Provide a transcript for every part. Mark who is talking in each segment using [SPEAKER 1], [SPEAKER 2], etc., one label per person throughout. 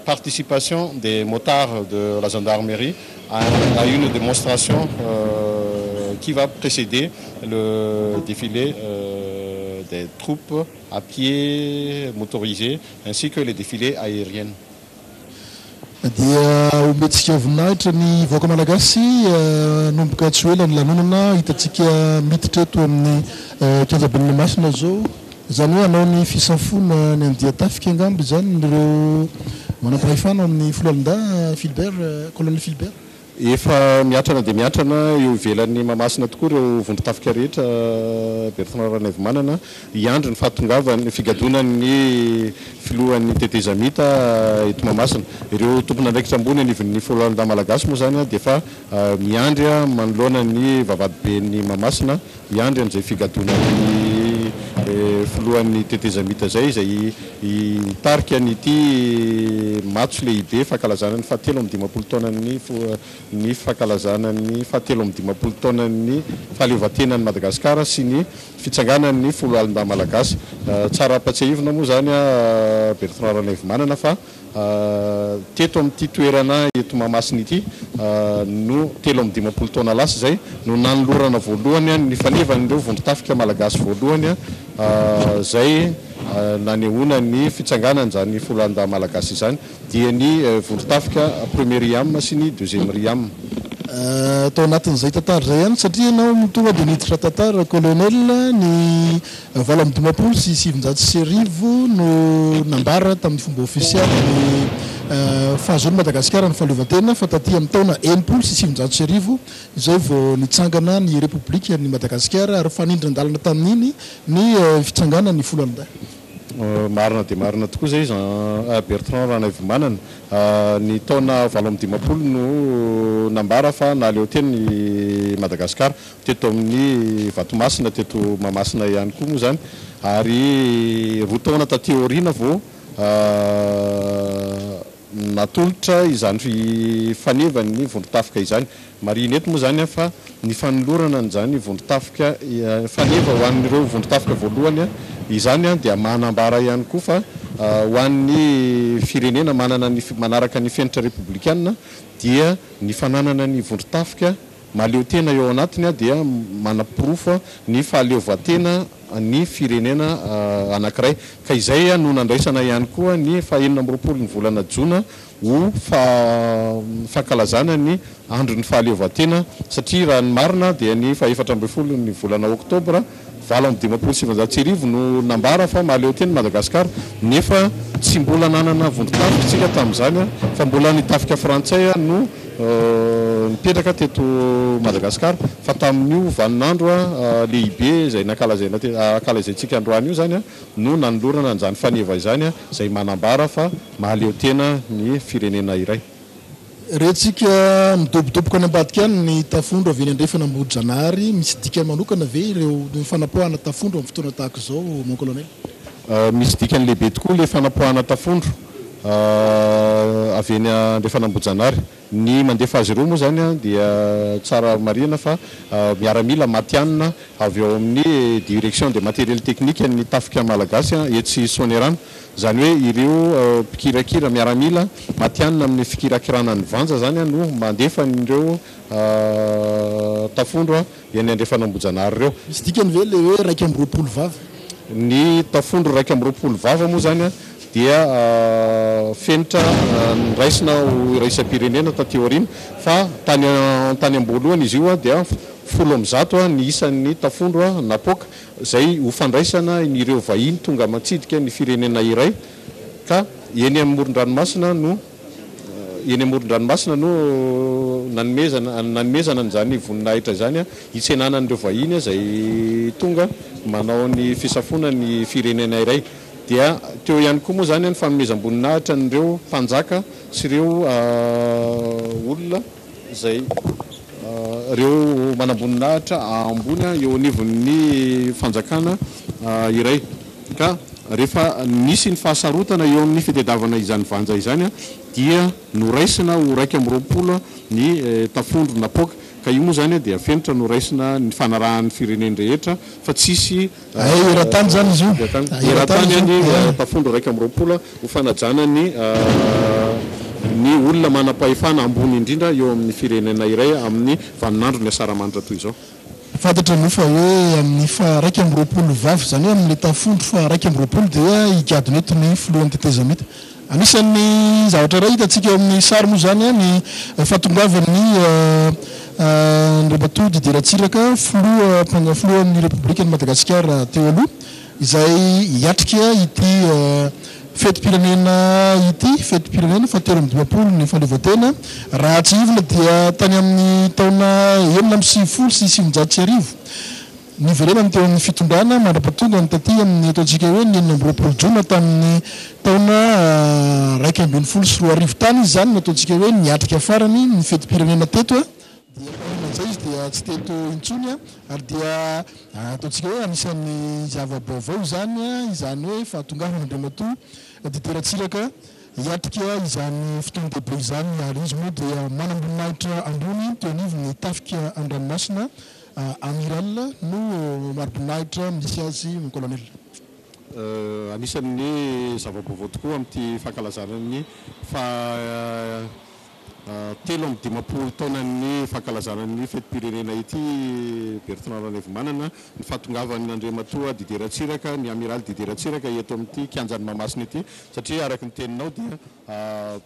[SPEAKER 1] participation des motards de la gendarmerie à une démonstration qui va précéder le défilé des troupes à pied motorisées ainsi que les défilés aériennes.
[SPEAKER 2] Dia omentsika voninahitra ny vahoaka malagasy hanomboka tsy ho ela ny lanonana hitantsika miditra eto amin'ny kianjaben'i Mahamasina izao. Izany hoe hanao ny fisafoana ny andian-tafika angamba izany ireo manampahefana ao amin'ny foloalindahy Philbert, Colonel Philbert.
[SPEAKER 1] Efa miatrana dia miatrana eo ivelan'i Mahamasina tokoa ireo vondron-tafika rehetra Bertrand Ranaivomanana hiandry ny fahatongavan'ny figadonan'ny filohan'ny tetezamita eto Mahamasina. Ireo tompon'andraikitra ambony anivon'ny foloalindahy malagasy moa izany dia efa miandry manoloana ny vavahadiben'i Mahamasina hiandry an'izay figadonan'ny filohan'ny tetezamita izay, izay hitarika an'ity matso lehibe fankalazana ny fahatelo amby dimampolo taonan'ny ny fankalazana ny fahatelo amby dimampolo taonan'ny fahaleovantenan'i Madagasikara sy ny fitsanganan'ny foloalindahy malagasy. Tsara ampatsiahivina moa izany Bertrand Ranaivomanana fa Teto amin'ity toerana eto Mahamasina ity no 53 taona lasa izay no nanolorana voalohany ny fanevan'ireo vondron-tafika malagasy voalohany izay nanehoana ny fitsanganan'izany foloalindahy malagasy izany dia ny vondron-tafika premier RIAM sy ny deuxième RIAM.
[SPEAKER 2] Tao anatin'izay tantara izay ihany satria ianao tonga dia niditra tantara Colonel ny 1958 no nambara tamin'ny fomba ofisialy ny fahazoan'i Madagasikara ny fahaleovantena fa taty amin'ny taona 1960 izay vao nitsangana ny Repoblikan'i Madagasikara ary fanindran-dalana tamin'iny ny fitsanganan'ny foloalindahy.
[SPEAKER 1] Marina dia marina tokoa izay Jean Bertrand Ranaivomanana. Ny taona 58 no nambara fa nahaleo tena i Madagasikara. Teto amin'ny Vatomasina teto Mahamasina ihany koa moa izany ary roa taona taty aoriana vao natolotra izany fanevan'ny vondron-tafika izany. Marihina eto moa izany fa ny fanolorana an'izany vondron-tafika faneva ho an'ireo vondron-tafika voalohany izany dia manambara ihany koa fa ho an'ny firenena manana ny manaraka ny fenitra repoblikana dia ny fananana ny vondron-tafika Mahaleo tena eo anatiny dia manaporofo ny fahaleovantena ny firenena anankiray. Ka izay no nandraisana ihany koa ny faha 26 ny volana jona ho fankalazana ny andron'ny fahaleovantena satria raha ny marina dia ny faha 14 ny volana oktobra 1958 no nambara fa mahaleo tena i Madagasikara nefa tsy mbola nanana vondron-tafika isika tamin'izany fa mbola ny tafika frantsay no nipetraka teto Madagasikara fa tamin'io vaninandro lehibe izay nankalazaina ankalazaintsika androany io izany no nanolorana an'izany faneva izany izay manambara fa mahaleo tena ny firenena iray.
[SPEAKER 2] Rentsika midobodoboka any ambadika any ny tafondro avy eny andrefana Ambohijanahary. Misy dikany manokana ve ireo ny fanapoahana tafondro amin'ny fotoana tahaka izao mon colonel?
[SPEAKER 1] Misy dikany lehibe tokoa ilay fanapoahana tafondro avy eny andrefana Ambohijanahary. Ny mandefa azy ireo moa izany dia tsara marihina fa miaramila matihanina avy ao amin'ny Direction des matériels techniques ny tafika malagasy etsy Soanierana. Izany hoe ireo mpikirakira miaramila matihanina amin'ny fikirakirana ny vanja izany no mandefa an'ireo tafondro eny andrefan'Ambohijanahary ireo.
[SPEAKER 2] Misy dikany ve ilay hoe 21 vava?
[SPEAKER 1] Ny tafondro 21 vava moa izany dia fenitra noraisina ho iraisam-pirenena taty aoriana fa tany tany am-boalohany izy io dia 110 ny isan'ny tafondro napoaka izay ho fandraisana ireo vahiny tonga mitsidika ny firenena iray ka eny amoron-dranomasina no eny amoron-dranomasina no nanomezana nanomezana an'izany voninahitra izany hitsenana an'ireo vahiny izay tonga manao ny fisafoana ny firenena iray. Dia teo ihany koa moa izany ny fanomezam-boninahitra an'ireo mpanjaka sy ireo olona izay ireo manamboninahitra ambony eo anivon'ny fanjakana iray. Ka rehefa nisy ny fahasarotana eo amin'ny fitadiavana izany vanja izany dia noraisina ho 21 ny tafondro napoaka. Ka io moa izany dia fenitra noraisina ny fanarahan'ny firenen-drehetra fa tsisy
[SPEAKER 2] Hay eran-tany izany izy io.
[SPEAKER 1] Eran-tany ny tafondro 21 ho fanajana ny. olona manam-pahefana ambony indrindra eo amin'ny firenena iray amin'ny vaninandron'ny asaramanitra toy izao.
[SPEAKER 2] Fantatra moa fa hoe amin'ny faha 21 vavy, izany hoe amin'ilay tafondro faha 21 dia higadona eto ny filohan'ny tetezamita. Anisan'ny zavatra iray hitantsika eo amin'ny sary moa izany ny fahatongavan'ny Andriamatoa Didier Ratsiraka, filoha filohan'ny Repoblikan'i Madagasikara teo aloha, izay hiatrika ity fetim-pirenena ity, fetim-pirenena fahatelo amby 50 ny fahaleovantena. Raha tsiahivina dia tany amin'ny taona 1996 niverenany teo amin'ny fitondrana mandra-pahatongany taty amin'ny ataontsika hoe ny 26 jona tamin'ny taona 2011 tany izy izany no ataontsika hoe niatrika farany ny fetim-pirenena teto. Dia taorian'izay izy dia tsy teto intsony ary dia ataontsika hoe anisan'ny zava-baovao izany, izany hoe fahatongavan'Andriamatoa Didier Ratsiraka hiatrika izany fotoan-dehibe izany ary izy moa dia manamboninahitra ambony teo anivon'ny tafika an-dranomasina, Amiral no mari-boninahitra misy azy mon colonel.
[SPEAKER 1] Anisan'ny zava-baovao tokoa amin'ity fankalazana ny faha 53 taonan'ny fankalazana ny fetim-pirenena ity Bertrand Ranaivomanana, ny fahatongavan'ny Andriamatoa Didier Ratsiraka, ny Amiraly Didier Ratsiraka eto amin'ity kianjan'i Mahamasina ity satria araka ny teninao dia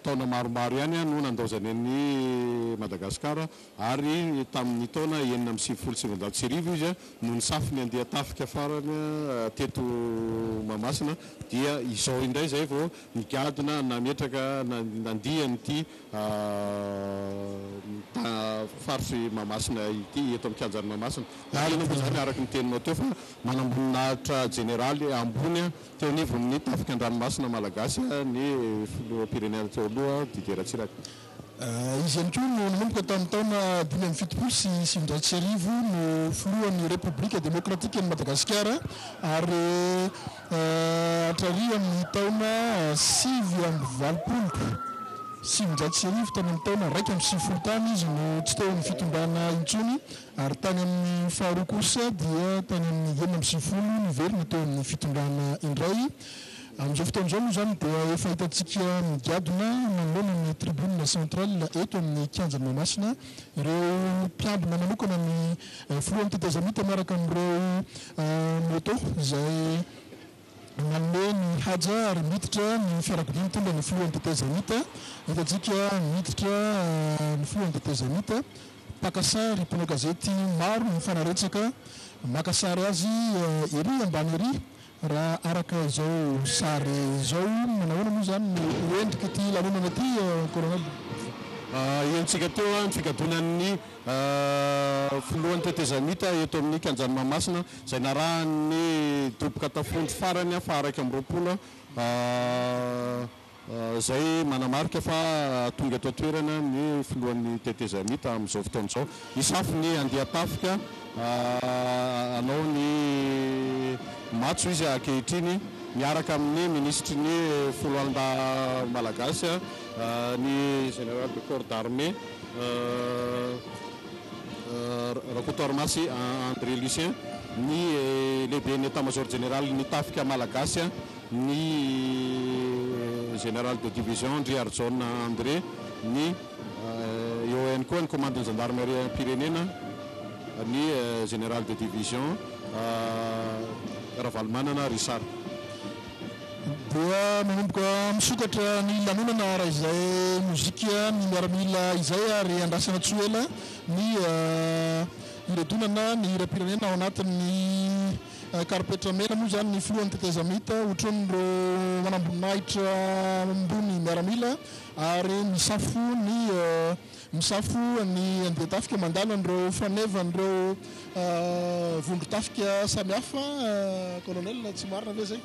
[SPEAKER 1] taona maromaro ihany no nandaozany an'i Madagasikara ary tamin'ny taona 1996 izy no nisafo ny andian-tafika farany teto Mahamasina dia izao indray izay vao nigadona nametraka nandihy an'ity faritr'i Mahamasina ity eto amin'ny kianjan'i Mahamasina. Marina moa izany araka ny teninao teo fa manamboninahitra jeneraly ambony teo anivon'ny tafika an-dranomasina malagasy ny filoham-pirenena teo aloha Didier Ratsiraka.
[SPEAKER 2] Izy ihany koa no nanomboka tamin'ny taona 1975 no filohan'ny Repoblika Demokratikan'i Madagasikara ary hatrary amin'ny taona 1989, tany amin'ny taona 91 tany izy no tsy teo amin'ny fitondrana intsony ary tany amin'ny faharoa kosa dia tany amin'ny 96 niverina teo amin'ny fitondrana indray. Amin'izao fotoana izao moa izany dia efa hitantsika migadona manoloana ny tribune centrale eto amin'ny kianjan'i Mahamasina ireo mpiambina manokana ny filohan'ny tetezamita miaraka amin'ireo moto izay manome ny haja ary miditra ny fiarakodia mitondra ny filohan'ny tetezamita. Hitantsika miditra ny filohan'ny tetezamita, mpaka sary, mpanao gazety maro mifanaretsaka maka sary azy ery ambany ery. Raha araka izao sary izao, manahoana moa izany no ho endrik'ity lanonana ity, Colonel?
[SPEAKER 1] Henontsika teo ny figadonan'ny filohan'ny tetezamita eto amin'ny kianjan'i Mahamasina, izay narahan'ny doboka tafondro farany faha 21. Izay manamarika fa tonga eto an-toerana ny filohan'ny tetezamita amin'izao fotoana izao. Hisafo ny andian-tafika hanao ny matso izy ankehitriny miaraka amin'ny minisitry ny foloalindahy malagasy, ny général de corps d'armée Rakotoarimasy André Lucien, ny lehiben'ny état-major jeneralin'ny tafika malagasy, ny Général de division Ndriarijaona André, ny eo ihany koa ny komandin'ny zandarimariam-pirenena, ny Général de division Ravalomanana Richard.
[SPEAKER 2] Dia manomboka misokatra ny lanonana raha izay mozika ny miaramila izay ary andrasana tsy ho ela ny hiredonana ny hiram-pirenena ao anatin'ny Karipetra mena moa izany ny filohan'ny tetezamita hotronin'ireo manamboninahitra ambony miaramila ary misafo ny misafo ny andian-tafika mandalo an'ireo fanevan'ireo vondron-tafika samihafa. Colonel, tsy marina ve izay?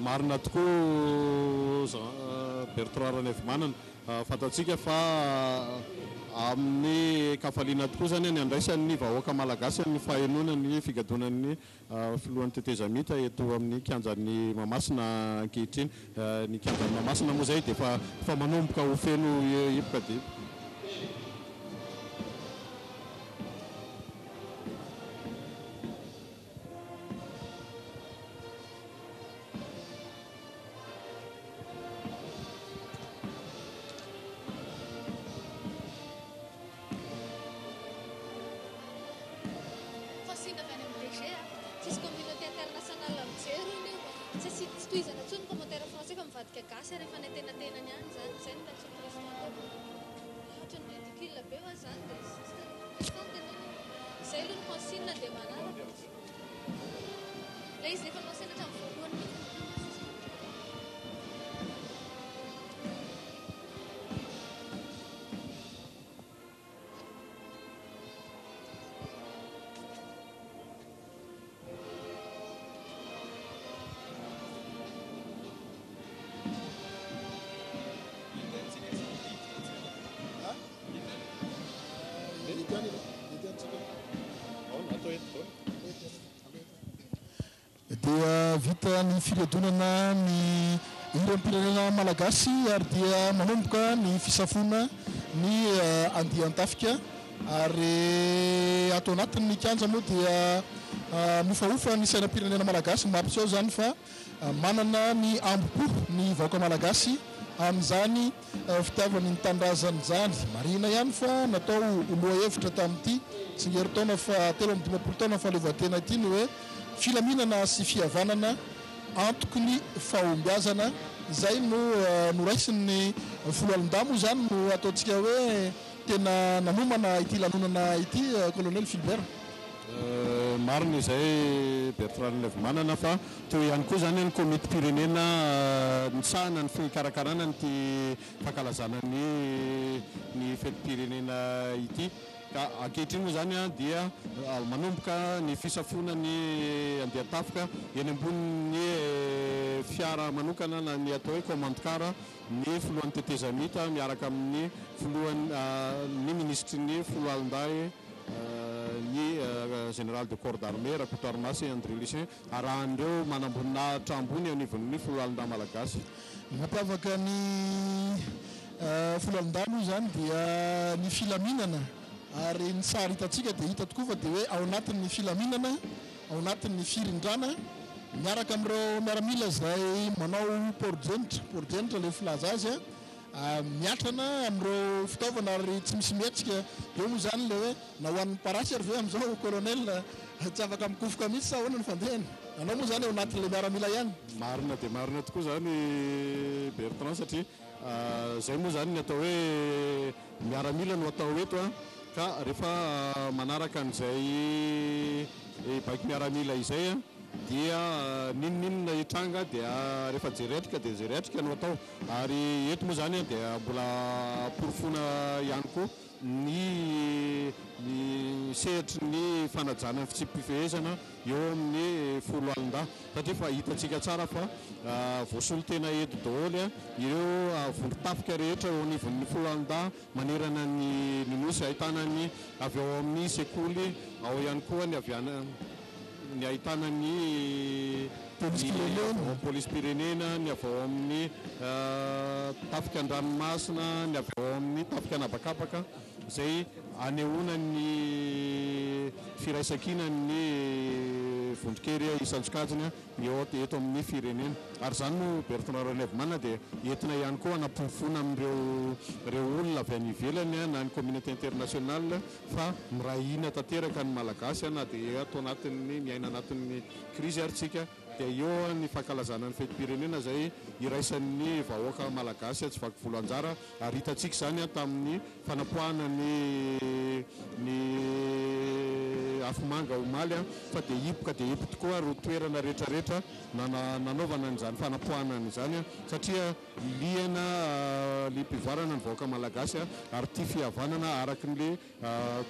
[SPEAKER 1] Marina tokoa Jean Bertrand Ranaivomanana. Fantatsika fa amin'ny kafaliana tokoa izany ny andraisan'ny vahoaka malagasy ny fahenoana ny figadonan'ny filohan'ny tetezamita eto amin'ny kianjan'i Mahamasina ankehitriny. Ny kianjan'i Mahamasina moa izay dia efa manomboka ho feno hipoka dia hipoka.
[SPEAKER 3] Nivadika gasy ary efa any antenatenany any izany. Izay no hitako sy Tristan tao. Ohatran'ny ridicule be hoa izany dia Tristan tenenina. Izay aloha ny consigne dia manaraka. Ilay izy efa nasaina hatramin'ny voalohany mihitsy.
[SPEAKER 2] Dia vita ny firedonana ny hiram-pirenena malagasy ary dia manomboka ny fisafoana ny andian-tafika ary ato anatin'ny kianja moa dia mihofahofa ny sainam-pirenena malagasy mampiseho izany fa manana ny ambo-po ny vahoaka malagasy amin'izany fitiavany ny tanindrazany izany. Marihina ihany fa natao ho lohahevitra tamin'ity tsingerin-taona faha 53 taona fahaleovantena ity ny hoe filaminana sy fihavanana antoky ny fahombiazana. Izay no noraisin'ny foloalindahy moa izany no ataontsika hoe tena nanomana ity lanonana ity Colonel Philbert.
[SPEAKER 1] Marina izay Bertrand Ralaivomanana fa teo ihany koa izany ny komitim-pirenena nisahana ny fikarakarana an'ity fankalazana ny ny fetim-pirenena ity. Ka ankehitriny moa izany dia manomboka ny fisafoana ny andian-tafika eny ambonin'ny fiara manokana na ny atao hoe commande car ny filohan'ny tetezamita miaraka amin'ny filohan'ny ny minisitry ny foloalindahy ny général de corps d'armée Rakotoarimasy André Lucien arahan'ireo manamboninahitra ambony eo anivon'ny foloalindahy malagasy.
[SPEAKER 2] Ny mampiavaka ny foloalindahy moa izany dia ny filaminana ary ny sary hitantsika dia hita tokoa fa dia hoe ao anatin'ny filaminana, ao anatin'ny firindrana miaraka amin'ireo miaramila izay manao porijenitra, porijenitra ilay filaza azy. Miatrana amin'ireo fitaovana ary tsy misy mihetsika. Eo moa izany ilay hoe na ho an'ny parasy ary ve amin'izao Colonel tsy afaka mikofoka mihitsy sa ahoana ny fandehany? Anao moa izany ao anatin'ilay miaramila ihany.
[SPEAKER 1] Marina dia marina tokoa izany Bertrand satria izay moa izany ny atao hoe miaramila no atao eto an, ka rehefa manaraka an'izay baiko miaramila izay an dia n'inon'inona hitranga dia rehefa jery atrika dia jery atrika no atao. Ary eto moa izany dia mbola porofoina ihany koa ny ny sehatry ny fanajana ny fitsipi-pifehezana eo amin'ny foloalindahy satria efa hitantsika tsara fa voasolo tena eto daholo ireo vondron-tafika rehetra eo anivon'ny foloalindahy manerana ny ny Nosy, ahitana ny avy ao amin'ny sekoly, ao ihany koa ny avy any ny ahitana ny ny avy ao amin'ny polisim-pirenena, ny avy ao amin'ny tafika an-dranomasina, ny avy ao amin'ny tafika an'habakabaka, izay anehoana ny firaisankinan'ny vondron-kery isan-tsokajiny. eo eto amin'ny firenena. Ary izany moa Bertrand Ranaivomanana dia entina ihany koa hanaporofoana amin'ireo ireo olona avy any ivelany na ny communauté internationale fa miray hina tanteraka ny Malagasy na dia ato anatin'ny miaina anatin'ny krizy ary tsika dia eo ny fankalazana ny fetim-pirenena izay iraisan'ny vahoaka Malagasy tsy vaky volo anjara ary hitantsika izany tamin'ny fanapoahana ny ny afomanga omaly fa dia hipoka dia hipo tokoa ireo toerana rehetra rehetra nanaovana an'izany fanapoahana an'izany satria liana liam-pivoarana ny vahoaka malagasy ary tia fihavanana araka ny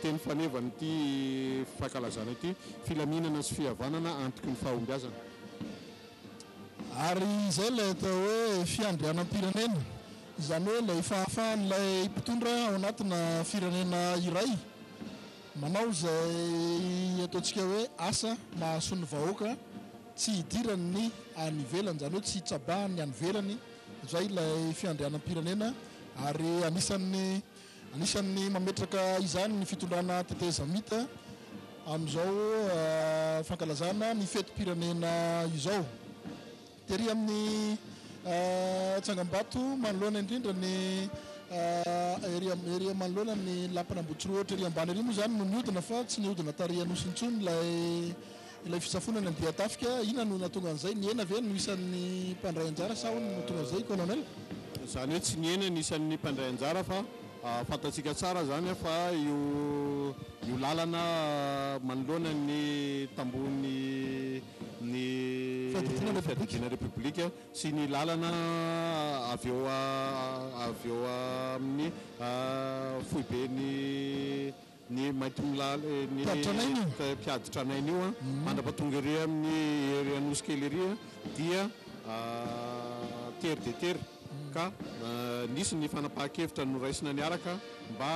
[SPEAKER 1] teny fanevan'ity fankalazana ity, filaminana sy fihavanana antoky ny fahombiazana.
[SPEAKER 2] Ary izay ilay atao hoe fiandrianam-pirenena. Izany hoe ilay fahafahan'ilay mpitondra ao anatina firenena iray manao izay ataontsika hoe asa mahasoa ny vahoaka tsy hidiran'ny any ivelany, izany hoe tsy hitsabahan'ny any ivelany, izay ilay fiandrianam-pirenena ary anisan'ny anisan'ny mametraka izany ny fitondrana tetezamita amin'izao fankalazana ny fetim-pirenena izao. Tery amin'ny tsangambato manoloana indrindra ny ery ery manoloana ny lapan'Ambohitsirohotra ery ambany ery moa izany no nihodina fa tsy nihodina tary Anosy intsony ilay ilay fisafoana ny andian-tafika. Inona no nahatonga an'izay? Nihena ve ny isan'ny mpandray anjara sa ahoana no nahatonga an'izay, Colonel?
[SPEAKER 1] Izany hoe tsy nihena ny isan'ny mpandray anjara fa fantatsika tsara izany fa io io lalana manoloana ny tambohon'ny ny fiadidiana Repoblika sy ny lalana avy eo avy eo amin'ny foiben'ny ny Maintimolaly ny mpiady tranainy io mandra-pahatonga ery amin'ny ery Anosikely ery dia tery dia tery ka nisy ny fanapahan-kevitra noraisina niaraka mba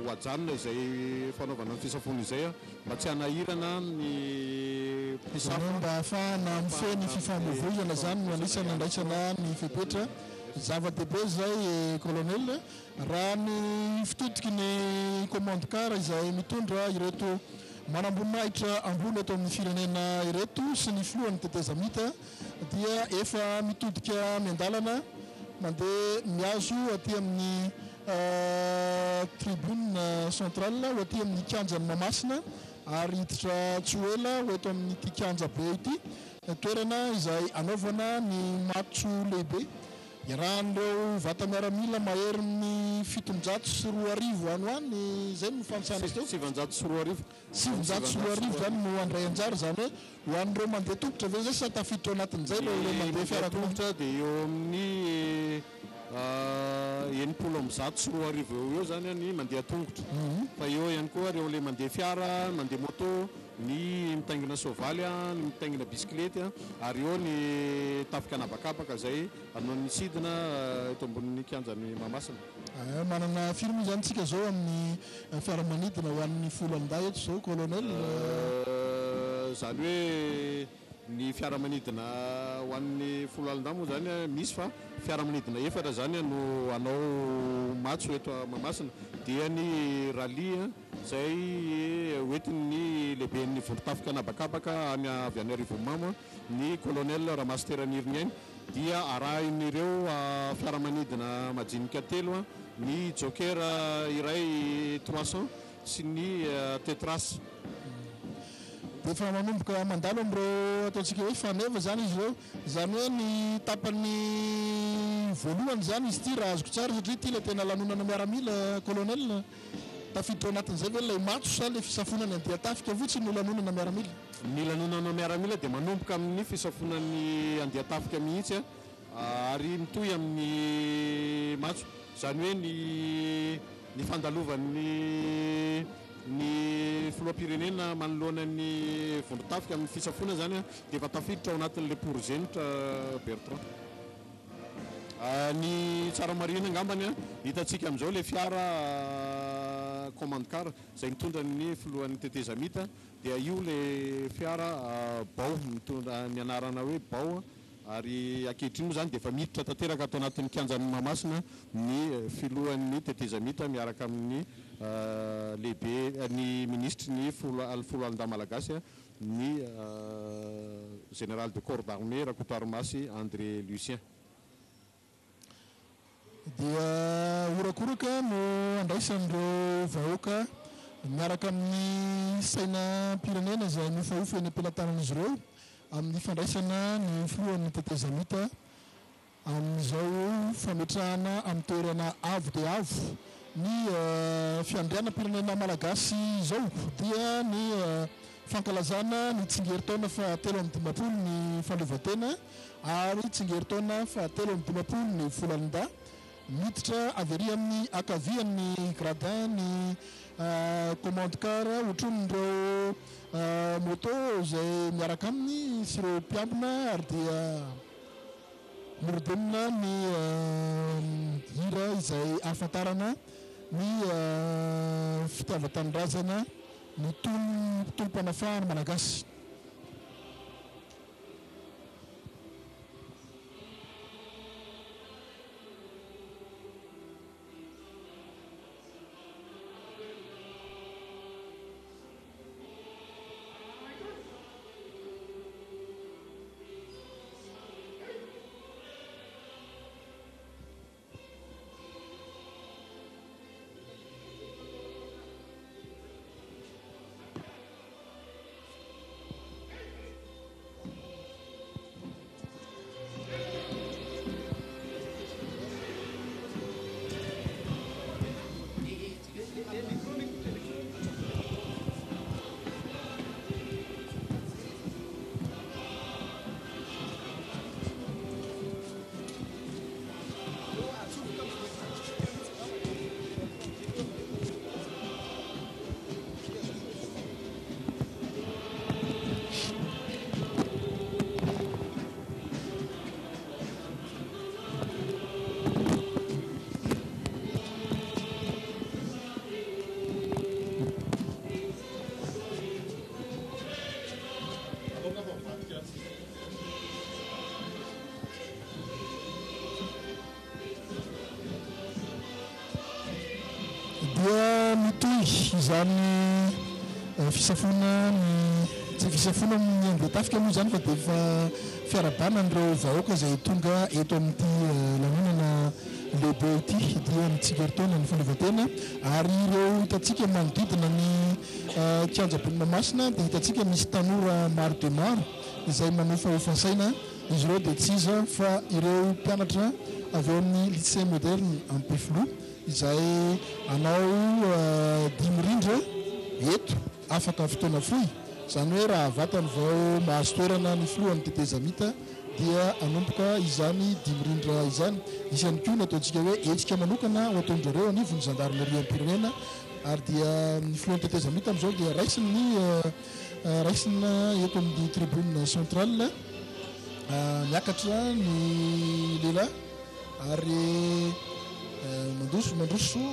[SPEAKER 1] ho ajanona izay fanaovana ny fisafoana izay mba tsy hanahirana ny mpisafo.
[SPEAKER 2] Izany hoe mba hahafahana mifehy ny fifamoivoizana izany no anisan'ny nandraisana ny fepetra. Zava-dehibe izay Colonel. Raha ny fitodiky ny commande car izay mitondra ireto manamboninahitra ambony eto amin'ny firenena ireto sy ny filohan'ny tetezamita dia efa mitodika miandalana mandeha mihazo aty amin'ny tribune centrale ho aty amin'ny kianjan'i Mahamasina ary hiditra tsy ho ela ho eto amin'ity kianja be ity toerana izay hanaovana ny matso lehibe Iarahan'ireo vata-miaramila maherin'ny 2700 any ho any, izay no fanisana azy teo.
[SPEAKER 1] 2900.
[SPEAKER 2] 2900 izany no handray anjara, izany hoe ho an'ireo mandeha tongotra ve izay sa tafiditra ao anatin'izay ireo
[SPEAKER 1] Ny
[SPEAKER 2] mandeha
[SPEAKER 1] mandeha
[SPEAKER 2] fiarakodia?
[SPEAKER 1] tongotra dia eo amin'ny 2060 eo ho eo izany ny mandeha tongotra. Fa eo ihany koa ireo ilay mandeha fiara, mandeha moto, ny mitaingina soavaly, ny mitaingina bisikilety ary eo ny tafika an'habakabaka izay hanao ny sidina eto ambonin'ny kianjan'i Mahamasina.
[SPEAKER 2] Manana firy moa izany isika izao amin'ny fiaramanidina ho an'ny foloalindahy eto izao Colonel?
[SPEAKER 1] Izany hoe ny fiaramanidina ho an'ny foloalindahy moa izany misy fa fiaramanidina efatra izany no hanao matso eto Mahamasina dia ny rallye, izay hoentin'ny lehiben'ny vondron-tafika an'habakabaka any avy any Arivonimamo, ny Colonel Ramasitera Niriniaina, dia arahin'ireo fiaramanidina majinika telo, ny Joker iray 300 sy ny Tetras.
[SPEAKER 2] Dia efa manomboka mandalo amin'ireo ataontsika hoe faneva izany izy ireo. Izany hoe ny tapany voalohany izany izy ity raha azoko tsara satria ity ilay tena lanonana miaramila Colonel. Tafiditra ao anatin'izay ve ilay matso sa ilay fisafoana ny andian-tafika fotsiny no lanonana miaramila?
[SPEAKER 1] Ny lanonana miaramila dia manomboka amin'ny fisafoana ny andian-tafika mihitsy ary mitohy amin'ny matso. Izany hoe ny ny fandalovan'ny ny filoham-pirenena manoloana ny vondron-tafika amin'ny fisafoana izany dia efa tafiditra ao anatin'ilay porozenitra Bertrand. Ny tsara marihina angambany, hitantsika amin'izao ilay fiara commande car izay mitondra ny filohan'ny tetezamita dia io ilay fiara bao mitondra ny anarana hoe bao ary ankehitriny moa izany dia efa miditra tanteraka ato anatin'ny kianjan'i Mahamasina ny filohan'ny tetezamita miaraka amin'ny lehibe ny minisitry ny foloalindahy malagasy ny Général de corps d'armée Rakotoarimasy André Lucien.
[SPEAKER 2] Dia horakoraka no andraisan'ireo vahoaka miaraka amin'ny sainam-pirenena izay mihofahofa eny am-pelatanan'izy ireo amin'ny fandraisana ny filohan'ny tetezamita Amin'izao fametrahana amin'ny toerana avo dia avo ny fiandrianam-pirenena malagasy izao dia ny fankalazana ny tsingerin-taona faha 53 ny fahaleovantena ary tsingerin-taona faha 53 ny volan-dahy. Miditra avy ery amin'ny ankavian'ny gradin ny commande car hotronin'ireo moto izay miaraka aminy sy ireo mpiambina ary dia Norodonina ny hira izay ahafantarana ny fitiavan-tanindrazana ny tolom-panafahana malagasy. Dia mitohy izany fisafoana ny, tsy fisafoana ny andian-tafika moa izany fa dia efa fiarahabana an'ireo vahoaka izay tonga eto amin'ity lanonana lehibe ity dia ny tsingerin-taonan'ny fahaleovantena ary ireo hitantsika manodidina ny kianjaben'i Mahamasina dia hitantsika misy tanora maro dia maro izay manofahofa saina. Izy ireo dia tsy iza fa ireo mpianatra avy ao amin'ny Lycée Moderne Ampefiloha izay hanao dihy mirindra eto afaka fotoana fohy. Izany hoe raha vatany vao mahazo toerana ny filohan'ny tetezamita dia hanomboka izany dihy mirindra izany. Hisy ihany koa ny ataontsika hoe hetsika manokana ho ataon-dry zareo anivon'ny zandarimeriam-pirenena ary dia ny filohan'ny tetezamita amin'izao dia raisiny Raisina eto amin'ny tribune centrale. Miakatra ny lehilahy ary mandroso mandroso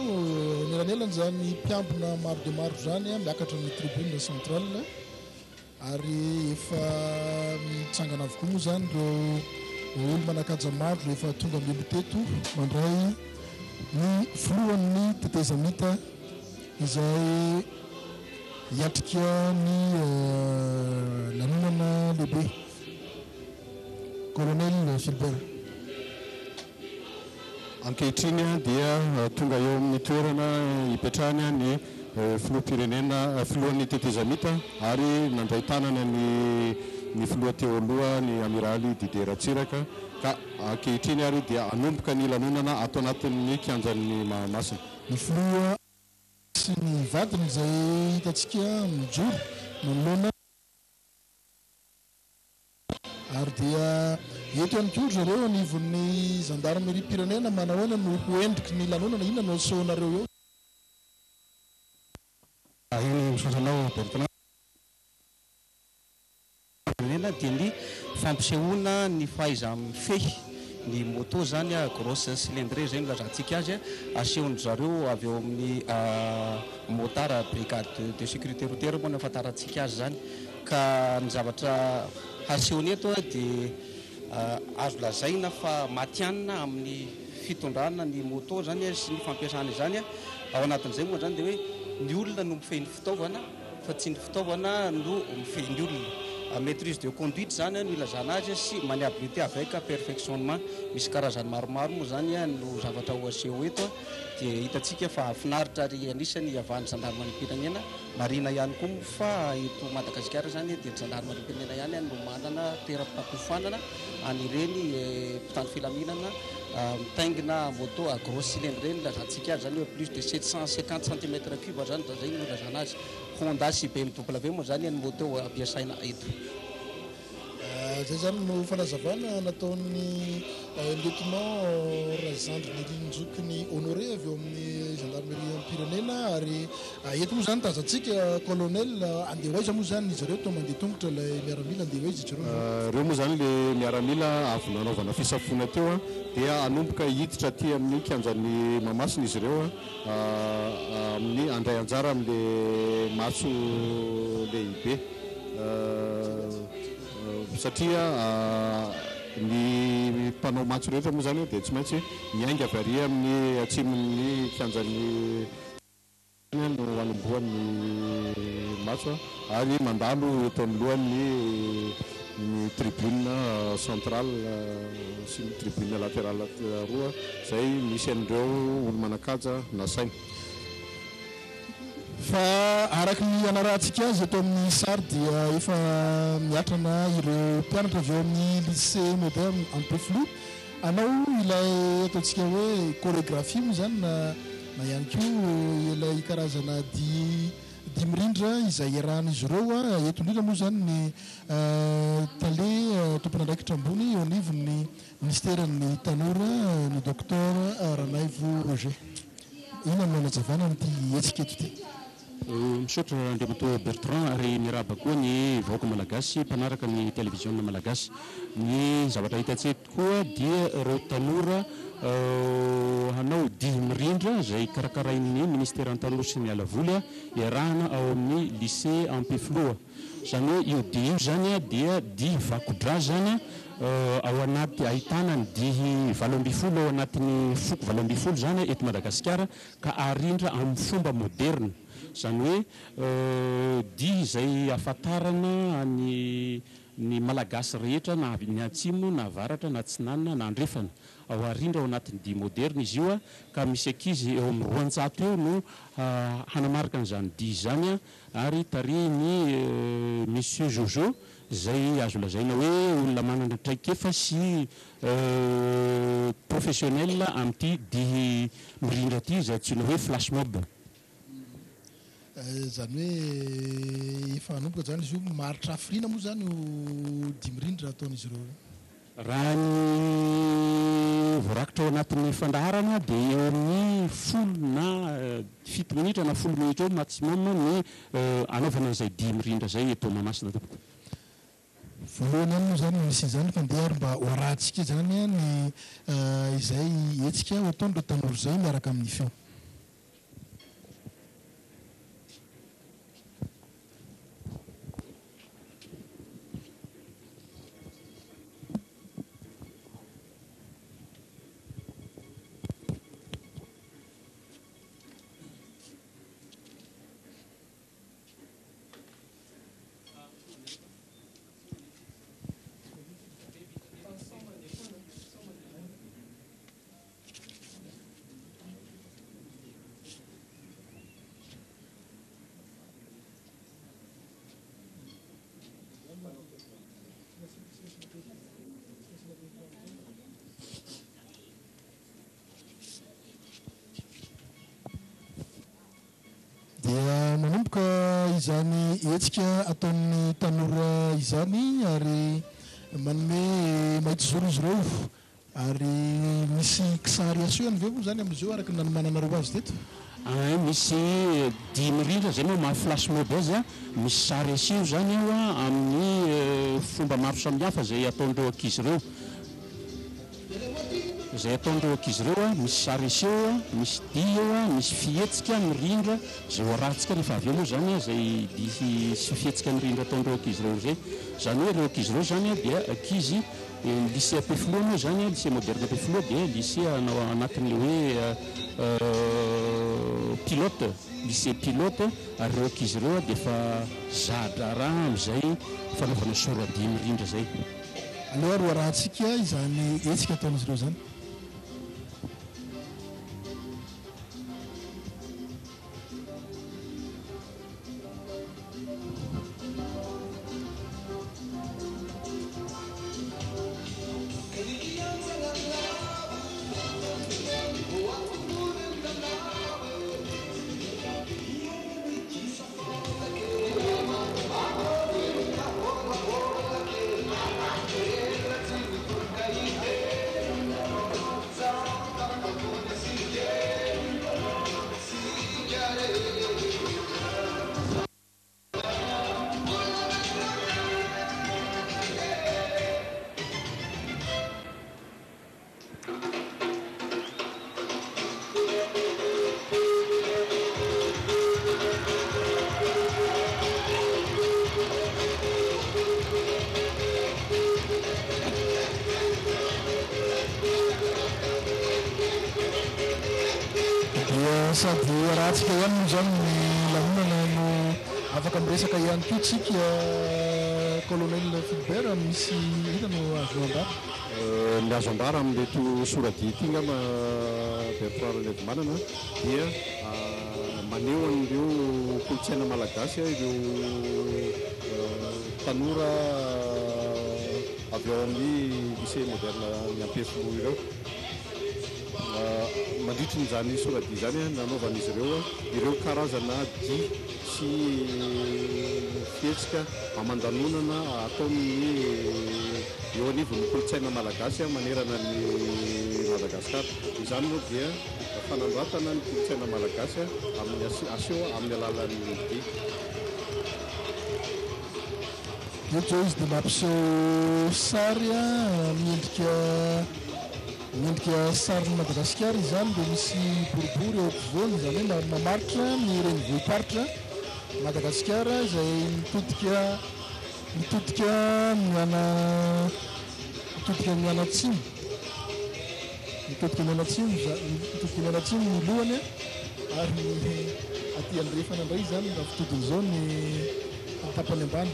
[SPEAKER 2] anelanelany izany mpiambina maro dia maro izany miakatra ny tribune centrale ary efa mitsangana avokoa moa izany ireo olo-manan-kaja maro rehefa tonga mialoha teto mandray ny filohan'ny tetezamita izay Hiatrika ny lanonana lehibe, Colonel Philbert.
[SPEAKER 1] Ankehitriny dia tonga eo amin'ny toerana hipetrahany ny filoham-pirenena, filohan'ny tetezamita ary nandray tanana ny ny filoha teo aloha ny Amiraly Didier Ratsiraka ka ankehitriny ary dia hanomboka ny lanonana ato anatin'ny kianjan'ny Mahamasina.
[SPEAKER 2] Ny filoha. Sy ny vadiny izay hitantsika mijoro manoloana ary dia eto ihany koa ry zareo anivon'ny zandarimeriam-pirenena manahoana no ho endriky ny lanonana, inona no asehonareo eo?
[SPEAKER 4] Eny misaotra anao Bertrand. Firenena dia ny fampisehoana ny fahaiza-mifehy ny moto izany, grosse cylindrée izay no ilazantsika azy, asehon-dry zareo avy eo amin'ny motard brigade de sécurité routière moa no ahafantarantsika azy izany. Ka ny zavatra hasehony eto dia azo lazaina fa matihanina amin'ny fitondrana ny moto izany sy ny fampiasana izany. Ao anatin'izay moa izany dia hoe ny olona no mifehy ny fitaovana. fa tsy ny fitaovana no mifehy ny olona. Maitrise de conduite izany no ilazana azy sy maniabilité avec perfectionnement. Misy karazany maromaro moa izany no zavatra ho aseho eto dia hitantsika fa hahafinaritra ary anisany hiavahan'ny zandarimariam-pirenena. Marihina ihany koa moa fa eto Madagasikara izany dia ny zandarimariam-pirenena ihany no manana toeram-piofanana an'ireny mpitandro filaminana mitaingina moto à gros cylindre ireny ilazantsika azy izany hoe plus de 750 centimètres cubes izany raha izay no ilazana azy. Honda sy BMW moa izany ny moto ampiasaina eto.
[SPEAKER 2] Izay izany no fanazavana nataon'ny Lieutenant Razandry Nirindrokiny Honoré avy eo amin'ny Zandarimeriam-pirenena ary eto moa izany tazantsika Colonel andeha ho aiza moa izany izy ireo toa mandeha tongotra ilay miaramila andeha ho aiza izy ireo izao?
[SPEAKER 1] Ireo moa izany ilay miaramila avy nanaovana fisafoana teo dia hanomboka hiditra aty amin'ny kianjan'i Mahamasina izy ireo amin'ny handray anjara amin'ilay matso lehibe satria ny mpanao matso rehetra moa izany dia tsy maintsy miainga avy ary amin'ny atsimon'ny kianjan'ny no hanombohan'ny matso ary mandalo eto anoloan'ny ny tribune centrale sy ny tribune laterale roa izay misy an'ireo olo-manan-kaja nasaina.
[SPEAKER 2] Fa araka ny anarahantsika azy eto amin'ny sary dia efa miatrana ireo mpianatra avy ao amin'ny lycée moderne Ampefiloha hanao ilay ataontsika hoe chorégraphie moa izany na na ihany koa ilay karazana dihy dihy mirindra izay iarahan'izy ireo. Eto indrindra moa izany ny tale tompon'andraikitra ambony eo anivon'ny minisiteran'ny tanora ny Docteur Ranaivo Roger. Inona no hanazavana amin'ity hetsika eto ity?
[SPEAKER 4] Misaotra Andriamatoa Bertrand ary miarahaba koa ny vahoaka malagasy mpanaraka ny televiziona malagasy. Ny zavatra hitantsika eto koa dia ireo tanora hanao dihy mirindra izay karakarain'ny Ministeran'ny Tanora sy ny Ala Voly iarahana ao amin'ny Lycée Ampefiloha. Izany hoe io dihy io izany dia dihy vakodrazana
[SPEAKER 5] Ao anaty ahitana ny dihy 18 ao anatin'ny foko 18 izany eto Madagasikara ka arindra amin'ny fomba moderina. Izany hoe dihy izay ahafantarana ny ny Malagasy rehetra na avy ny atsimo na avaratra na atsinanana na andrefana. Ao arindra ao anatin'ny dihy moderina izy io ka misy ankizy eo amin'ny 200 eo no hanamarika an'izany dihy izany ary tarihin'i Monsieur Jojo izay azo lazaina hoe olona manana traikefa sy professionnel amin'ity dihy mirindra ity izay antsoina hoe flash mob.
[SPEAKER 2] Izany hoe efa hanomboka izany izy io, maharitra hafiriana moa izany io dihy mirindra ataon'izy ireo io?
[SPEAKER 5] Raha ny voarakitra ao anatin'ny fandaharana dia eo amin'ny 10 na 7 minitra na 10 minitra eo maximum ny anaovana an'izay dihy mirindra izay eto Mahamasina tompoko.
[SPEAKER 2] Voalohany ihany moa izany no misy izany fa ndeha ary mba ho arahantsika izany ny izay hetsika ho ataon'ireo tanora izay miaraka amin'ny feo. Dia manomboka izany hetsika ataon'ny tanora izany ary manome mahitsizoro izy ireo ary misy kisary aseho ihany ve moa izany amin'izao araka ny nanomananareo azy teto?
[SPEAKER 5] Ein, misy dihy mirindra izay moa maha flash mob azy an, misy sary aseho izany ao amin'ny fomba maro samihafa izay ataon'ireo ankizy ireo. Izay ataon'ireo ankizy ireo an, misy sary aseho eo an, misy dihy eo an, misy fihetsika mirindra izay ho arahantsika rehefa avy eo moa izany an, izay dihy sy fihetsika mirindra ataon'ireo ankizy ireo izay. Izany hoe ireo ankizy ireo izany an dia ankizy ny lycée Ampefiloha moa izany an, lycée moderne Ampefiloha dia lycée anao anatin'ilay hoe pilote, lycée pilote ary ireo ankizy ireo dia efa za-draharaha amin'izay fanaovana sora-dihy mirindra izay.
[SPEAKER 2] Aleo ary ho arahantsika izany hetsika ataon'izy ireo izany. Dia sady arahantsika ihany moa izany ny lanonana no afaka miresaka ihany koa tsika Colonel Philbert, misy inona no azo ambara?
[SPEAKER 1] Ny azo ambara amin'ireto soradihy ity angamba Bertrand Ralaivomanana dia maneho an'ireo kolontsaina malagasy ireo tanora avy ao amin'ny lycée moderne ny Ampefiloha ireo. Mandritry izany soradihy izany nanaovan'izy ireo ireo karazana dihy sy fihetsika aman-danonana ataon'ny eo anivon'ny kolontsaina malagasy manerana an'i Madagasikara. Izany moa dia fanandratana ny kolontsaina malagasy amin'ny aseho amin'ny alalan'ny dihy.
[SPEAKER 2] Eto izao izy dia mampiseho sary miendrika miendrika sarin'i Madagasikara izany dia misy boribory eo ampovoany, izany hoe mamaritra ny renivohi-paritra Madagasikara izay mitodika mitodika miana. Mitodika mianatsimo. Mitodika mianatsimo mitodika mianatsimo ny lohany ary ny aty andrefana indray izany raha fitodiny izao ny tapany ambany.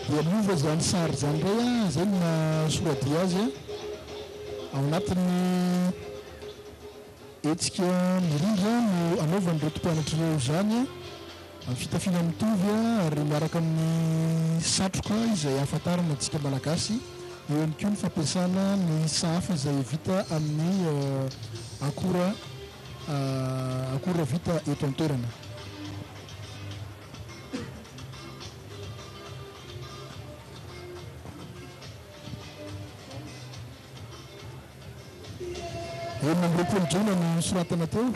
[SPEAKER 2] Dia miova izany sary izany indray an, izay no maha soradia azy an, ao anatin'ny hetsika mirindra no anaovan'ireto mpianatra ireo izany an. Amin'ny fitafiana mitovy ary miaraka amin'ny satroka izay ahafantarana antsika Malagasy. Eo ihany koa ny fampiasana ny sahafa izay vita amin'ny akora akora vita eto an-toerana. 26 jona no nosoratana teo,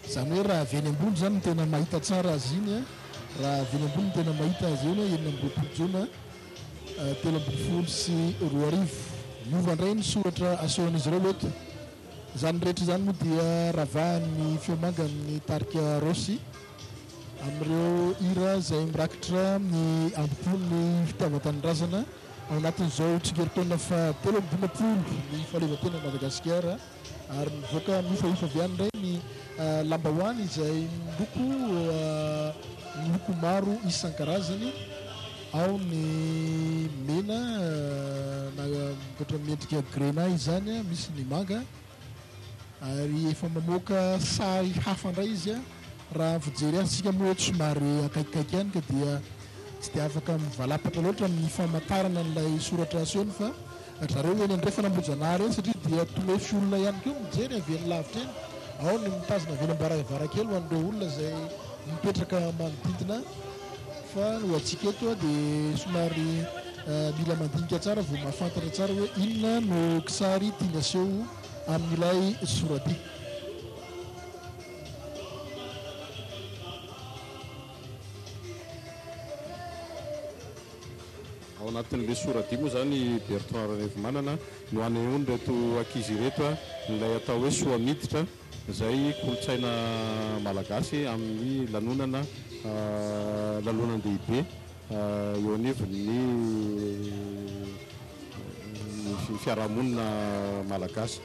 [SPEAKER 2] izany hoe raha avy eny ambony izany no tena mahita tsara azy iny an, raha avy eny ambony no tena mahita azy eny an, 26 jona 2013. Miova indray ny soratra asehon'izy ireo eto. Izany rehetra izany moa dia ravahan'ny feo mangan'ny tarika Rossy amin'ireo hira izay mirakitra ny ambopon'ny fitiavan-tanindrazana. Ao anatin'izao tsingerin-taona faha 53 ny fahaleovantenan'i Madagasikara ary mivoaka mihofahofa avy any indray ny lambahoany izay miloko miloko maro isan-karazany, ao ny mena na mivoatra miendrika grenat izany, misy ny manga. Ary efa mamoaka sary hafa indray izy an! Raha ny fijery azy isika moa eto somary akaikikaiky ihany ka dia tsy dia afaka mivalapatra loatra amin'ny famantarana an'ilay soratra asehony fa ry zareo eny andrefana Ambohijanahary eny satria dia tomefy olona ihany koa mijery avy eny lavitra eny. Ao ny mitazona avy eny ambaravarakely ho an'ireo olona izay mipetraka manodidina fa ho antsika eto dia somary mila mandinika tsara vao mahafantatra tsara hoe inona no kisary tiany aseho amin'ilay soradia.
[SPEAKER 1] Ao anatin'ilay soradia moa izany i Bertrand Ranaivomanana no anehoan'ireto ankizy ireto ilay atao hoe soamiditra izay kolontsaina malagasy amin'ny lanonana lanonan-dehibe eo anivon'ny fiarahamonina malagasy.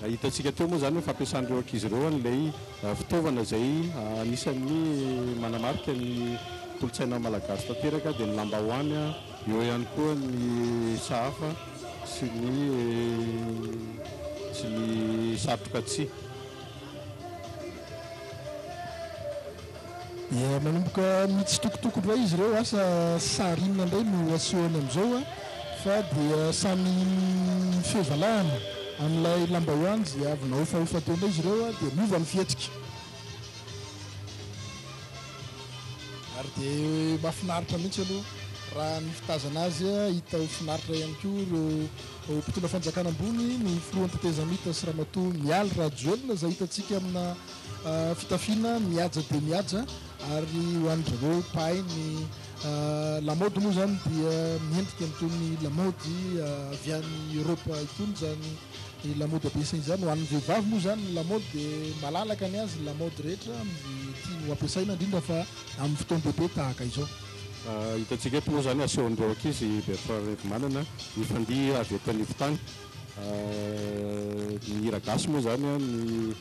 [SPEAKER 1] Hitantsika teo moa izany ny fampiasan'ireo ankizy ireo an'ilay fitaovana izay anisan'ny manamarika ny kolontsaina malagasy tanteraka dia ny lambahoany, eo ihany koa ny sahafa sy ny sy ny satroka tsihy.
[SPEAKER 2] Dia manomboka mitsitokotoko indray izy ireo, asa sary inona indray no asehony amin'izao fa dia samy mifehy-valahana amin'ilay lambahoany izay avy nahofahofa teo indray izy ireo dia miova ny fihetsika. Ary dia mahafinaritra mihitsy aloha raha ny fitazana azy, hita ho finaritra ihany koa ireo mpitondra fanjakana ambony, ny filohan'ny tetezamita sy Ramatoa Mialy Rajoelina izay hitantsika amina Fitafiana mihaja dia mihaja ary ho an-dry zareo mpahay ny lamaody moa izany dia miendrika an'itony lamaody avy any Europe itony izany lamaody ampiasaina izany. Ho an'ny vehivavy moa izany ny lamaody dia malalaka ny azy ny lamaody rehetra amin'izay tiany ho ampiasaina indrindra fa amin'ny fotoan-dehibe tahaka izao.
[SPEAKER 1] Hitantsika eto moa izany asehon'ireo ankizy Bertrand Raivomanana ny fandihy avy eto anivon-tany. Ny hira gasy moa izany ny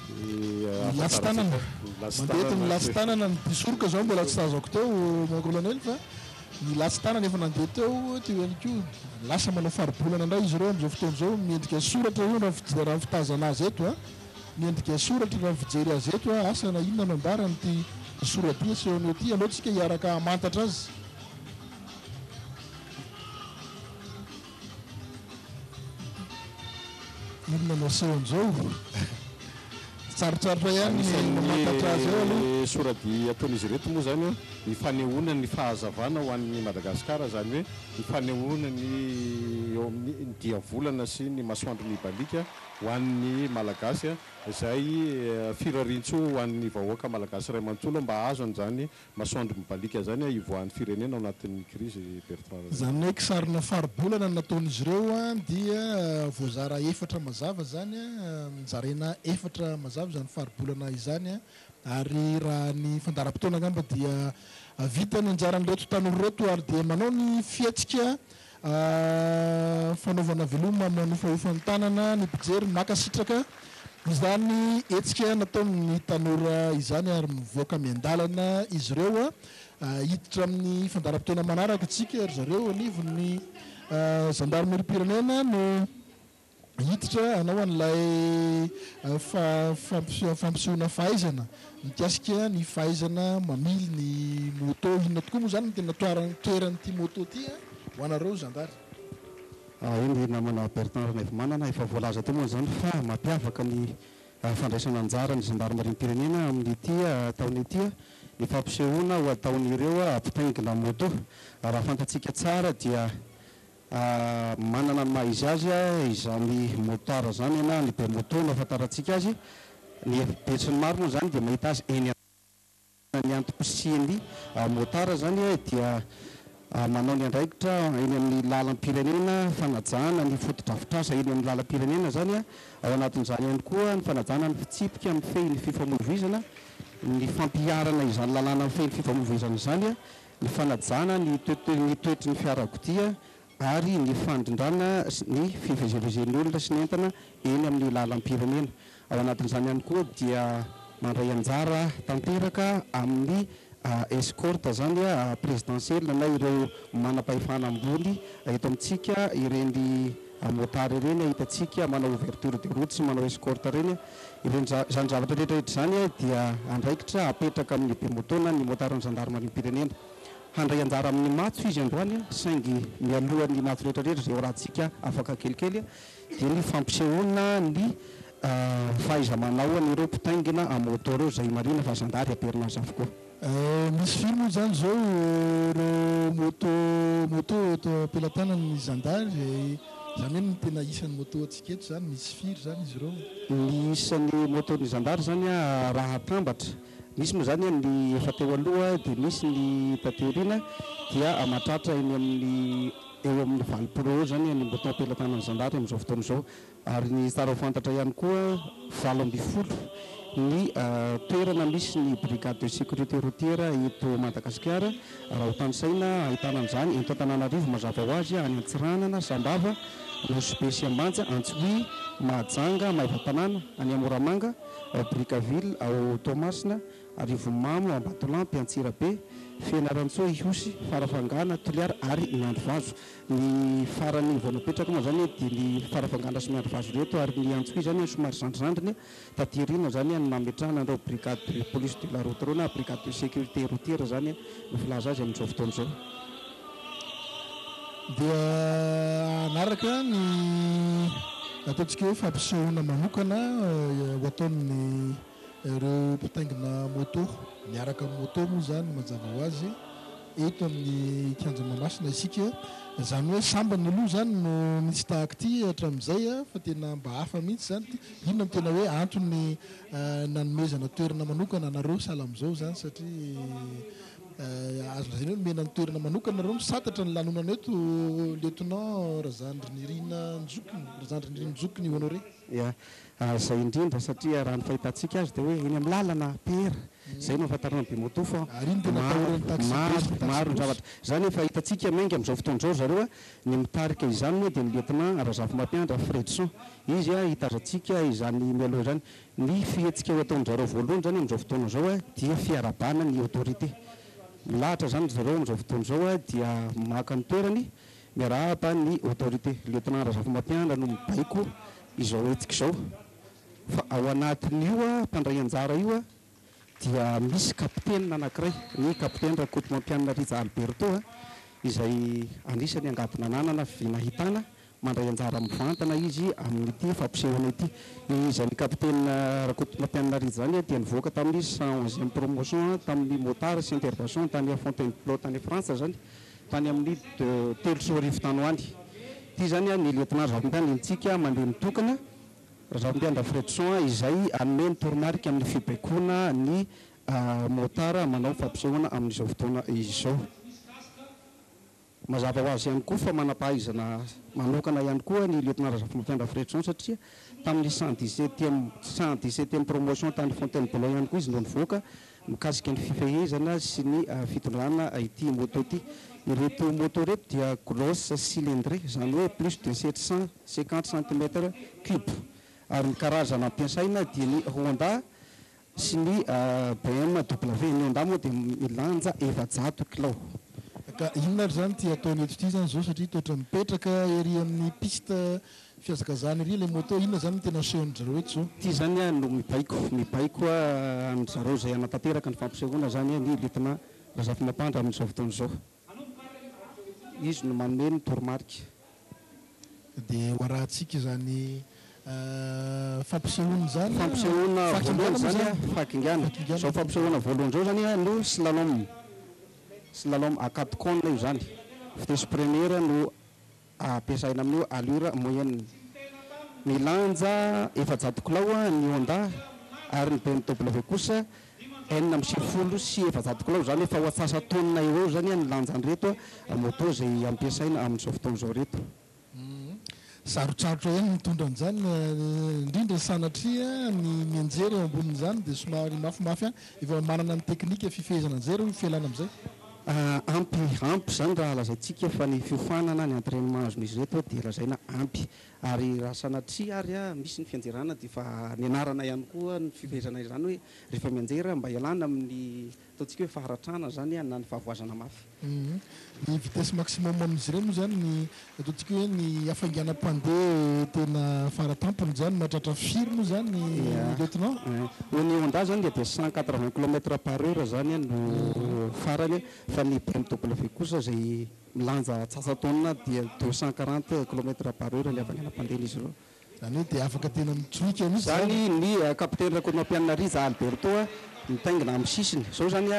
[SPEAKER 2] Ny latsi-tanana. Mandeha eto ny latsi-tanana, ny bisoroka izao mbola tsy tazako teo mon colonel fa ny latsi-tanana efa nandeha teo, teo ihany koa. Lasa manao faribolana indray izy ireo amin'izao fotoana izao, miendrika soratra io raha ny fitazana azy eto an. Miendrika soratra raha ny fijery azy eto an, asa na inona no ambaran'ity soradia asehony eo ity, aleo tsika hiaraka hamantatra azy. Inona no asehon'izao? Sarotsarotra ihany ny mamantatra azy eo aloha.
[SPEAKER 1] Anisan'ny soradia ataon'izy ireto moa izany ny fanehoana ny fahazavana ho an'i Madagasikara, izany hoe ny fanehoana ny eo amin'ny ny diavolana sy ny masoandro mibaliaka ho an'ny Malagasy, izay firariantsoa ho an'ny vahoaka malagasy iray manontolo mba hahazo an'izany Masoandro mibaliaka izany hivoahan'ny firenena ao anatin'ny krizy Bertrand Razafimanana.
[SPEAKER 2] Izany hoe kisarina faribolana no nataon'izy ireo dia voazara efatra mazava izany, nozaraina efatra mazava izany faribolana izany ary raha ny fandaharam-potoana angamba dia vita ny anjaran'ireto tanora ireto ary dia manao ny fihetsika. fanaovana veloma manofahofa ny tanana ny mpijery mankasitraka izany hetsika nataon'ny tanora izany ary mivoaka miandalana izy ireo. Hiditra amin'ny fandaharam-potoana manaraka isika ry zareo anivon'ny zandarimeriam-pirenena no hiditra hanao an'ilay fampisehoana fahaizana mikasika ny fahaizana mamily ny moto. Inona tokoa moa izany no tena toeran'ity moto ity ho anareo zandary?
[SPEAKER 4] Eny ry namana Bertin Ranaivomanana, efa voalaza teo moa izany fa mampiavaka ny fandraisana anjara ny zandarimariam-pirenena amin'ity taona ity ny fampisehoana ho ataon'ireo mpitaingina moto. Raha fantatsika tsara dia manana ny maha izy azy izany motard izany na ny be moto no ahafantarantsika azy. Ny besinimaro moa izany dia mahita azy eny Ny antom-pisian'ny motard izany dia manao ny andraikitra eny amin'ny lalam-pirenena, fanajana ny fotodrafitrasa eny amin'ny lalam-pirenena izany, ao anatin'izany ihany koa ny fanajana ny fitsipika mifehy ny fifamoivoizana, ny fampiharana izany lalàna mifehy ny fifamoivoizana izany, ny fanajana ny toetry ny fiarakodia ary ny fandrindrana ny fivezivezen'ny olona sy ny entana eny amin'ny lalam-pirenena. Ao anatin'izany ihany koa dia mandray anjara tanteraka amin'ny escorte izany présidentielle na ireo manam-pahefana ambony eto amintsika ireny motard ireny hitantsika manao ouverture de route sy manao escorte ireny. Ireny izany zavatra rehetra rehetra izany dia andraikitra apetraka amin'ny be-moto na ny motard-n'ny zandarimariam-pirenena. Handray anjara amin'ny matso izy androany saingy mialohan'ny matso rehetra rehetra izay horahantsika afaka kelikely dia ny fampisehoana ny fahaiza-manao an'ireo mpitaingina à moto ireo izay marihina fa zandary am-perinasa avokoa.
[SPEAKER 2] Misy firy moa izany izao ireo moto moto eto am-pelatanan'ny zandary? Izany hoe ny tena isan'ny moto antsika eto izany misy firy izany izy ireo?
[SPEAKER 4] Ny isan'ny moto-n'ny zandary izany raha atambatra Misy moa izany ny efa teo aloha dia misy ny taty aoriana dia mahatratra eny amin'ny eo amin'ny 80 eo izany ny mba tao am-pelatanan'ny zandary amin'izao fotoana izao ary ny tsara ho fantatra ihany koa 18 ny toerana misy ny brigade de sécurité routière eto Madagasikara raha ho tanisaina ahitana an'izany eto Antananarivo mazava ho azy any Antsiranana, Sambava, Nosy Be sy Ambanja, Antsohihy, Mahajanga, Maevatanàna, any Moramanga. ao Brickaville, ao Toamasina, Arivonimamo, Ambatolampy, Antsirabe, Fianarantsoa, Ihosy, Farafangana, Toliara ary Miandrivazo. Ny farany vao napetraka moa izany dia ny Farafangana sy Miandrivazo ireto ary ny Antsohihy izany somary zandrizandriny taty aoriana izany no nametrahana an'ireo brigade de police de la route ireo na brigade de sécurité routière izany no filaza azy amin'izao fotoana izao.
[SPEAKER 2] Dia hanaraka ny ataontsika hoe fampisehoana manokana ho ataon'ny ireo mpitaingina moto, miaraka amin'ny moto moa izany mazava ho azy, eto amin'ny kianja Mahamasina isika. Izany hoe sambany aloha izany no nisy tahaka ity hatramin'izay fa tena mba hafa mihitsy izany ity. Inona no tena hoe antony nanomezana toerana manokana anareo sahala amin'izao izany satria Azo lazaina hoe nomena ny toerana manokana nareo misantatra ny lanonana eto Lieutenant Razandrinirina Njokiny, Razandrinirina Njokiny Honoré.
[SPEAKER 4] Ya, izay indrindra satria raha ny fahitantsika azy dia hoe eny amin'ny lalana PR, izay no ahafantarana ny Bemoto fa
[SPEAKER 2] Ary iny tena
[SPEAKER 4] maro,
[SPEAKER 2] atahoran'ny taxi
[SPEAKER 4] maro,
[SPEAKER 2] bus, taxi
[SPEAKER 4] maro ny
[SPEAKER 2] bus.
[SPEAKER 4] zavatra. Izany efa hitantsika miainga amin'izao fotoana izao ry zareo a, ny mitarika izany moa dia ny Lieutenant Razafimampiandra Fredson. Izy a, hitazantsika izany mialoha izany. Ny fihetsika ho ataon-dry zareo voalohany izany amin'izao fotoana izao dia fiarahabana ny autorité. Milahatra izany ry zareo amin'izao fotoana izao dia maka ny toerany, miarahaba ny autorité. Lieutenant Razafimampiandra no mibaiko izao hetsika izao. Fa ao anatin'io mpandray anjara io dia misy kapiteny anankiray, ny kapiteny Rakotomampianina Rija Alberto izay anisan'ny angady nananana vy nahitana Mandray anjara mivantana izy amin'ity fampisehoana ity. Izany Kapiteny Rakotomampianina Rija izany dia nivoaka tamin'ny cent onzième promotion tamin'ny motard sy intervention tany Fontainebleau tany Frantsa izany tany amin'ny 2003 tany ho any. Ity izany ny Lieutenant Razafiampianina entintsika mandeha mitokana, Razafiampianina Fredson izay hanome ny toromarika amin'ny fibaikoana ny motard manao fampisehoana amin'izao fotoana izao. Mazava ho azy ihany koa fa manam-pahaizana manokana ihany koa ny Lieutenant Razafimampiandra Fredson satria tamin'ny cent dix-septième cent dix-septième promotion tany Fontainebleau ihany koa izy no nivoaka. mikasika ny fifehezana sy ny fitondrana ity moto ity. Ireto moto ireto dia grosse cylindrée, izany hoe plus de 750 centimètres cube, ary ny karazana ampiasaina dia ny Honda sy ny BMW. Ny Honda moa dia milanja 400 kilao.
[SPEAKER 2] Ka inona ary izany ity ataony eto ity izany izao satria toa mipetraka ery amin'ny piste fihazakazahana ery ilay moto, inona izany no tena asehon-dry zareo eto izao?
[SPEAKER 4] Ity izany no mibaiko, mibaiko an-dry zareo izay hanatanteraka ny fampisehoana izany ny Lieutenant Razafimampandra amin'izao fotoana izao. Izy no manome ny toromarika.
[SPEAKER 2] Dia ho arahantsika izany fampisehoana izany.
[SPEAKER 4] Fampisehoana voalohany izany, fakingana. Izao fampisehoana voalohany izao izany no slalom. Slalom à quatre cônes io izany. Vitesse première no ampiasaina amin'io, allure moyenne. Milanja 400 kilao ny Honda ary ny BMW kosa 496 kilao, izany hoe efa ho antsasa-taonina eo ho eo izany ny lanjan'ireto moto izay ampiasaina amin'izao fotoana izao ireto.
[SPEAKER 2] Sarotsarotra ihany ny mitondra an'izany, indrindra sanatria ny mianjera eo ambonin'izany dia somary mafimafy ihany. Efa manana ny teknika fifehezana an'izay ireo fialana amin'izay?
[SPEAKER 4] Ampy, ampy izany raha lazaintsika fa ny fiofanana, ny entrainement azon'izy ireto dia lazaina ampy. Ary raha sanatria ary misy ny fianjerana dia efa nianarana ihany koa ny fifehezana izany hoe rehefa mianjera mba hialana amin'ny ataontsika hoe faharatrana izany na ny fahavoazana mafy.
[SPEAKER 2] Ny vitesse maximum amin'izy ireny moa izany ny ataontsika hoe ny hafainganam-pandeha tena faratampony izany mahatratra firy moa izany lieutenant?
[SPEAKER 4] Ho an'ny Honda izany dia 180 kilomètre par heure izany no farany fa ny BMW kosa izay milanja antsasa-taonina dia 240 kilomètre par heure ny hafainganam-pandehan'izy ireo.
[SPEAKER 2] Izany hoe dia afaka tena mitsoika mihitsy izany.
[SPEAKER 4] Izany ny kapiteny Rakotomampianina Rija Alberto mitaingina amin'ny sisiny. Izao izany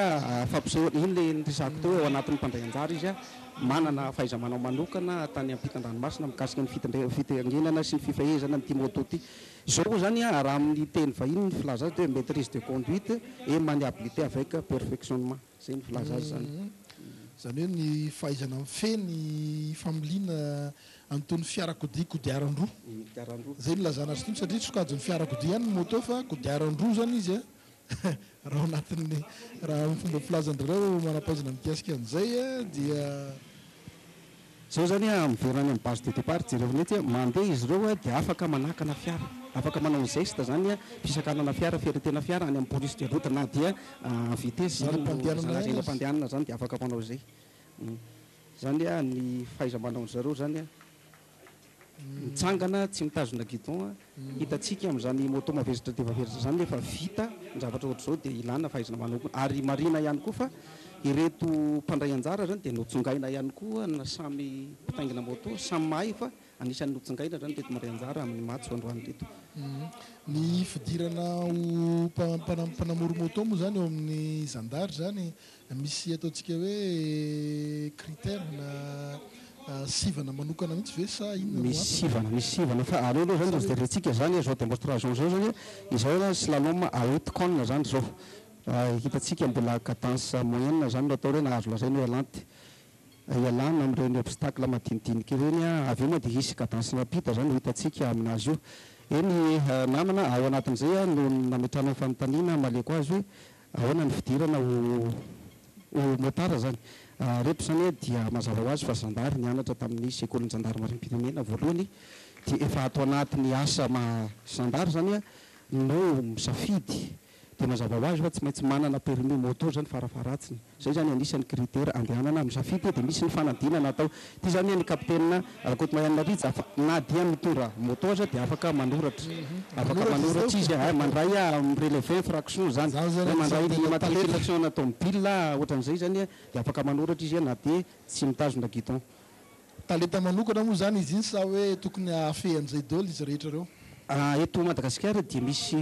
[SPEAKER 4] fampisehoana, iny ilay niresahako teo hoe ao anatin'ny mpandray anjara izy, manana fahaiza-manao manokana tany ampitan-dranomasina mikasika ny fitaingenana sy ny fifehezana an'ity moto ity. Izao izany raha amin'ny teny vahiny ny filaza azy dia hoe maitrise de conduite et maniabilité avec perfectionnement. Izay no filaza azy izany.
[SPEAKER 2] Izany hoe ny fahaizana mifehy ny familiana an'itony fiarakodia kodiaran-droa.
[SPEAKER 4] Kodiaran-droa.
[SPEAKER 2] Izay no ilazana azy itony satria sokajin'ny fiarakodia ihany ny moto fa kodiaran-droa izany izy an. Raha ao anatin'ny, raha amin'ny fomba filazan-dry zareo manam-pahaizana mikasika an'izay dia.
[SPEAKER 4] Zao zany a, miverina any amin'ny base de départ jereo etsy a, mandeha izy ireo a dia afaka manakana fiara, afaka manao geste zany a, fisakanana fiara, fiaretena fiara any amin'ny police de route na dia en vitesse zany no lazaina azy, eny am-pandehanana zany dia afaka manao izay. Zany a ny fahaiza-manaon-dry zareo zany a. Mitsangana tsy mitazona guidon a, hitantsika amin'izany moto mavesatra dia mavesatra izany nefa vita ny zavatra ohatr'izao dia ilana fahaizana manao koa, ary marihina ihany koa fa ireto mpandray anjara izany dia notsongaina ihany koa na samy mpitaingina moto, samy mahay fa anisan'ny notsongaina izany ireto mandray anjara amin'ny matso androany ireto.
[SPEAKER 2] Ny fidirana ho mpanamory moto moa izany eo amin'ny zandary izany Misy ataontsika hoe critère na sivana manokana mihitsy ve sa inona no
[SPEAKER 4] Misy
[SPEAKER 2] antony?
[SPEAKER 4] sivana, misy sivana fa aleo aloha zany jerentsika zany zao démonstration zao zany izao zany slalom à haute cône zany zao hitantsika mbola cadence moyenne zany no atao hoe na azo lazaina hoe lente ialana amin'ireny obstacle madinidinika ireny avy eo moa dia hisy cadence rapide zany ho hitantsika aminazy io. Eny namana ao anatin'izay no nametrahana ny fanontaniana hamaliako azy hoe Ahoana ny fidirana ho ho motard zany? Reto zany dia mazava ho azy fa zandary nianatra tamin'ny sekolin'ny zandarimariam-pirenena voalohany dia efa ato anatin'ny asa maha zandary zany no misafidy dia mazava ho azy fa tsy maintsy manana permis moto zany farafaharatsiny. Zay zany anisan'ny critère andehanana misafidy dia misy ny fanadinana atao. Ity zany ny kapiteny Rakotomahianina Rija fa na dia mitondra moto aza dia afaka manoratra. Afaka manoratra izy a, mandray mi-relever infraction zany, hoe mandray ny immatriculation tomobile ohatran'izay zany dia afaka manoratra izy na dia tsy mitazona guidon.
[SPEAKER 2] Talenta manokana moa izany izy iny sa hoe tokony hahafehy an'izay daholo izy rehetra ireo?
[SPEAKER 4] Eto Madagasikara dia misy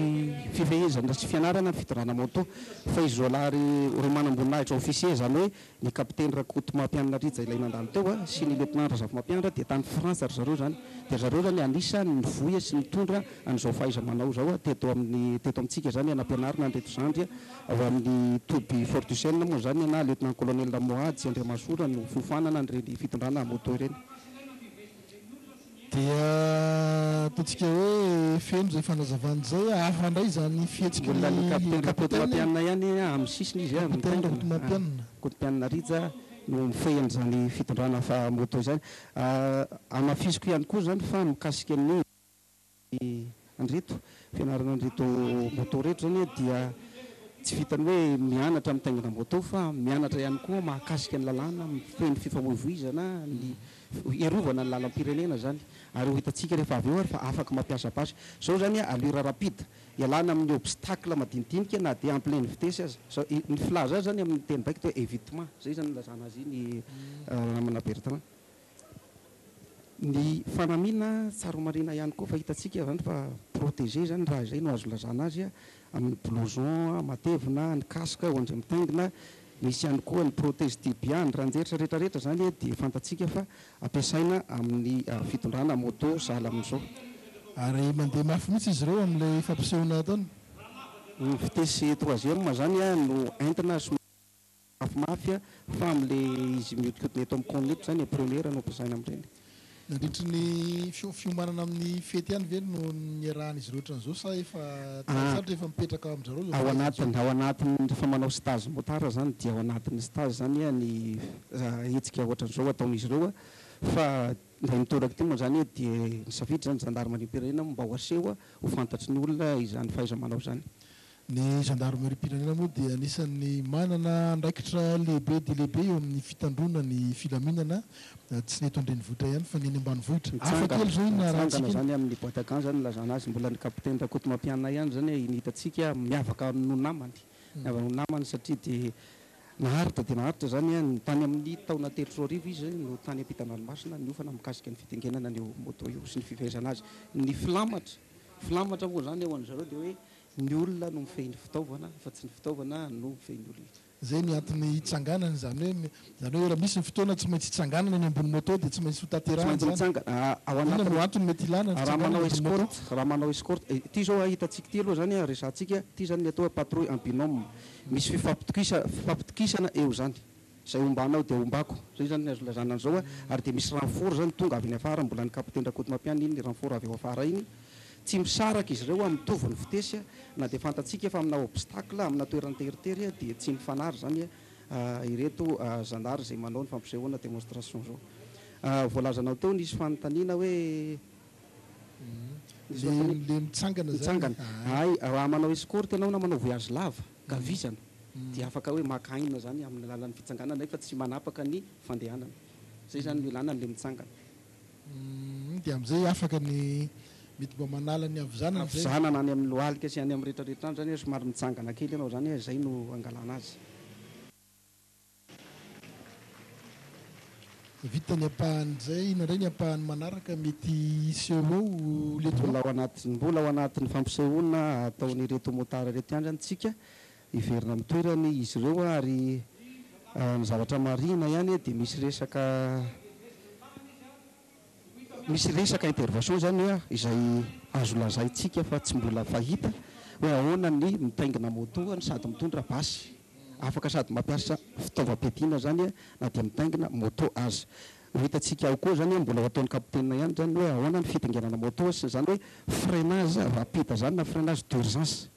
[SPEAKER 4] fifehezana sy fianarana ny fitondrana moto fa izy roalahy ireo manamboninahitra officier izany hoe ny kapiteny Rakotomampianina Rija ilay nandalo teo sy ny lieutenant Razafimampianina dia tany Frantsa ry zareo izany dia ry zareo izany anisan'ny nivoy sy nitondra an'izao fahaiza-manao izao teto amin'ny teto amintsika izany nampianarina an'ireto zandry ao amin'ny toby Fort Duchesne moa izany na lieutenant colonel Mohajy Andriamahasoa no fiofanana an'ireny fitondrana moto ireny.
[SPEAKER 2] Dia ataontsika hoe feno izay fanazavana izay, hafa indray izany fihetsiky
[SPEAKER 4] Mbola ny
[SPEAKER 2] ny
[SPEAKER 4] Capitaine
[SPEAKER 2] Capitaine.
[SPEAKER 4] Rakotomampianina ihany amin'ny sisiny izy
[SPEAKER 2] Capitaine
[SPEAKER 4] mitaingina.
[SPEAKER 2] Rakotomampianina.
[SPEAKER 4] Rakotomampianina Rija no mifehy an'izany fitondrana fa moto izany. Hamafisiko ihany koa izany fa mikasika ny an'ireto fianarana an'ireto moto ireto izany dia tsy vitan'ny hoe mianatra mitaingina moto fa mianatra ihany koa mahakasika ny lalàna mifehy ny fifamoivoizana, ny hiarovana ny lalam-pirenena izany ary ho hitantsika rehefa avy eo ary fa afaka mampiasa basy. Izao izany allure rapide, ialana amin'ny obstacle madinidinika na dia en pleine vitesse aza. Izao, ny filaza azy izany amin'ny teny baiko dia hoe évitement, izay izany no ilazana azy iny ranamana Bertrand. Ny fanamiana tsara homarihina ihany koa fa hitantsika izany fa protégé izany raha izay no azo ilazana azy amin'ny blouson matevina, ny casque ho an'izay mitaingina, misy ihany koa ny protège tibia, ny ranjeritra rehetra rehetra izany dia fantatsika fa ampiasaina amin'ny fitondrana moto sahala amin'izao.
[SPEAKER 2] Ary mandeha mafy mihitsy izy ireo amin'ilay fampisehoana ataony.
[SPEAKER 4] Ny vitesse troisième izany no entina somary mafimafy fa amin'le izy mihodinkodina eto amin'ny cône eto izany première no ampiasaina amin'ireny.
[SPEAKER 2] Nandritry ny fiomanana amin'ny fety ihany ve no niarahan'izy ireo ohatran'izao sa efa sarotra efa mipetraka amin-dry zareo izao
[SPEAKER 4] Ao
[SPEAKER 2] fahaizana
[SPEAKER 4] anatiny,
[SPEAKER 2] izao?
[SPEAKER 4] ao anatin'ny rehefa manao stage motard izany dia ao anatin'ny stage izany ny hetsika ohatran'izao ataon'izy ireo fa indray mitoraka ity moa izany dia nisafidy izany zandarimariam-pirenena mba ho aseho ho fantatry ny olona izany fahaiza-manao izany.
[SPEAKER 2] Ny zandarimariam-pirenena moa dia anisan'ny manana andraikitra lehibe dia lehibe eo amin'ny fitandroana ny filaminana, tsy ny eto an-drenivohitra ihany fa ny eny ambanivohitra. Hafa
[SPEAKER 4] Mitsangana,
[SPEAKER 2] kely izao iny
[SPEAKER 4] mitsangana
[SPEAKER 2] narahantsika iny.
[SPEAKER 4] izany amin'ny boîte à gants izany nilazana azy, mbola ny capitaine Rakotomampianina ihany izany iny hitantsika miavaka noho namany, miavaka noho namany satria dia naharitra dia naharitra izany ny tany amin'ny taona 2003 izy no tany ampitan-dranomasina niofana mikasika ny fitaingenana an'io moto io sy ny fifehezana azy. Ny filamatra, filamatra moa izany eo an-dry zareo dia hoe Ny olona no mifehy ny fitaovana fa tsy ny fitaovana no mifehy ny olona.
[SPEAKER 2] Izay ny antony hitsanganana, izany hoe izany hoe raha misy ny fotoana tsy maintsy hitsanganana eny ambony moto dia tsy maintsy ho
[SPEAKER 4] Tsy
[SPEAKER 2] tanterahana
[SPEAKER 4] maintsy
[SPEAKER 2] izany.
[SPEAKER 4] mitsangana ao
[SPEAKER 2] Inona
[SPEAKER 4] anatin'ny
[SPEAKER 2] no antony mety ilana ny
[SPEAKER 4] raha
[SPEAKER 2] fitsanganana
[SPEAKER 4] manao
[SPEAKER 2] eny ambony moto?
[SPEAKER 4] escorte, raha manao escorte, ity izao hitantsika ity aloha izany resahantsika, ity izany ny atao hoe patrouille en binôme. Misy fifampitokisa fifampitokisana eo izany. Izay ombanao dia ombako. Izay izany ny azo ilazana an'izao ary dia misy renfort izany tonga avy any afara, mbola ny capitaine Rakotomampianina iny ny renfort avy ao afara iny. Tsy misaraka izy ireo amin'ny mitovy ny vitesse na dia fantatsika fa amina obstacle, amina toerana teritery dia tsy mifanary izany ireto zandary izay manao ny fampisehoana démonstration izao. Voalazanao teo nisy fanontaniana hoe nisy
[SPEAKER 2] Le
[SPEAKER 4] fanontaniana
[SPEAKER 2] le mitsangana izany
[SPEAKER 4] mitsangana. Hay, raha manao escorte ianao na manao voyage lava ka vizana dia afaka hoe maka aina izany amin'ny alalan'ny fitsanganana nefa tsy manapaka ny fandehanana. Izay izany no ilana an'ilay mitsangana.
[SPEAKER 2] Dia amin'izay afaka ny mety mba manala ny havizanana izay.
[SPEAKER 4] Havizanana any amin'ny lohalika sy any amin'ny rehetrarehetra any izany somary mitsangana kely ianao izany, izay no angalana azy.
[SPEAKER 2] Vita ny ampahan'izay, inona indray ny ampahany manaraka mety hiseho eo
[SPEAKER 4] Mbola
[SPEAKER 2] lieutenant?
[SPEAKER 4] ao anatin'ny mbola ao anatin'ny fampisehoana ataon'ireto motard ireto ihany izany tsika, hiverina amin'ny toerany izy ireo ary ny zavatra marihina ihany dia misy resaka Misy resaka intervention izany izay azo lazaintsika fa tsy mbola fahita hoe ahoana ny mitaingina moto no sady mitondra basy. Afaka sady mampiasa fitaovam-piadiana izany na dia mitaingina moto aza. Ho hitantsika ao koa izany, mbola ho ataon'ny kapiteny ihany izany hoe ahoana ny fitaingenana moto sy izany hoe freinage rapide izany na freinage d'urgence.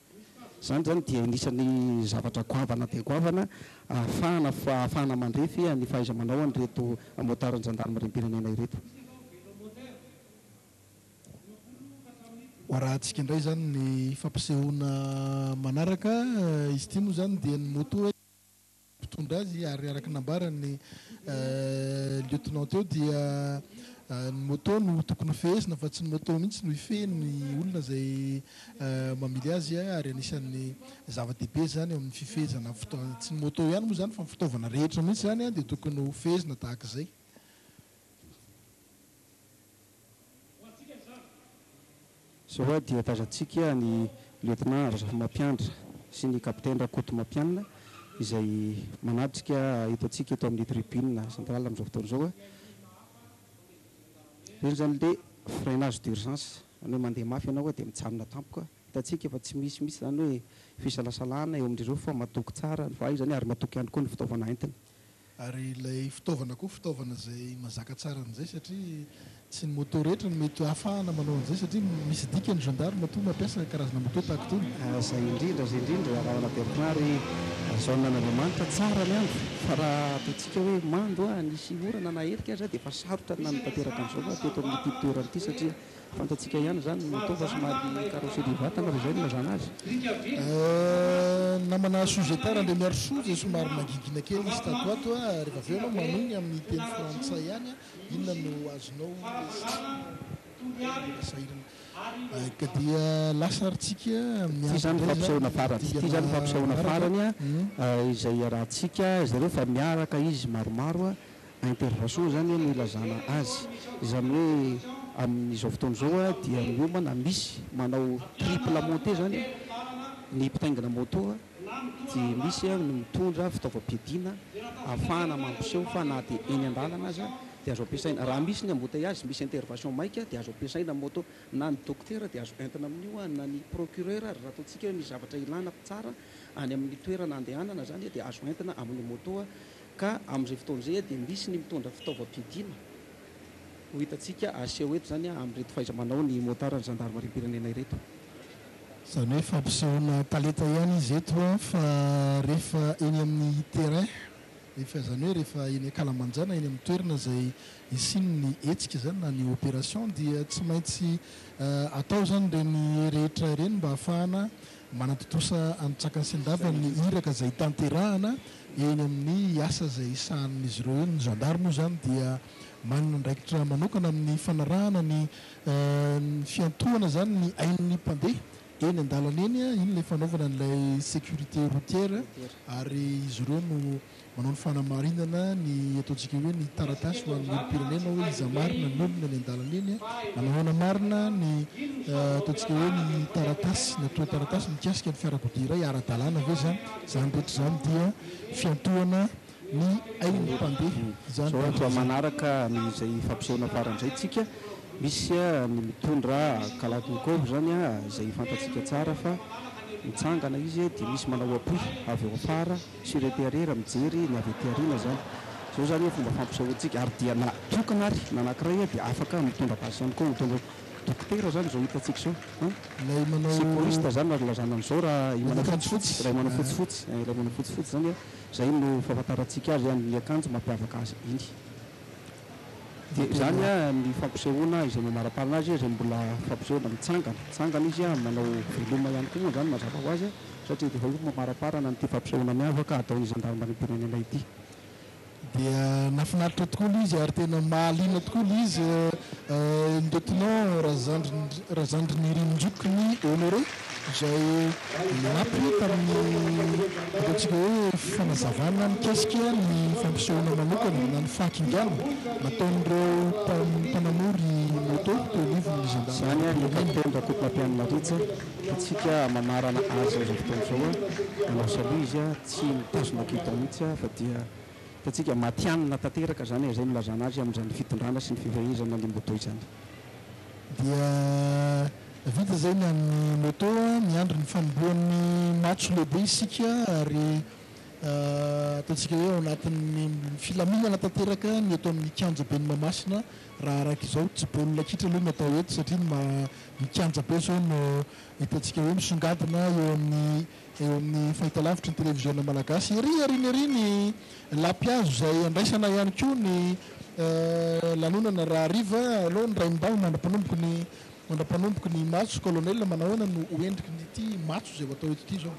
[SPEAKER 4] Izany izany dia anisan'ny zavatra goavana dia goavana ahafahana ahafahana mandrefy ny fahaiza-manao an'ireto motarn'ny zandarimariam-pirenena ireto.
[SPEAKER 2] Ho arahantsika indray izany ny fampisehoana manaraka. Izy ity moa izany dia ny moto. mpitondra azy ary araka ny nambaran'ny lieutenant teo dia ny moto no tokony ho fehezina fa tsy ny moto mihitsy no hifehy ny olona izay mamily azy ary anisan'ny zava-dehibe izany eo amin'ny fifehezana fitaovana tsy ny moto ihany moa izany fa ny fitaovana rehetra mihitsy izany dia tokony ho fehezina tahaka izay.
[SPEAKER 4] Izao dia tazantsika ny Lieutenant Razafimampiandra sy ny Capitaine Rakotomampianina izay manatrika eto antsika eto amin'ny tribune centrale amin'izao fotoana izao. Ireny izany ilay freinage d'urgence, izany hoe mandeha mafy ianao dia mijanona tampoka. Hitantsika fa tsy misy mihitsy izany hoe fisalasalana eo amin'ireo fa matoky tsara ny fahaizany ary matoky ihany koa ny fitaovana entiny.
[SPEAKER 2] Ary ilay fitaovana koa fitaovana izay mazaka tsara an'izay satria tsy ny moto rehetra no mety ahafahana manao an'izay satria misy dikany ny gendarme matoa mampiasa karazana moto tahaka itony.
[SPEAKER 4] Izay indrindra, izay indrindra Rahavana Bertrand ry Jaona an'Andriamanitra, tsara ny andro fa raha ataontsika hoe mando nisy orana na erika aza dia efa sarotra ny nanatanteraka an'izao teto amin'ity toerana ity satria Fantatsika ihany izany ny moto fa somary carrosserie vatana raha izay no ilazana azy.
[SPEAKER 2] Namana Sujetar Andriamiarisoa izay somary nangingina kely izy tato ho ato a, rehefa avy eo ianao manohy ny amin'ny teny frantsay ihany a, inona no azonao resahina? Mbola sahirana. Ka dia lasa ary tsika
[SPEAKER 4] Ity
[SPEAKER 2] miandry
[SPEAKER 4] izany
[SPEAKER 2] indray izany
[SPEAKER 4] fampisehoana
[SPEAKER 2] ny
[SPEAKER 4] farany, ity
[SPEAKER 2] dingana
[SPEAKER 4] izany fampisehoana
[SPEAKER 2] manaraka.
[SPEAKER 4] farany izay iarahantsika zareo fa miaraka izy maromaro Intervention izany no ilazana azy. Izany hoe amin'izao fotoana izao dia miomana, misy manao triple montée izany ny mpitaingina moto dia misy ny mitondra fitaovam-piadiana ahafahana mampiseho fa na dia eny an-dalana aza dia azo ampiasaina. Raha misy ny embouteillage, misy intervention maika dia azo ampiasaina ny moto. Na ny dokotera dia azo entina amin'io na ny procureur ary raha ataontsika hoe misy zavatra ilana mpitsara any amin'ny toerana andehanana izany dia azo entina amin'ny moto. Ka amin'izay fotoana izay dia misy ny mitondra fitaovam-piadiana ho hitantsika aseho eto izany amin'ireto fahaiza-manao ny motard ny zandarimariam-pirenena ireto.
[SPEAKER 2] Izany hoe fampisehoana talenta ihany izy eto fa rehefa eny amin'ny terrain, rehefa izany hoe rehefa eny ankalamanjana, eny amin'ny toerana izay hisian'ny hetsika izany na ny opération dia tsy maintsy atao izany ireny rehetra ireny mba hahafahana manatontosa antsakany sy andavany ny iraka izay tanterahana eny amin'ny asa izay sahanin'izy ireo eny. Ny zandary moa izany dia manana andraikitra manokana amin'ny fanarahana ny fiantohana izany ny ain'ny mpandeha eny an-dalana eny. Iny ilay fanaovana an'ilay sécurité routière ary izy ireo no manao ny fanamarinana ny ataontsika hoe ny taratasy ho an'ny olom-pirenena hoe iza marina ny olona eny an-dalana eny, manao ahoana marina ny ataontsika hoe ny taratasy, ny antontan-taratasy mikasika ny fiarakodia iray, ara-dalàna ve izany? Izany rehetra izany dia fiantohana ny ain'ny mpandeha izany
[SPEAKER 4] Izao
[SPEAKER 2] rehetra
[SPEAKER 4] toa
[SPEAKER 2] izany.
[SPEAKER 4] manaraka an'izay fampisehoana farany izay tsika, misy ny mitondra kalachnikov izany izay fantatsika tsara fa mitsangana izy dia misy manao appui avy eo afara, Sûreté arrière mijery ny avy aty aoriana zany. Zao zany hoe fomba fampisehoantsika ary dia na tokana ary na anakiray dia afaka mitondra basy ihany koa mitondra dokotera zany zao hitantsika zao an!
[SPEAKER 2] Ilay manao
[SPEAKER 4] Secouriste zany azo lazana an'izao raha i
[SPEAKER 2] manao
[SPEAKER 4] manao
[SPEAKER 2] akanjo
[SPEAKER 4] fotsifotsy
[SPEAKER 2] fotsy
[SPEAKER 4] raha i manao fotsifotsy eh ilay manao fotsifotsy zany zay no fahafantarantsika azy amin'ny akanjo mampiavaka azy iny. Dia izany ny fampisehoana izay mamaraparana azy izay mbola fampisehoana mitsangana, mitsangana izy manao veloma ihany koa moa izany mazava ho azy satria dia efa io mamaraparana an'ity fampisehoana miavaka ataon'ny zandarimariam-pirenena ity.
[SPEAKER 2] Dia nahafinaritra tokoa ilay izy ary tena mahaliana tokoa ilay izy Lieutenant Razandrinirindrokiny Honoré izay nanampy tamin'ny ataontsika hoe fanazavana mikasika ny fampisehoana manokana na ny fahakingana nataon'ireo mpanamory moto teo anivon'ny
[SPEAKER 4] Izany ny
[SPEAKER 2] zandarimariam-pirenena.
[SPEAKER 4] Kapiteny Rakotomampianina Rija, tiantsika mamarana azy amin'izao fotoana izao, manao salut izy, tsy mitazona guidon mihitsy fa dia hitantsika matihanina tanteraka izany, izay no ilazana azy amin'izany fitondrana sy ny fifehezana ny moto izany.
[SPEAKER 2] Dia vita izay ny an'ny moto a, miandry ny fanombohan'ny matso lehibe isika ary ataontsika hoe ao anatin'ny filaminana tanteraka ny eto amin'ny kianjaben'i Mahamasina raha araka izao. Tsy baolina kitra aloha no atao eto satria ny ny kianjabe izao no hitantsika hoe misongadina eo amin'ny eo amin'ny fahitalavitry ny televiziona malagasy. Ery aoriana ery ny lapihazo izay andraisana ihany koa ny lanonana rahariva. Aleo ny raim-bao mandra-panomboky ny mandra-panomboky ny matso. Colonel, manahoana no ho endriky ny ity matso izay ho atao eto ity izao?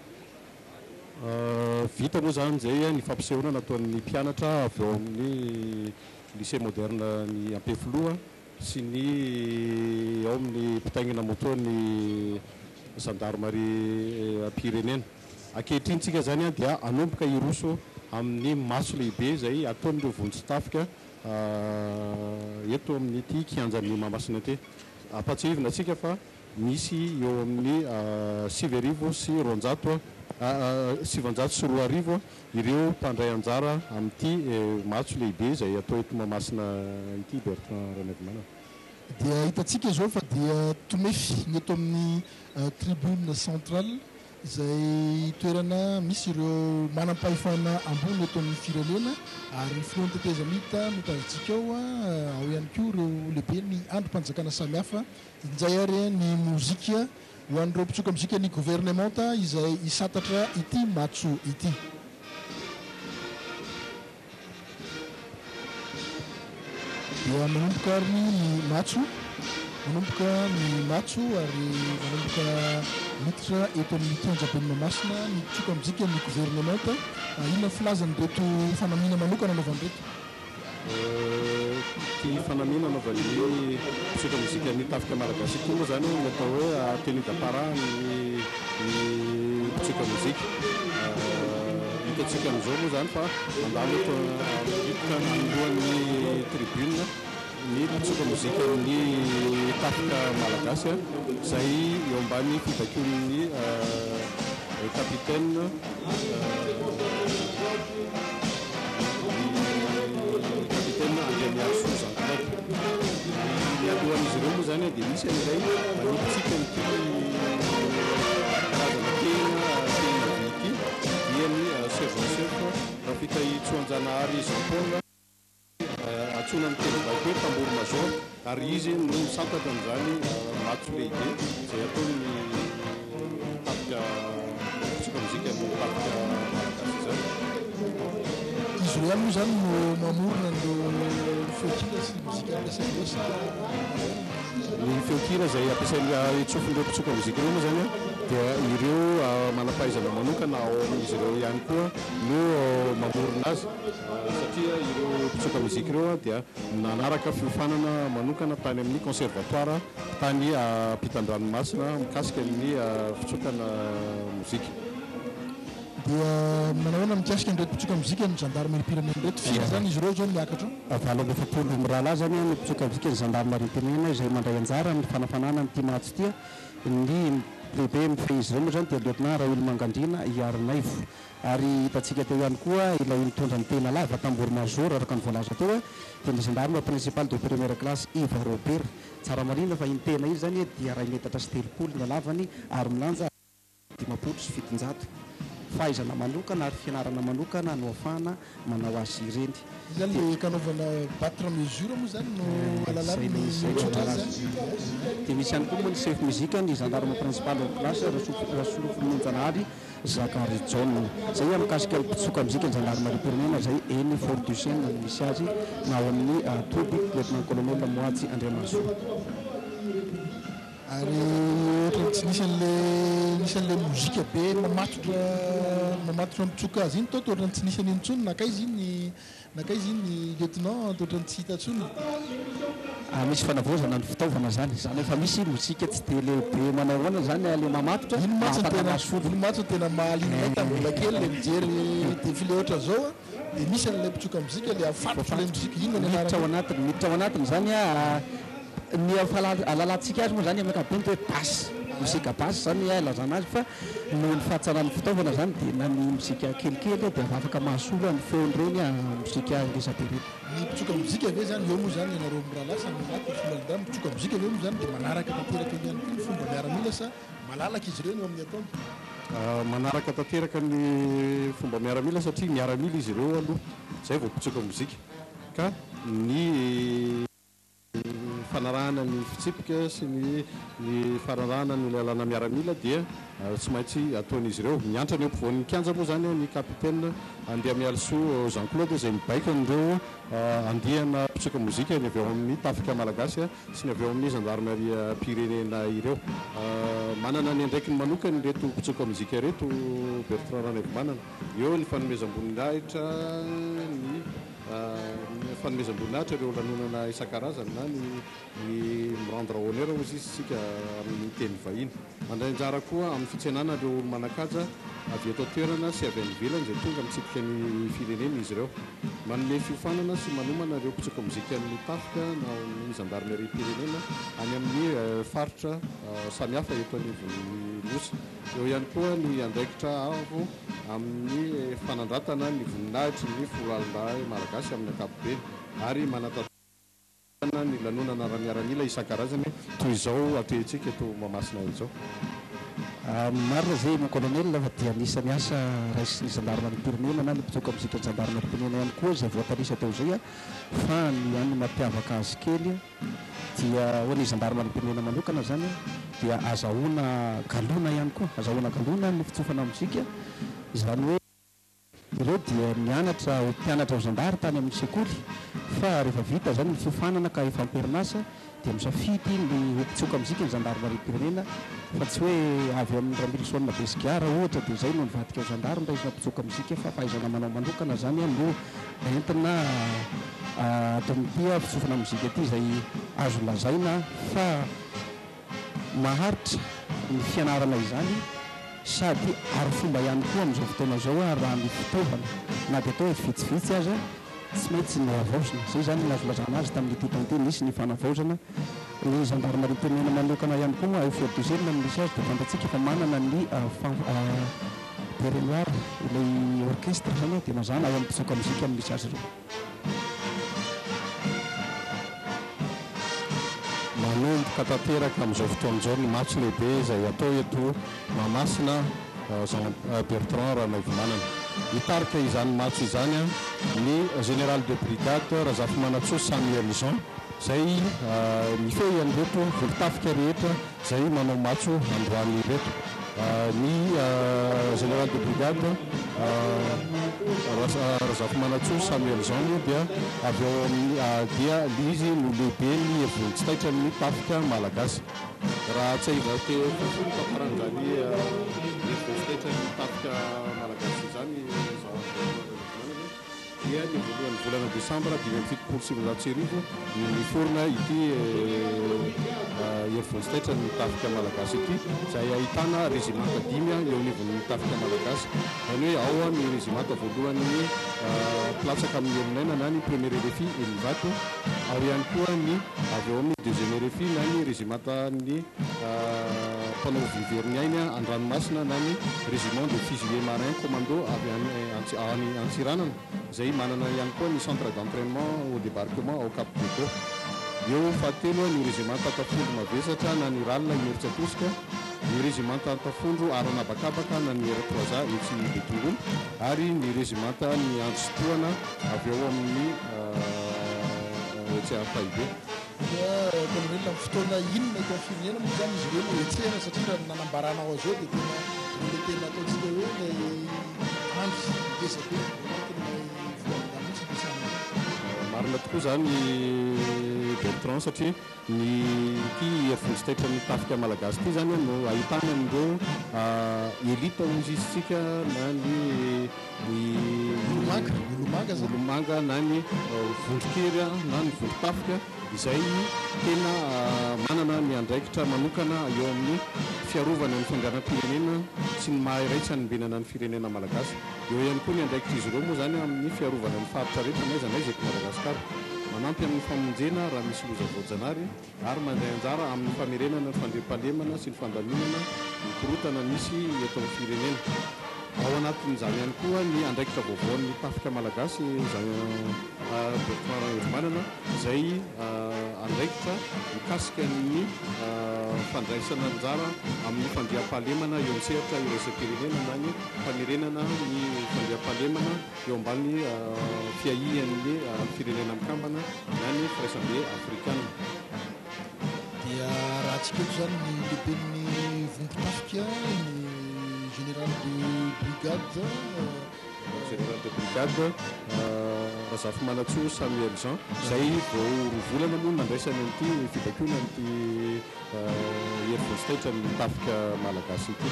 [SPEAKER 1] Vita moa izany izay ny fampisehoana nataon'ny mpianatra avy ao amin'ny Lycée Moderne ny Ampefiloha sy ny ao amin'ny mpitaingina moto ny zandarimariam-pirenena. Ankehitriny tsika izany dia hanomboka hiroso amin'ny matso lehibe izay ataon'ireo vonjitafika eto amin'ity kianjan'i Mahamasina ity. Ampahatsiahivina antsika fa misy eo amin'ny 209, 2900 ireo mpandray anjara amin'ity matso lehibe izay atao eto Mahamasina ity, Bertrand Ranaivomanana.
[SPEAKER 2] Dia hitantsika izao fa dia tomefy ny eto amin'ny tribune centrale. izay toerana misy ireo manam-pahefana ambony eto amin'ny firenena ary ny filohan'ny tetezamita no tazantsika ao, ao ihany koa ireo lehiben'ny andrim-panjakana samihafa. Injay ary ny mozika ho an'ireo mpitsoka mozikan'ny governemanta izay hisantatra ity matso ity. Dia manomboka ary ny matso, manomboka ny matso ary manomboka miditra eto amin'ny kianjaben'i Mahamasina ny mpitsoka mozikan'ny governemanta. Inona ny filazan'ireto fanamiana manokana anaovan'ireto?
[SPEAKER 1] Ity fanamiana anaovan'ny mpitsoka mozikan'ny tafika malagasy ity moa izany no atao hoe tenue d'apparat ny mpitsoka mozika. Hitantsika amin'izao moa izany fa mandalo eto miditra anoloan'ny tribune ny mpitsoka mozikan'ny tafika malagasy izay eo ambany fibaikoan'ny capitaine Ny capitaine Andriamiharisoa Jean Claude. Ny mialohan'izy ireo moa izany dia misy an'ilay manipitsipy an'ity karazana tehina tehina vy ity dia ny sergent chef Rafitahitsoanjanahary Jean Paul, antsoina amin'ny teny baiko hoe tambour major ary izy no misantatra an'izany matso lehibe izay ataon'ny tafika mpitsoka mozikan'ny tafika malagasy izany.
[SPEAKER 2] Izy ireo ihany moa izany no mamorona an'ireo feon-kira sy mozika ampiasaina ireo sa manahoana ny.
[SPEAKER 1] Ny feon-kira izay ampiasaina tsofin'ireo mpitsoka mozika ireo moa izany dia ireo manam-pahaizana manokana ao amin'izy ireo ihany koa no mamorona azy. Satria ireo mpitsoka mozika ireo dia nanaraka fiofanana manokana tany amin'ny conservatoire tany ampitan-dranomasina mikasika ny fitsokana mozika.
[SPEAKER 2] Dia manao ahoana mikasika an'ireto mpitsoka mozika ny zandarimariam-pirenena ireto? Firy izany izy ireo izao no miakatra
[SPEAKER 4] ao? 48 mirahalahy izany ny mpitsoka mozika ny zandarimariam-pirenena izay mandray anjara amin'ny fanafanana an'ity matso ity. Ny lehibe mifehy izy ireo moa izany dia Lieutenant Raolomangandriana Iarinaivo. Ary hitantsika teo ihany koa ilay nitondra ny tena lava, tambour major araka ny voalaza teo, dia ny gendarme principal de première classe Yves Robert. Tsara marihina fa iny tena iny izany dia iray metatra sy 30 ny halavany ary milanja 750. Fahaizana manokana ary fianarana manokana no ahafahana manao azy ireny.
[SPEAKER 2] Izany le kanaovana battre mesure moa zany no alalany ny mitsotra azy
[SPEAKER 4] an. Dia misy ihany koa moa ny chef musique ny gendarme principal de classe Rasolofomonjanahary Zakarijaona. Izay mikasika ny mpitsoka mozika ny zandarimariam-pirenena izay eny Fort Duchesne no misy azy na ao amin'ny toby Lieutenant Colonel Moajy Andriamahasoa.
[SPEAKER 2] Ary ohatran'ny tsy nisy an'le nisy an'le mozika be mamatotra mamatotra mitsoka azy iny tao toa ohatran'ny tsy nisy an'iny intsony nankaiza iny Nankaiza iny lieutenant toa ohatran'ny tsy hita intsony?
[SPEAKER 4] Ah misy fanavaozana ny fitaovana zany, zany efa misy mozika tsy de le be manao ahoana zany le mamatotra
[SPEAKER 2] Iny mantsy no tena, mahasolona. iny mantsy no tena mahaliana anay tamin'ny mbola kely le mijery défilé ohatran'izao a, dia misy an'ilay mpitsoka mozika le afatotro ilay mozika, inona ny
[SPEAKER 4] Miditra ao anaran'iny? anatiny, miditra ao anatiny zany a, ny ahafalantsika azy moa zany amin'ny ankapobeny de hoe basse, mozika basse zany ilazana azy fa Noho ny fahatsaran'ny fitaovana izany dia na ny mozika kelikely dia afaka mahasolo ny feon'ireny mozika ngeza be ireny.
[SPEAKER 2] Ny mpitsoka mozika ve izany, eo moa izany ianareo mirahalahy samy anaty foloalindahy, mpitsoka mozika ve moa izany dia manaraka tanteraka eny ihany koa ny fomba miaramila sa malalaka izy ireo ny eo amin'ny ataony?
[SPEAKER 1] Manaraka tanteraka ny fomba miaramila satria miaramila izy ireo aloha izay vao mpitsoka mozika ka ny fanarahana ny fitsipika sy ny ny fanarahana ny lalàna miaramila dia tsy maintsy ataon'izy ireo. Miantra ny eo ampovoan'ny kianja moa izany ny capitaine Andriamialisoa Jean Claude izay mibaiko an'ireo andiana mpitsoka mozika ny avy ao amin'ny tafika malagasy sy ny avy ao amin'ny zandarimariam-pirenena ireo. Manana ny andraikiny manokana ireto mpitsoka mozika ireto Bertrand Ranaivomanana. Eo ny fanomezam-boninahitra ny Ny fanomezam-boninahitra ireo lanonana isan-karazany na ny ny mi-rendre honneur hozy izy isika amin'ny teny vahiny. Mandray anjara koa amin'ny fitsenana ireo olo-manan-kaja avy eto an-toerana sy avy any ivelany izay tonga mitsidika ny firenena izy ireo. Manome fiofanana sy manomana ireo mpitsoka mozikan'ny tafika na ao amin'ny zandarimeriam-pirenena any amin'ny faritra samihafa eto anivon'ny Nosy. Eo ihany koa ny andraikitra avo amin'ny fanandratana ny voninahitry ny foloalindahy malagasy amin'ny ankapobeny ary manatanteraka ny lanonana ara-miaramila isan-karazany toy izao atrehintsika eto Mahamasina izao.
[SPEAKER 4] Marina izay mon colonel fa dia anisan'ny asa raisin'ny zandarimariam-pirenena na ny mpitsoka mizikan'ny zandarimariam-pirenena ihany koa izay voatanisa teo izay fa ny hany mampiavaka azy kely dia ho an'ny zandarimariam-pirenena manokana izany dia azahoana galona ihany koa, azahoana galona ny fitsofana mozika, izany hoe. Ireo dia nianatra ho mpianatra ho zandary tany amin'ny sekoly fa rehefa vita izany ny fiofanana ka efa am-perinasa dia misafidy ny ho mpitsoka mozika ny zandarimariam-pirenena fa tsy hoe avy amin'ny Ramilison Besigara ohatra dia izay no nivadika ho zandary no raisina mpitsoka mozika fa fahaizana manao manokana izany no entina ato amin'ity fitsofana mozika ity izay azo lazaina fa Maharitra ny fianarana izany sady arifomba ihany koa amin'izao fotoana izao raha ny fitaovana na dia atao hoe vitsivitsy aza tsy maintsy nohavaozina. Izay izany no azo lazana azy tamin'ity taona ity, nisy ny fanavaozana. Ny zandarimariam-pirenena manokana ihany koa moa ao Fort Dizaine no misy azy dia fantatsika fa manana ny Béret Noir, ilay orchestre izany dia mazàna ao amin'ny mpitsoka mozika no misy azy ireo.
[SPEAKER 1] Manomboka tanteraka amin'izao fotoana izao ny matso lehibe izay hatao eto Mahamasina, Jean Bertrand Ranaivomanana. Hitarika izany matso izany ny Général de Brigade Razafimanantsoa Samuel Jean izay mifehy an'ireto vondron-tafika rehetra izay manao matso androany ireto. Ny Général de Brigade Razafimanantsoa Samuel Jean moa dia avy ao amin'ny dia izy no lehiben'ny hevonjy taitran'ny tafika malagasy. Raha tsiahivina fohy ny tantaran'izany hevonjy taitran'ny tafika malagasy izany Jean Razafimanana. dia ny voalohan'ny volana desambra 1975 no niforona ity hery vonjy taitra ny tafika malagasy ity, izay ahitana rezimanta dimy eo anivon'ny tafika malagasy. Izany hoe ao ny rezimanta voalohan'ny mpilatsaka amin'ny helonaina na ny premier RFI eny Ivato, ao ihany koa ny avy ao amin'ny deuxième RFI na ny rezimantan'ny mpanao vy very ny ainy an-dranomasina na ny régiment de fusiliers marins commando avy any Antsiranana izay manana ihany koa ny centre d'entrainement au débarquement ao Cap Diego. Eo fahatelo ny rezimanta tafondro mavesatra na ny RAL Imerintsiatosika, ny rezimanta tafondro ara-nabakabaka na ny R3A etsy Betongolo ary ny rezimanta ny Andry sy Tohana avy ao amin'ny etsy Ampahibe.
[SPEAKER 2] Dia colonel amin'ny fotoana inona eto amin'ny firenena moa izany izy ireo no hetsehina satria raha ny nanambaranao azy eo dia tena ilay tena ataontsika hoe ilay andry ngeza be ao anatin'ilay volan-dahy mihitsy no resahana eto.
[SPEAKER 1] Marina tokoa izany Bertrand satria ny ity hery vonjy taitran'ny tafika malagasy ity izany no ahitana an'ireo elite hoy izy isika na ny ny
[SPEAKER 2] Olomanga, olomanga zany.
[SPEAKER 1] Olomanga na ny vondron-kery na ny vondron-tafika izay tena manana ny andraikitra manokana eo amin'ny fiarovana ny fiangaram-pirenena sy ny maha iray tsy hanombenana ny firenena malagasy. Eo ihany koa ny andraikitr'izy ireo moa izany amin'ny fiarovana ny faritra rehetra n'aiza n'aiza eto Madagasikara. Manampy amin'ny famonjena raha misy loza voajanahary. ary mandray anjara amin'ny famerenana ny fandriampahalemana sy ny fandaminana ny korontana misy eto amin'ny firenena. Ao anatin'izany ihany koa ny andraikitra vaovaon'ny tafika malagasy Jean Bertrand Raheromanana izay andraikitra mikasika ny fandraisana anjara amin'ny fandriampahalemana eo amin'ny sehatra iraisam-pirenena na ny famerenana ny fandriampahalemana eo ambany fiahian'ny Firenena Mikambana na ny Firaisambe Afrikana.
[SPEAKER 2] Dia arahantsika eto izany ny lehiben'ny vondron-tafika, ny Général de Brigade.
[SPEAKER 1] Général de Brigade Razafimanantsoa Samuel Jean, izay vao roa volana moa no nandraisany an'ity fibaikoana an'ity Hery vonjitaitra ny tafika malagasy ity.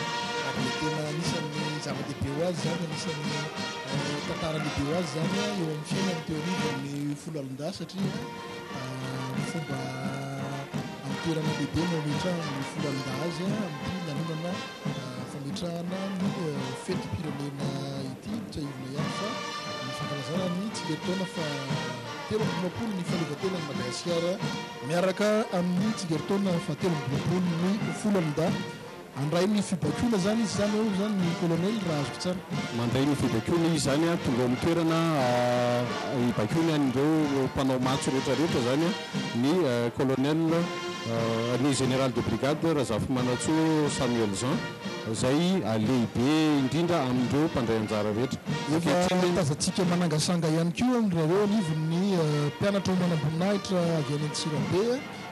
[SPEAKER 2] Ary dia tena anisan'ny zava-dehibe ho azy izany, anisan'ny tantara lehibe ho azy izany eo amin'ny fiainany teo anivon'ny foloalindahy satria fomba amin'ny toerana lehibe no ametrahan'ny foloalindahy azy amin'ity lanonana fametrahana ny fetim-pirenena ity. Tsiahivina ihany fa ny fankalazana ny tsingerintaona faha 53 ny fahaleovantenan'i Madagasikara Miaraka amin'ny tsingeritaona fahatelo amby roapolo ny folo amindahy. Handray ny fibaikoana izany izy izany eo izany ny colonel raha azoko tsara.
[SPEAKER 1] Mandray ny fibaikoana izy izany, tonga ao amin'ny toerana hibaikoany an'ireo mpanao matso rehetra rehetra izany ny colonel, ny général de brigade Razafimanantsoa Samuel Jean. izay lehibe indrindra amin'ireo mpandray anjara rehetra.
[SPEAKER 2] Efa
[SPEAKER 1] Ankehitriny.
[SPEAKER 2] tazantsika manangasanga ihany koa ry zareo anivon'ny mpianatra ho manamboninahitra avy any Antsirabe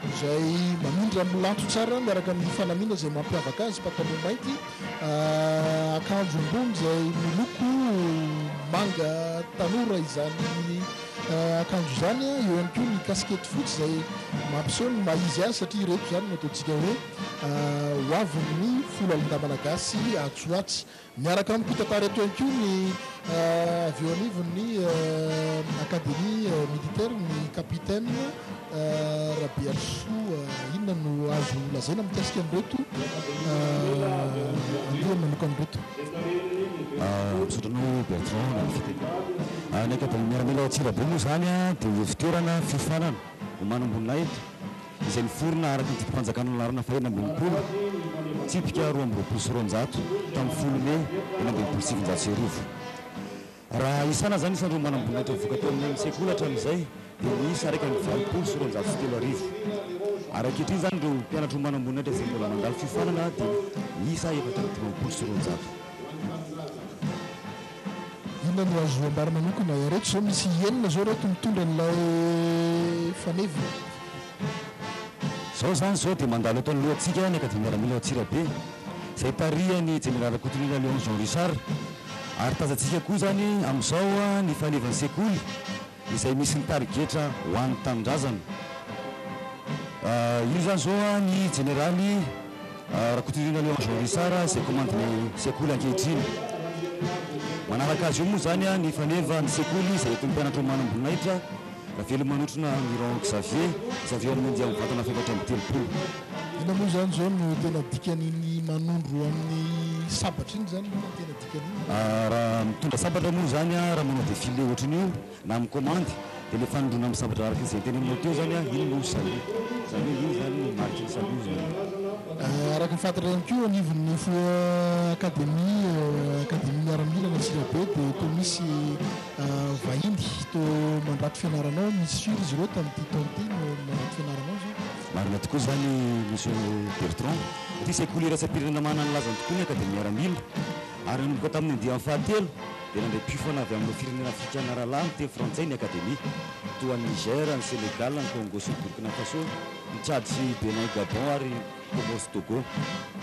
[SPEAKER 2] izay mamindra milanto tsara miaraka amin'ny fanamiana izay mampiavaka azy, pataloha mainty, akanjo ambony izay miloko manga tanora izany akanjo izany, eo ihany koa ny kasikety fotsy izay mampiseho ny maha izy azy satria ireto izany no ataontsika hoe ho avin'ny foloalindahy malagasy atsy ho atsy. Miaraka amin'ny mpitantara eto ihany koa ny avy eo anivon'ny Académie Militaire ny Capitaine Rabearisoa. Inona no azo lazaina mikasika an'ireto andiany manokana ireto?
[SPEAKER 6] Misaotra anao Bertrand na ny fitenenana. Ny Académie Miaramila ao Antsirabe moa izany dia ivon-toerana fiofanana ho manamboninahitra izay niforona araka ny didim-panjakana laharana faha-66, tsipika 222 tamin'ny folo mey 1966. Raha isana izany isan'ireo manamboninahitra nivoaka teo amin'ny sekoly hatramin'izay dia miisa 281. Ary ankehitriny izany ireo mpianatra ho manamboninahitra izay mbola mandalo fiofanana dia miisa 254.
[SPEAKER 2] Inona no azo ambara manokana? Ireto izao misy enina izao ireto mitondra an'ilay faneva.
[SPEAKER 6] Izao izany izao dia mandalo eto anoloantsika ny Akademia Miaramila ao Antsirabe, izay tarihan'ny Jeneraly Rakotonirina Léon Jean Richard. Ary tazantsika koa izany amin'izao ny fanevan'ny sekoly izay misy ny tarigetra ho an'ny tanindrazana. Io izany izao ny Jeneraly Rakotonirina Léon Jean Richard izay komandin'ny sekoly ankehitriny. Manaraka azy io moa izany ny fanevan'ny sekoly izay entin'ny mpianatra ho manamboninahitra. Ravelomanotrona Miron Xavier, izay avy eo amin'ny andiany mivantana faha-34.
[SPEAKER 2] Inona moa izany izao no tena dikan'iny manondro amin'ny sabatra iny izany? Inona no tena dikan'iny?
[SPEAKER 6] Raha mitondra sabatra moa izany raha manao défilé ohatran'io na mikomandy dia ilay fanondroana amin'ny sabatra araka izay teneninao teo izany iny no salut. Izany hoe iny izany no mariky ny salut izany.
[SPEAKER 2] Araka ny fantatra ihany koa anivon'ny Akademia Akademia Miaramila any Antsirabe dia toa misy Vahiny toa mandrato fianarana ao, misy firy izy ireo tamin'ity taona ity no mandrato fianarana ao izao?
[SPEAKER 6] Marina tokoa izany Monsieur Bertrand. Ity sekoly iraisam-pirenena manana ny lazany tokoa ny Akademia Miaramila ary nanomboka tamin'ny andiany fahatelo dia nandray mpiofana avy amin'ireo firenena afrikana rahalahy miteny frantsay ny Akademia toa an'i Niger, ny Sénégal, ny Congo sy ny Burkina Faso, ny Tchad sy Bénin, Gabon ary Comores sy Togo.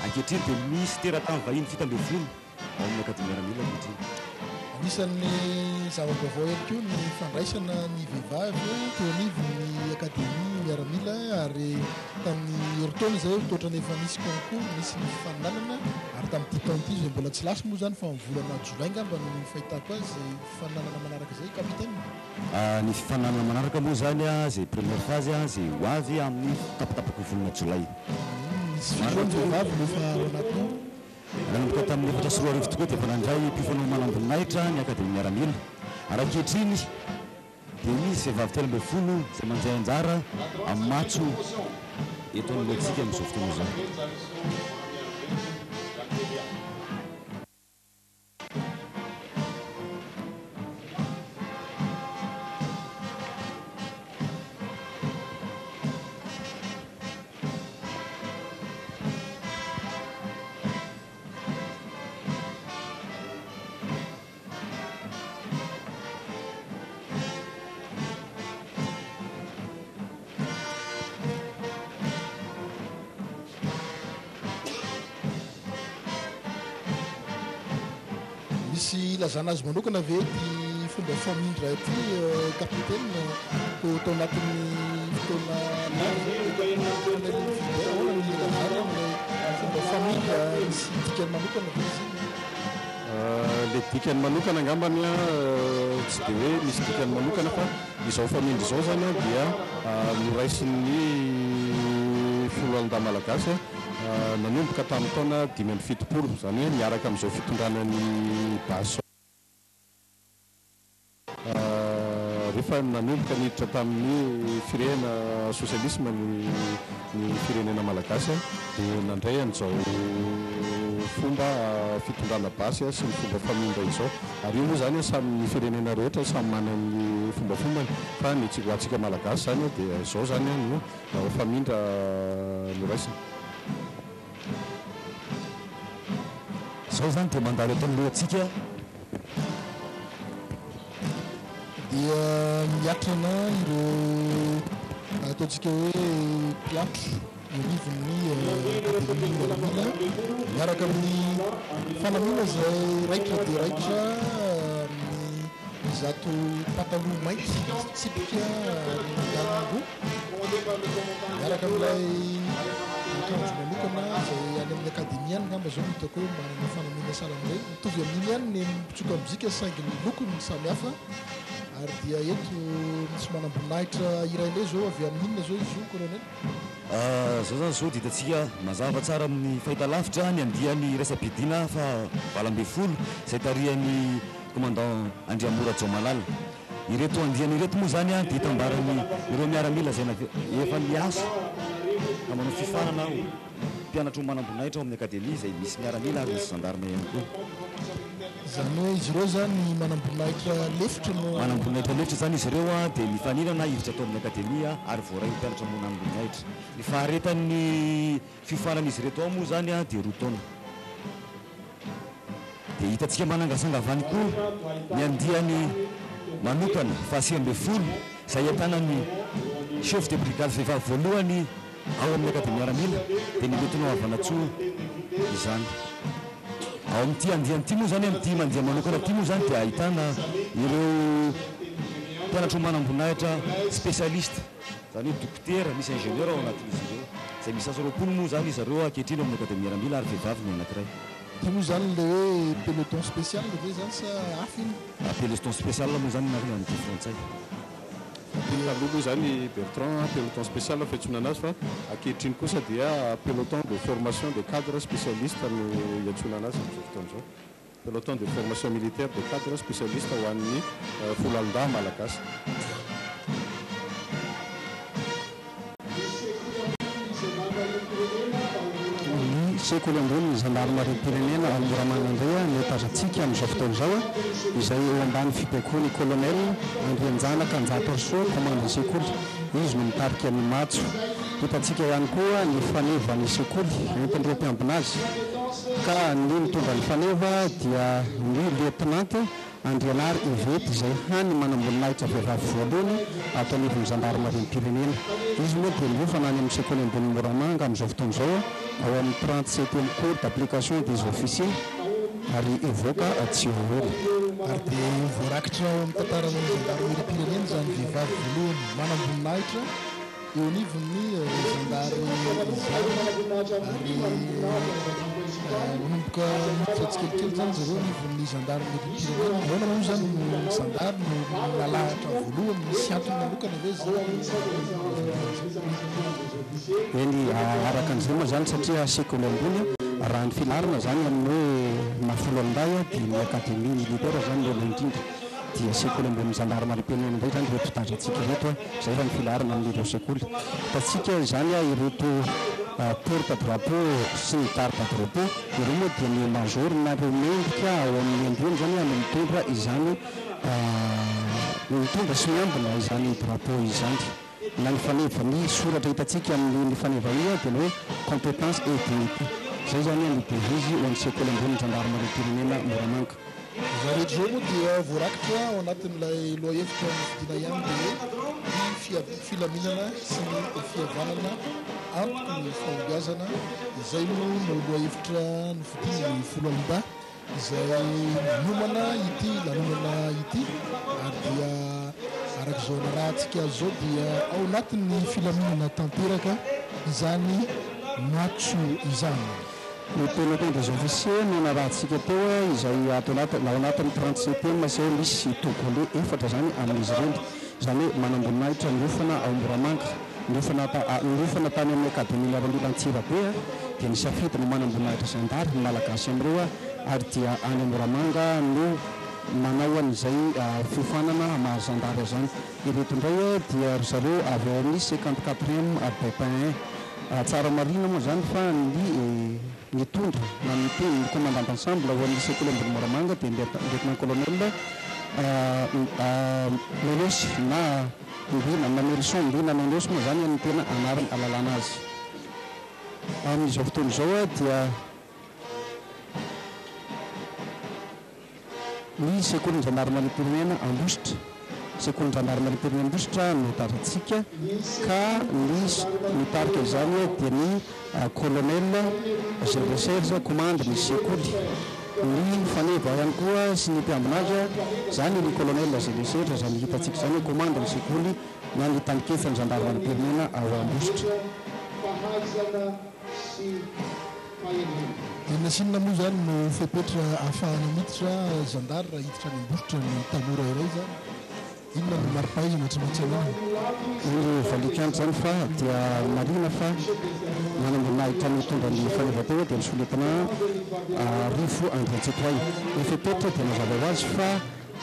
[SPEAKER 6] Ankehitriny dia misy teratany vahiny 17. ao amin'ny Akademia Miaramila ankehitriny.
[SPEAKER 2] Anisan'ny zava-baovao ihany koa ny fandraisana ny vehivavy teo anivon'ny Akademia Miaramila ary tamin'ny herintaona izay toa efa nisy concours, nisy ny fifaninanana ary tamin'ity taona ity izay mbola tsy lasa moa izany fa amin'ny volana jolay angamba no fahitako azy izay fifaninanana manaraka izay Capitaine.
[SPEAKER 6] Ny fifaninanana manaraka moa izany izay première phase izay ho avy amin'ny tapatapaky ny volana jolay.
[SPEAKER 2] Misy firy izao ny vehivavy no efa ao anatiny ao?
[SPEAKER 6] Nanomboka tamin'ny 2004 tokoa dia efa nandray mpiofana manamboninahitra ny Akademia Miaramila ary ankehitriny dia misy vehivavy 13 izay mandray anjara amin'ny matso eto anoloantsika amin'izao fotoana izao.
[SPEAKER 2] Misy ilazana azy manokana ve ity fomba famindra ity Capitaine? Toa tao anatin'ny fotoana lava izay ny Colonel Fidèle, ahoana no ilazana amin'ilay fomba famindra? Misy dikany manokana ve izy iny?
[SPEAKER 1] Ilay dikany manokana angambany tsy dia hoe misy dikany manokana fa izao famindra izao izany dia noraisin'ny foloalindahy malagasy nanomboka tamin'ny taona 75, izany hoe miaraka amin'izao fitondrana ny base Rehefa nanomboka niditra tamin'ny firehana sosialisma ny ny firenena malagasy dia nandray an'izao fomba fitondrana basy sy ny fomba famindra izao. Ary io moa izany samy ny firenena rehetra samy manana ny fombafombany fa ny ho antsika malagasy izany dia izao izany no famindra noraisina.
[SPEAKER 6] Izao izany dia mandalo eto anoloantsika.
[SPEAKER 2] Dia miatrana ireo ataontsika hoe mpiantro eo anivon'ny Akademia Miaramila miaraka amin'ny fanamiana izay raitra dia raitra amin'ny izato pataloha mainty misy tsipika ary miangon-doha miaraka amin'ilay akanjo manokana izay any amin'ny Akademia any angamba izao no hitako hoe manana fanamiana sahala amin'ireny. Mitovy amin'iny ihany ny mpitsoka mozika saingy ny lokony no samy hafa ary dia eto misy manamboninahitra iray indray izao avy amin'ny inona izao izy io Colonel?
[SPEAKER 6] Izao izany izao dia hitantsika mazava tsara amin'ny fahitalavitra ny andiany iraisam-piadiana faha 18 izay tarihan'ny Commandant Andriamora Jaomalala. Ireto andiany ireto moa izany dia itambaran'ny ireo miaramila izay efa niasa ka manao fiofanana ho Mpianatra ho manamboninahitra ao amin'ny Akademia izay misy miaramila ary misy zandarma ihany koa.
[SPEAKER 2] Izany hoe izy ireo izany manamboninahitra lefitra no.
[SPEAKER 6] Manamboninahitra lefitra izany izy ireo dia mifaninana hiditra ato amin'ny Akademia ary voaray ho mpianatra manamboninahitra. Ny faharetan'ny fiofanan'izy ireto ao moa izany dia 2 taona. Dia hitantsika manangasanga avy any koa ny andiany manokana faha 19 izay ahitana ny Chef de brigade vehivavy voalohany ao amin'ny Akademia Miaramila dia ny Lieutenant Havanatsoa izany. Ao amin'ity andiany ity moa izany, amin'ity mandia manokana ity moa izany dia ahitana ireo mpianatra ho manamboninahitra spécialiste, izany hoe dokotera, misy ingénieur ao anatin'izy ireo, izay misy asa 20 moa izany izy ireo ankehitriny ao amin'ny Akademia Miaramila ary vehivavy ny anankiray.
[SPEAKER 2] Ity moa izany ilay hoe peloton spécial ve izany sa hafa iny?
[SPEAKER 6] Peloton spécial moa izany ny anarany amin'ny teny frantsay.
[SPEAKER 1] Taloha moa izany i Bertrand peloton spécial fiantsoana anazy fa ankehitriny kosa dia peloton de formation de cadre spécialiste no iantsoana anazy amin'izao fotoana izao. Peloton de formation militaire de cadre spécialiste ho an'ny foloalindahy malagasy.
[SPEAKER 4] Ny sekoly ambonin'ny zandarimariam-pirenena ao Moramanga indray no tazantsika amin'izao fotoana izao, izay eo ambany fibaikoan'ny Colonel Andrianjanaka Njatoarisoa, komandin'ny sekoly. Izy no mitarika ny matso. Hitantsika ihany koa ny fanevan'ny sekoly entin'ireo mpiambina azy, ka ny mitondra ny faneva dia ny Lieutenant Andrianary Yvette izay hany manamboninahitra vehivavy voalohany ato anivon'ny zandarimariam-pirenena. Izy moa dia miofana any amin'ny sekoly ambony Moramanga amin'izao fotoana izao ao amin'ny trente-septième cours d'application des officiers ary hivoaka tsy ho ela.
[SPEAKER 2] Ary dia voarakitra ao amin'ny tantaran'ny zandarimeriam-pirenena izany vehivavy voalohany manamboninahitra eo anivon'ny zandary izany ary manomboka miditra tsikelikely izany zareo anivon'ny zandarimeriam-pirenena. Ahoana moa izany no ny zandary no nalahatra voalohany? Misy antony manokana ve izany?
[SPEAKER 4] Eny, araka an'izay moa izany satria sekoly ambony raha ny filaharana izany amin'ny hoe maha foloalindahy dia ny académie militaire izany no aloha indrindra. Dia sekoly ambonin'ny zandarimariam-pirenena indray izany ireto tazantsika ireto a! Izay raha ny filaharana amin'ireo sekoly. Hitantsika izany ireto porte drapeau sy ny garde drapeau, ireo moa dia ny major na ireo mendrika ao amin'ny andiany izany no mitondra izany, mitondra sy miambina izany drapeau izany. Na ny faneva, ny soratra hitantsika amin'iny faneva iny dia ny hoe compétence et dignité. Izay izany ny devise ho an'ny sekoly ambonin'ny zandarimariam-pirenena Moramanga.
[SPEAKER 2] Izao rehetra izao moa dia voarakitra ao anatin'ilay lohahevitra nofidina ihany dia hoe ny filaminana sy ny fihavanana antoky ny fahombiazana. Izay moa no lohahevitra nofidin'ny foloalindahy izay miomana ity lanonana ity ary dia araka izao narahantsika azy izao dia ao anatin'ny filaminana tanteraka izany matso izany.
[SPEAKER 4] Ny peloton des officiers no narahantsika teo izay ato anaty ao anatin'ny trente septième izay misy togolais efatra izany amin'izy ireny. Izany hoe manamboninahitra niofana ao Moramanga, niofana niofana tany amin'ny Académie Miaramila Antsirabe dia nisafidy ny manamboninahitra zandary, ny Malagasy amin'ireo ary dia any Moramanga no manao an'izay fiofanana maha zandary azy izany. Ireto indray dia ry zareo avy ao amin'ny cinquante quatrième BPN. Tsara marihina moa izany fa ny nitondra na ny ny commandant d'ensemble ho an'ny sekoly ambony Moramanga dia ny lieutenant colonel Menosy na Mbina na Melson Mbina Menosy moa izany no tena anarany ahalalana azy. Amin'izao fotoana izao dia. Ny sekolin'ny zandarimariam-pirenena Ambositra. Sekolin'ny zandarimariam-pirenena Ambositra no tazantsika ka ny mitarika izany dia ny Colonel Gervais Serge, komandy ny sekoly. Ny faneva ihany koa sy ny mpiambina azy, izany ny Colonel Gervais Serge izany hitantsika izany, komandy ny sekoly na ny taninketsan'ny zandarimariam-pirenena ao Ambositra.
[SPEAKER 2] Inona sy inona moa izany no fepetra ahafahana miditra zandary raha hiditra any Ambositra ny tanora iray izany? Inona no mari-pahaizana tsy maintsy ananany?
[SPEAKER 4] Io valikan izany fa dia marihina fa manamboninahitra mitondra ny fanaovan-tena dia ny sous-lieutenant Rivo Andriantsitohaina. Ny fepetra dia mazava ho azy fa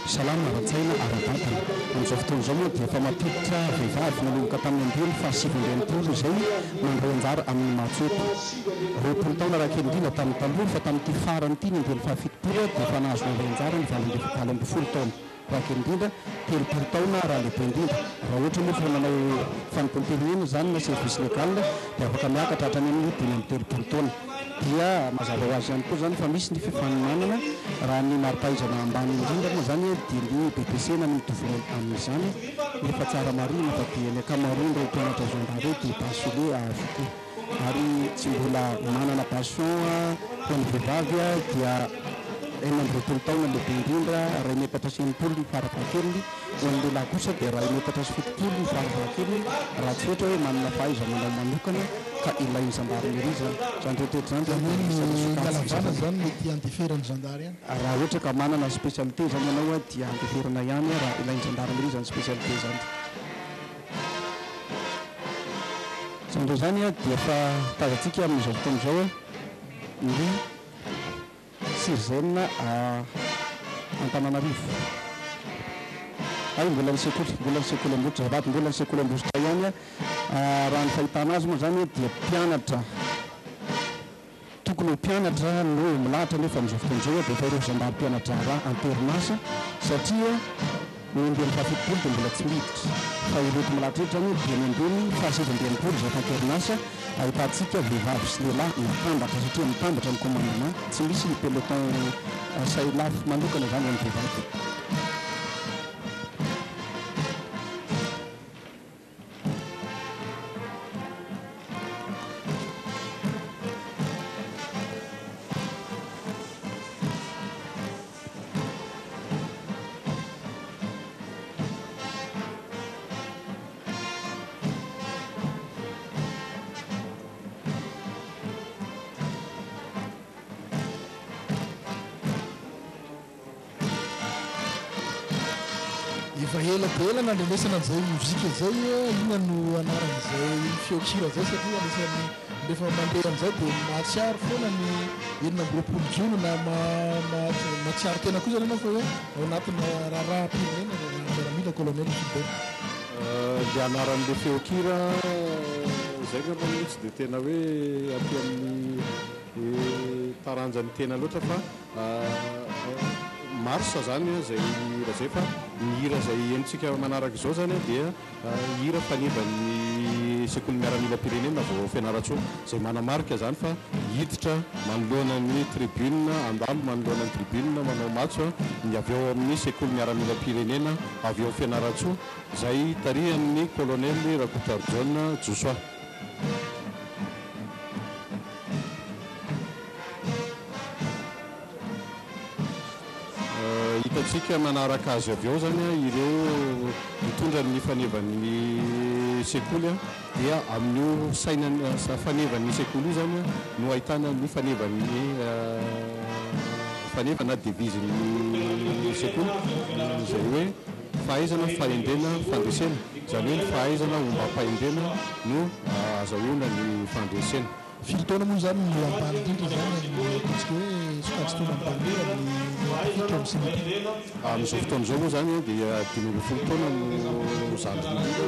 [SPEAKER 4] Salama ara-tsaina, ara-batana. Amin'izao fotoana izao moa dia efa mampiditra vehivavy nanomboka tamin'ny andiany faha-69 izay mandray anjara amin'ny matso eto. 20 taona raha kely indrindra tamin'ny taloha fa tamin'ity farany ity ny andiany faha-70 dia efa nahazo nandray anjara ny 18 taona raha kely indrindra, 30 taona raha lehibe indrindra. Raha ohatra moa fa nanao fanompoam-pirenena izany na service légal dia afaka miakatra hatrany amin'ny 35 taona. Dia mazava ho azy ihany koa izany fa misy ny fifaninanana, raha ny mari-pahaizana ambany indrindra moa izany dia ny BEPC na ny mitovy amin'izany, nefa tsara marihina fa dia ny ankamaroan'ireo mpianatra zandary ireo dia bachelier avokoa ary tsy mbola manana passion ho an'ny vehivavy dia 26 taona lehibe indrindra, iray metatra sy 60 ny farafahakeliny, ho an'ny lehilahy kosa dia iray metatra sy 70 ny farafahakeliny raha tsy ohatra hoe manana fahaiza-manao manokana. Ka ilain'ny zandarimeria izany. Izany rehetra izany
[SPEAKER 2] Izany hoe
[SPEAKER 4] dia
[SPEAKER 2] ny
[SPEAKER 4] isan'ny sokajy
[SPEAKER 2] halavana
[SPEAKER 4] fisarahana.
[SPEAKER 2] izany mety handeferan'ny zandary any.
[SPEAKER 4] Raha ohatra ka manana spécialité izany ianao dia handeferana ihany raha ilain'ny zandarimeria izany spécialité izany. Izany indray izany dia efa tazantsika amin'izao fotoana izao ny. Sirzen a Antananarivo. Hay mbola ny sekoly, mbola ny sekoly Ambositra, azafady, mbola ny sekoly Ambositra ihany. Raha ny fahitana azy moa izany dia mpianatra, tokony ho mpianatra no milahatra nefa amin'izao fotoana izao dia efa ireo zandary mpiana-draharaha am-perinasa satria Ny andiany fahafitopolo dia mbola tsy miditra, fa ireto milahatra ireto izany dia ny andiany fahasivy amby 60 izay tankerin'asa ahitantsika vehivavy sy lehilahy mitambatra satria mitambatra ny commandement, tsy misy ny peloton sahilafy manokana izany ho an'ny vehivavy.
[SPEAKER 2] Efa ela dia ela nandrenesana an'izay mozika izay, inona no anaran'izay feon-kira izay satria anisan'ny rehefa mandeha an'izay dia mahatsiaro foana ny 26 jona na mahatsiaro tena koa izany ianao fa hoe ao anatina raharaham-pirenena miaramila colonel Gilbert.
[SPEAKER 1] Ilay anaran'ilay feon-kira izay angamba moa tsy dia tena hoe aty amin'ny taranjan'ny tena loatra fa Mars zany izay hira izay fa ny hira izay henontsika manaraka izao zany dia hira fanevan'ny sekoly miaramilam-pirenena vao ao Fianarantsoa izay manamarika izany fa hiditra manoloana ny tribune handalo manoloana ny tribune manao matso ny avy ao amin'ny sekoly miaramilam-pirenena avy ao Fianarantsoa izay tarihan'ny kolonely Rakotoarijaona Josoa. Hitantsika manaraka azy avy ao izany ireo mitondra ny fanevan'ny sekoly dia amin'io saina fanevan'ny sekoly io izany no ahitana ny fanevan'ny faneva na devizin'ny sekoly izay hoe fahaizana, fahendrena, fandresena. Izany hoe ny fahaizana ombam-pahendrena no ahazahoana ny fandresena.
[SPEAKER 2] Firy taona moa izany no ambany indrindra izany amin'ny ataontsika hoe sokajin-taona ambany indrindra amin'ny tafiditra ao amin'ny CNIP?
[SPEAKER 1] Amin'izao fotoana izao moa izany dia 15 taona no zandriny indrindra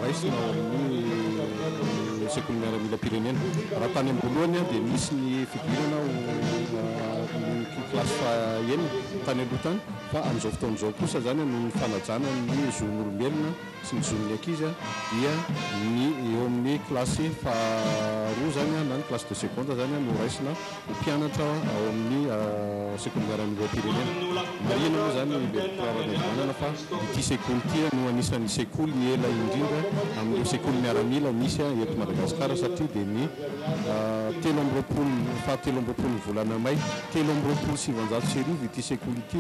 [SPEAKER 1] raisina ao amin'ny sekoly miaramilam-pirenena. Raha tany am-boalohany dia nisy ny fidirana ho ny kilasy faha-enina tany aloha tany fa amin'izao fotoana izao kosa izany noho ny fanajana ny zon'olombelona sy ny zon'ny ankizy dia ny eo amin'ny kilasy faharoa izany na ny classe de seconde izany no raisina ho mpianatra ao amin'ny sekoly miaramilam-pirenena. Marihina moa izany Bertrand Ranaivomanana fa ity sekoly ity no anisan'ny sekoly ela indrindra amin'ireo sekoly miaramila misy eto Madagasikara satria dia ny 23 faha 23 ny volana may 1923 ity sekoly ity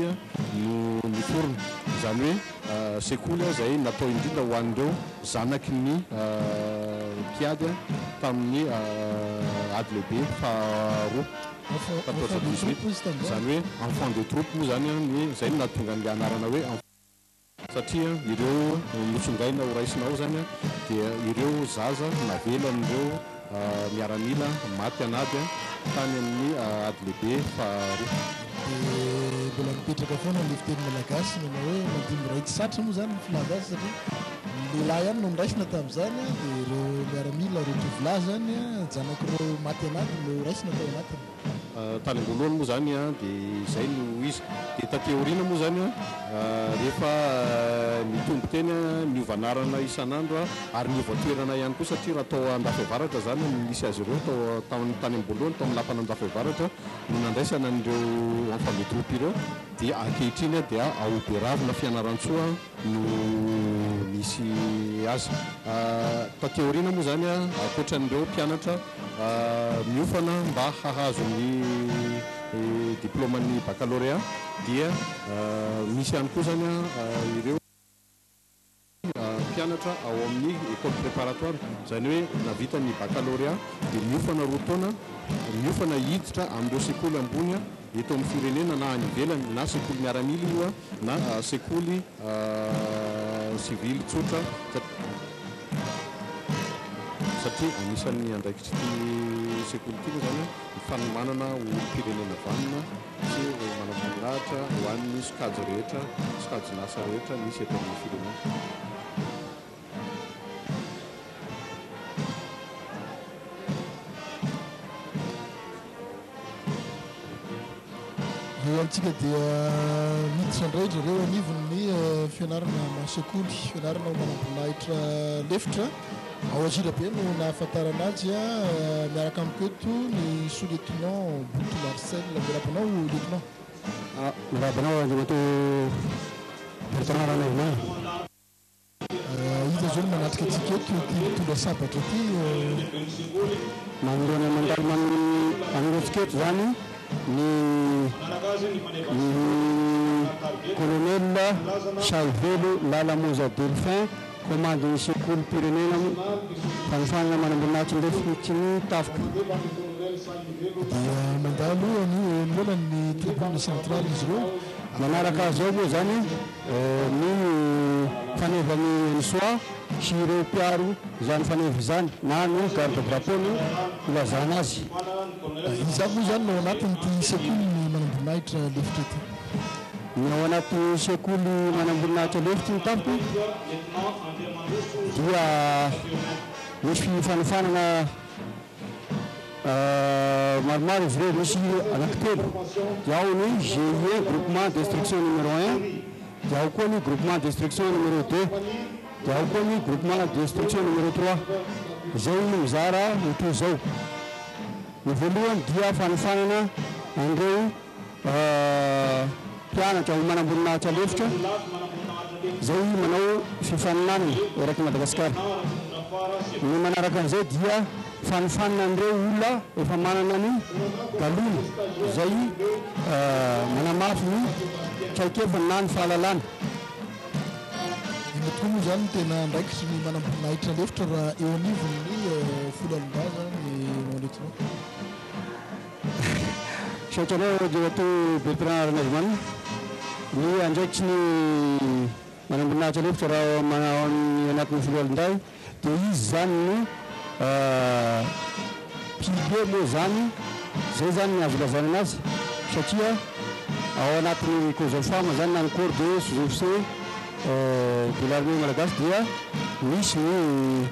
[SPEAKER 1] no niforona. Izany hoe Sekoly izay natao indrindra ho an'ireo zanaky ny mpiady tamin'ny ady lehibe faharoa, quatorze dix-huit, izany hoe enfant de troupe moa izany ny, izay no nahatonga an'ilay anarana hoe satria ireo notsongaina ho raisina ao izany dia ireo zaza navelan'ireo miaramila maty an'ady tany amin'ny ady lehibe faharoa.
[SPEAKER 2] Dia mbola mipetraka foana ilay fiteny malagasy manao hoe mandimby ray tsy satry moa izany ny filaza azy satria ny lehilahy ihany no noraisina tamin'izany dia ireo miaramila, ireo tovolahy izany, zanak'ireo maty an'ady no raisina tao anatiny.
[SPEAKER 1] Tany am-boalohany moa izany dia izay no izy. Dia taty aoriana moa izany rehefa nitombo teny, niova anarana isan'andro ary niova toerana ihany koa satria raha tao Andafiavaratra izany no nisy azy ireo tao tany am-boalohany, tao amin'ny lapan'Andafiavaratra no nandraisana an'ireo enfants de troupe ireo dia ankehitriny dia ao Beravina Fianarantsoa no nisy azy. Taty aoriana moa izany, ankoatra an'ireo mpianatra miofana mba hahazo ny diplaoman'ny baccalauréat dia misy ihany koa izany ireo mpianatra ao amin'ny école préparatoire, izany hoe nahavita ny baccalauréat dia miofana roa taona, miofana hiditra amin'ireo sekoly ambony eto amin'ny firenena na any ivelany, na sekoly miaramila io na sekoly sivily tsotra, satria anisan'ny andraikitr'ity sekoly ity moa izany ny fanomanana ho olom-pirenena vanona sy ho manamboninahitra ho an'ny sokajy rehetra, sokajin'asa rehetra misy eto amin'ny firenena.
[SPEAKER 2] Eo amintsika dia miditra indray ry zareo anivon'ny fianarana aman-sekoly, fianarana ho manamboninahitra lefitra. Ao Antsirabe no nahafantarana azy. Miaraka amiko eto ny sous-lieutenant Boto Marcel. Miarahaba anao lieutenant.
[SPEAKER 7] Miarahaba anao Andriamatoa Bertrand Ranaivomanana.
[SPEAKER 2] Iza izao no manatrika antsika eto ity mitondra sabatra ity?
[SPEAKER 7] Manoloana mandalo manoloantsika eto izany ny ny Colonel Sahivelo Lala Moza Delphin, Komandin'ny sekolim-pirenena fanofanana manamboninahitry ny lefitry ny tafika.
[SPEAKER 2] Dia mandalo anio eo anoloan'ny tribune centrale izy ireo.
[SPEAKER 7] Manaraka azy ao moa izany ny fanevan'ny ENSOA sy ireo mpiaro izany faneva izany na ny garde drapeau no ilazana azy.
[SPEAKER 2] Iza avy moa izany no ao anatin'ity sekoly manamboninahitra lefitra ity?
[SPEAKER 7] Ny ao anaty sekoly manamboninahitra lefitry ny tafika dia misy fanofanana Maromaro izy ireo, misy anankitelo, dia ao ny GIE, Groupement d'instruction numéro un, dia ao koa ny Groupement d'instruction numéro deux, dia ao koa ny Groupement d'instruction numéro trois, izay mizara ho toy izao, ny voalohany dia fanofanana an'ireo mpianatra ho manamboninahitra lefitra izay manao fifaninanana eraky Madagasikara. Ny manaraka an'izay dia fanofanana an'ireo olona efa manana ny galona izay manamafy ny traikefany na ny fahalalany.
[SPEAKER 2] Inona tokoa moa izany no tena andraikitry ny manamboninahitra lefitra raha eo anivon'ny foloalindahy izany mon lieutenant?
[SPEAKER 7] Misaotra anao Andriamatoa Bertrand Ranaivomanana. Ny andraikitry ny manamboninahitra lefitra raha ao anatin'ny foloalindahy dia izy izany no pilier moa izany, izay izany ny azo ilazana anazy satria ao anatin'ny Cosofam izany na ny corps de sous-officiers de l'armée malagasy dia misy ny.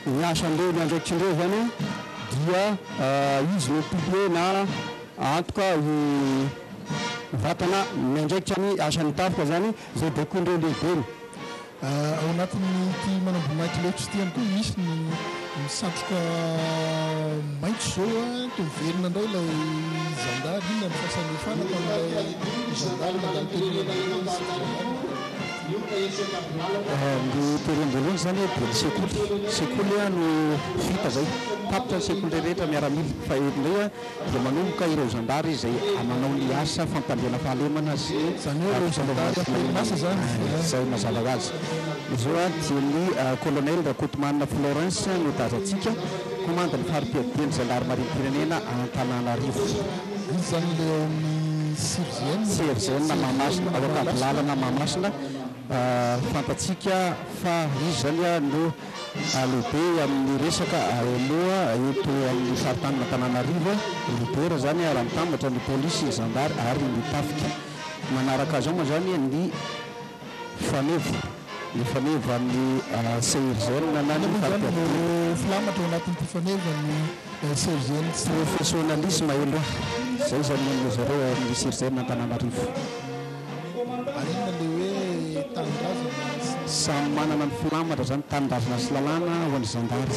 [SPEAKER 7] Ny asan'ireo, ny andraikitr'ireo izany dia izy no pilier na antoka vatana miandraikitra ny asan'ny tafika izany izay baikoin'ireo lehibeny.
[SPEAKER 2] Ao anatin'ity manamboninahitra lefitra ity ihany koa misy ny misatroka maitso izao toa miverina indray ilay zandary, inona no fahasamihafana tamin'ilay zandary nandalo tery voalohany sy ity zandary nandalo tery
[SPEAKER 4] Ny tery am-boalohany izany dia ny sekoly, sekoly no vita izay, tapitra ny sekoly rehetra miaramila fa eto indray dia manomboka ireo zandary izay manao ny asa fampandriana fahalemana sy
[SPEAKER 2] Izany hoe ireo zandary am-perinasa izany.
[SPEAKER 4] Izay mazava ho azy. Izao dia ny Colonel Rakotomanana Florens no tazantsika, komandin'ny fari-piadidian'ny zandarimariam-pirenena Antananarivo.
[SPEAKER 2] Izy izany ilay ao amin'ny CIRGN.
[SPEAKER 4] CIRGN Mahamasina, ao Ankadilalana Mahamasina. Fantatsika fa izy izany no lehibe amin'ny resaka AMO eto amin'ny faritanin'Antananarivo, leader izany raha mitambatra ny polisy, ny zandary ary ny tafika. Manaraka azy ao moa izany ny faneva, ny fanevan'ny CIRGN na ny
[SPEAKER 2] Inona moa izany no
[SPEAKER 4] fari-piadidiana.
[SPEAKER 2] filamatra ao anatin'ity fanevan'ny CIRGN ity?
[SPEAKER 4] Professionnalisme et loi, izay izany no an'ny zareo ao amin'ny CIRGN Antananarivo.
[SPEAKER 2] Ary inona ilay hoe tanindrazana sy ny.
[SPEAKER 4] Samy manana ny filamatra zany, tanindrazana sy lalàna ho an'ny zandary,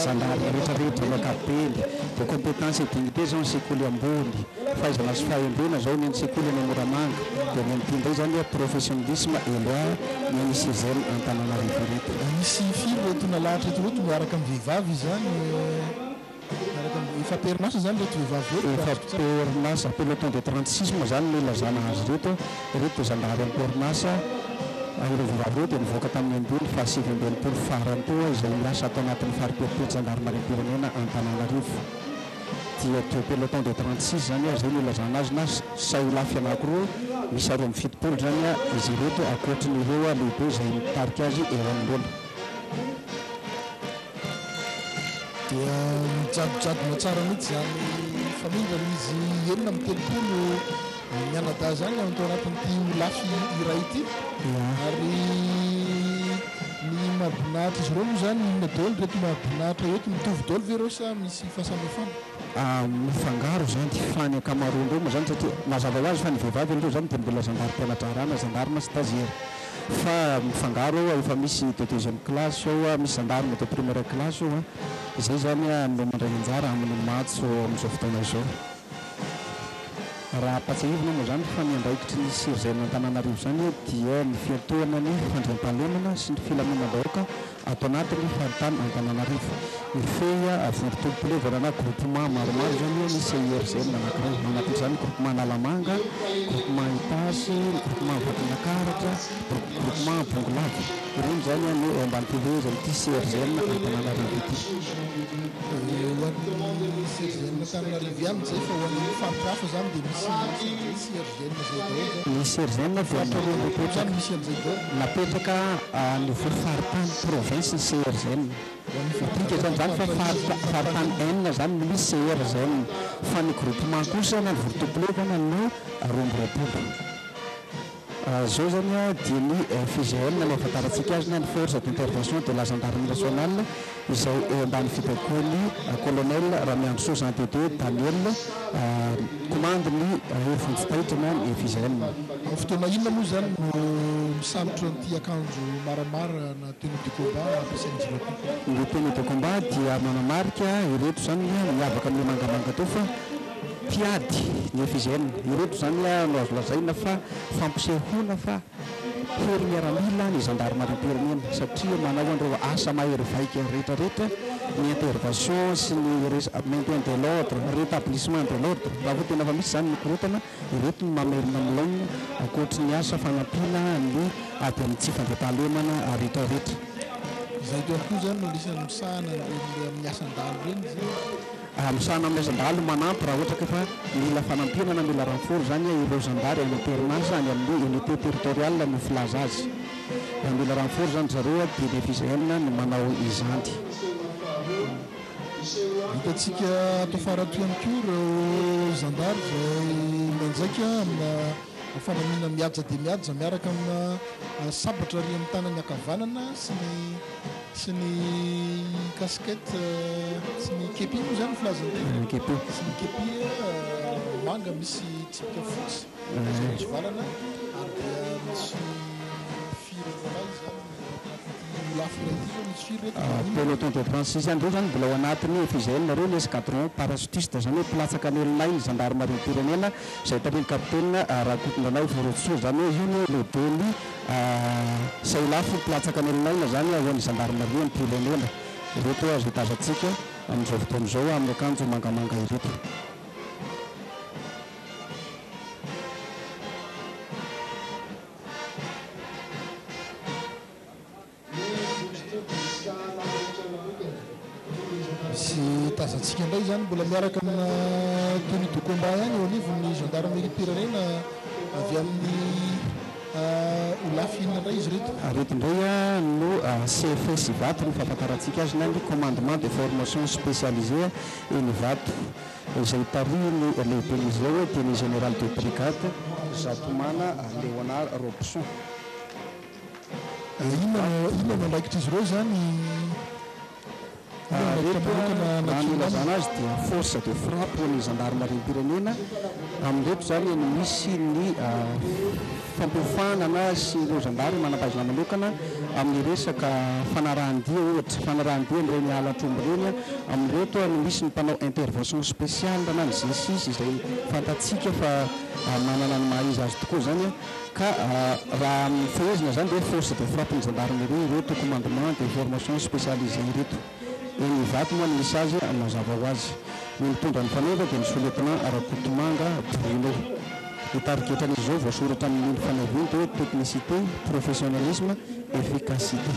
[SPEAKER 4] zandary rehetra rehetra amin'ny ankapobeny, dia compétence et dignité zao ny sekoly ambony, fahaizana sy fahendrena zao ny an'ny sekoly any Moramanga, dia ny an'ity indray zany professionnalisme et loi ny an'ny CIRGL Antananarivo ireto.
[SPEAKER 2] Misy firy ireto nalahatra ireto ireto miaraka amin'ny vehivavy izany? Miaraka amin'ny efa am-perinasa izany ireto vehivavy ireto
[SPEAKER 4] Efa
[SPEAKER 2] raha azoko tsara.
[SPEAKER 4] am-perinasa, peloton de 36 moa izany no ilazana azy ireto, ireto dia zandary am-perinasa, ireo vehivavy ireo dia nivoaka tamin'ny andiany faha-69 farany teo izay miasa ato anatin'ny fari-piadidian'ny zandarimariam-pirenena Antananarivo. Dia deux peloton de 36 izany izay no ilazana azy na saolafy anankiroa miisa 72 izany izy ireto ankoatrin'ireo lehibe izay mitarika azy eo anoloana.
[SPEAKER 2] Dia mijadojadona tsara mihitsy izany famindra izy 36 mianadahy izany ao anatin'ity holafy iray ity. Ary ny mariboninahitra izy ireo moa izany inona daholo ireto mariboninahitra ireto? Mitovy daholo ve ireo sa misy fahasamihafana?
[SPEAKER 4] Mifangaro izany fa ny ankamaroan'ireo moa izany satria mazava ho azy fa ny vehivavy aloha izany dia mbola zandary mpiana-draharaha na zandarma stagiaire. Fa mifangaro ao, efa misy de deuxième classe ao, misy gendarme de première classe ao, izay izany no mandray anjara amin'ny matso amin'izao fotoana izao. Raha ampatsiahivina moa izany fa ny andraikitry ny CIRGN Antananarivo izany dia ny fiantohana ny fandriampahalemana sy ny filaminam-bahoaka Ato anatin'ny faritany Antananarivo. Mifehy vondron-tobim-pilevana na groupement maromaro izany ny CIRGN anankiray. Ao anatin'izany ny groupement Analamanga, groupement Itasy, ny groupement Vakinankaratra, groupement Bongolava. Ireny izany no eo ambany fifehezan'ity CIRGN Antananarivo ity.
[SPEAKER 2] Ho an'ny CIRGN Antananarivo ihany izay fa ho an'ny faritra hafa izany dia misy an'izay CIRGN izay daholo izany.
[SPEAKER 4] Ny CIRGN dia
[SPEAKER 2] Faritra 22 izany misy an'izay daholo.
[SPEAKER 4] Napetraka niveau faritany, province, ny CRGN. Midika izany izany fa faritra, faritany enina izany no misy CRGN. Fa ny groupement kosa na ny vondron-tompon'entana no 22. Izao izany dia ny FIGN no ahafantarantsika azy na ny Force d'intervention de la Gendarmerie Nationale izay eo ambany fibaikoan'ny Colonel Ramiandrisoa Jean de Dieu Daniel, komandy ny Hery Vonjy Taitra na ny FIGN.
[SPEAKER 2] Amin'ny fotoana inona moa izany no misalotra an'ity akanjo maramara na tenue de combat ampiasain'izy ireo ity?
[SPEAKER 4] Ny tenue de combat dia manamarika ireto izany miavaka amin'ilay mangamanga teo fa mpiady ny FIGN. Ireto izany no azo lazaina fa fampisehoana fa Hery miaramila ny zandarimariam-pirenena satria manao an'ireo asa mahery vaika rehetra rehetra, ny intervention sy ny maintien de l'ordre, rétablissement de l'ordre, raha vao tena efa misy izany ny korontana, ireto no mamerina amin'ny laoniny ankoatry ny asa fanampiana ny ady amin'ny tsy fandriampahalemana rehetra rehetra.
[SPEAKER 2] Izay ihany koa izany no anisan'ny misahana an'ireny amin'ny asan-dahalo ireny izay.
[SPEAKER 4] Misahana amin'ny asan-dahalo manampy raha ohatra ka efa mila fanampiana na mila renfort izany ireo zandary any am-perinasa any amin'ny unité territoriale no filaza azy. Raha mila renfort izany ry zareo dia ny FIGN no manao izany.
[SPEAKER 2] Hitantsika ato afara ato ihany koa ireo zandary izay mianjaika amina fanamiana mihaja dia mihaja miaraka amina sabatra ary amin'ny tanany ankavanana sy ny. sy ny casquette sy ny képi moa izany ny filazana ity?
[SPEAKER 4] Képi.
[SPEAKER 2] Sy ny képi manga misy tsipika fotsy izay mitsivalana ary dia misy firy roalahy izany ao anatin'ity holafy iray ity izao misy firy ireto? Dimy.
[SPEAKER 7] Peloton de tranche izany ireo izany mbola ao anatin'ny FIGN ireo ny escadron parachutiste izany hoe mpilatsaka an'elonay ny zandarimariam-pirenena izay tarihin'ny kapiteny Rakotondranahy Vorotsisoa izany hoe io no lehiben'ny Sailafo mpilatsaka any Alemaina izany ho an'ny zandarimariam-pirenena. Ireto azo tazantsika amin'izao fotoana izao amin'ny akanjo mangamanga ireto.
[SPEAKER 2] Misy tazantsika indray izany mbola miaraka amina tenue de combat ihany eo anivon'ny gendarmerie-pirenena avy amin'ny holafy inona indray izy ireto?
[SPEAKER 7] Ireto indray no CFS Ivato no fahafantarantsika azy na ny Commandement de Formation Spécialisée eny Ivato izay tarihin'ny lehiben'izy ireo dia ny Général de Brigade Zatomana Léonard Robson.
[SPEAKER 2] Inona no inona no andraikitr'izy ireo izany? Inona no andraikitra manokana
[SPEAKER 7] Raha ny
[SPEAKER 2] nantsoina aminy?
[SPEAKER 7] ilazana azy dia force de frappe ho an'ny zandarimariam-pirenena. Amin'ireto izany no misy ny fampiofanana sy ireo zandary manam-pahaizana manokana amin'ny resaka fanarahan-dia ohatra, fanarahan-dia amin'ireny halatr'omby ireny. Amin'ireto no misy ny mpanao intervention spéciale na ny G6 izay fantatsika fa manana ny maha izy azy tokoa izany. Ka raha fehezina izany dia force de frappe ny gendarmerie ireto commandement de formation spécialisé ireto. Eny Ivato moa no misy azy mazava ho azy. Ny mitondra ny faneva dia ny sous-lieutenant Rakotomanga Bruno. Ny tarigetran'izy izao voasoratra amin'iny faneva iny dia hoe technicité, professionnalisme, efficacité.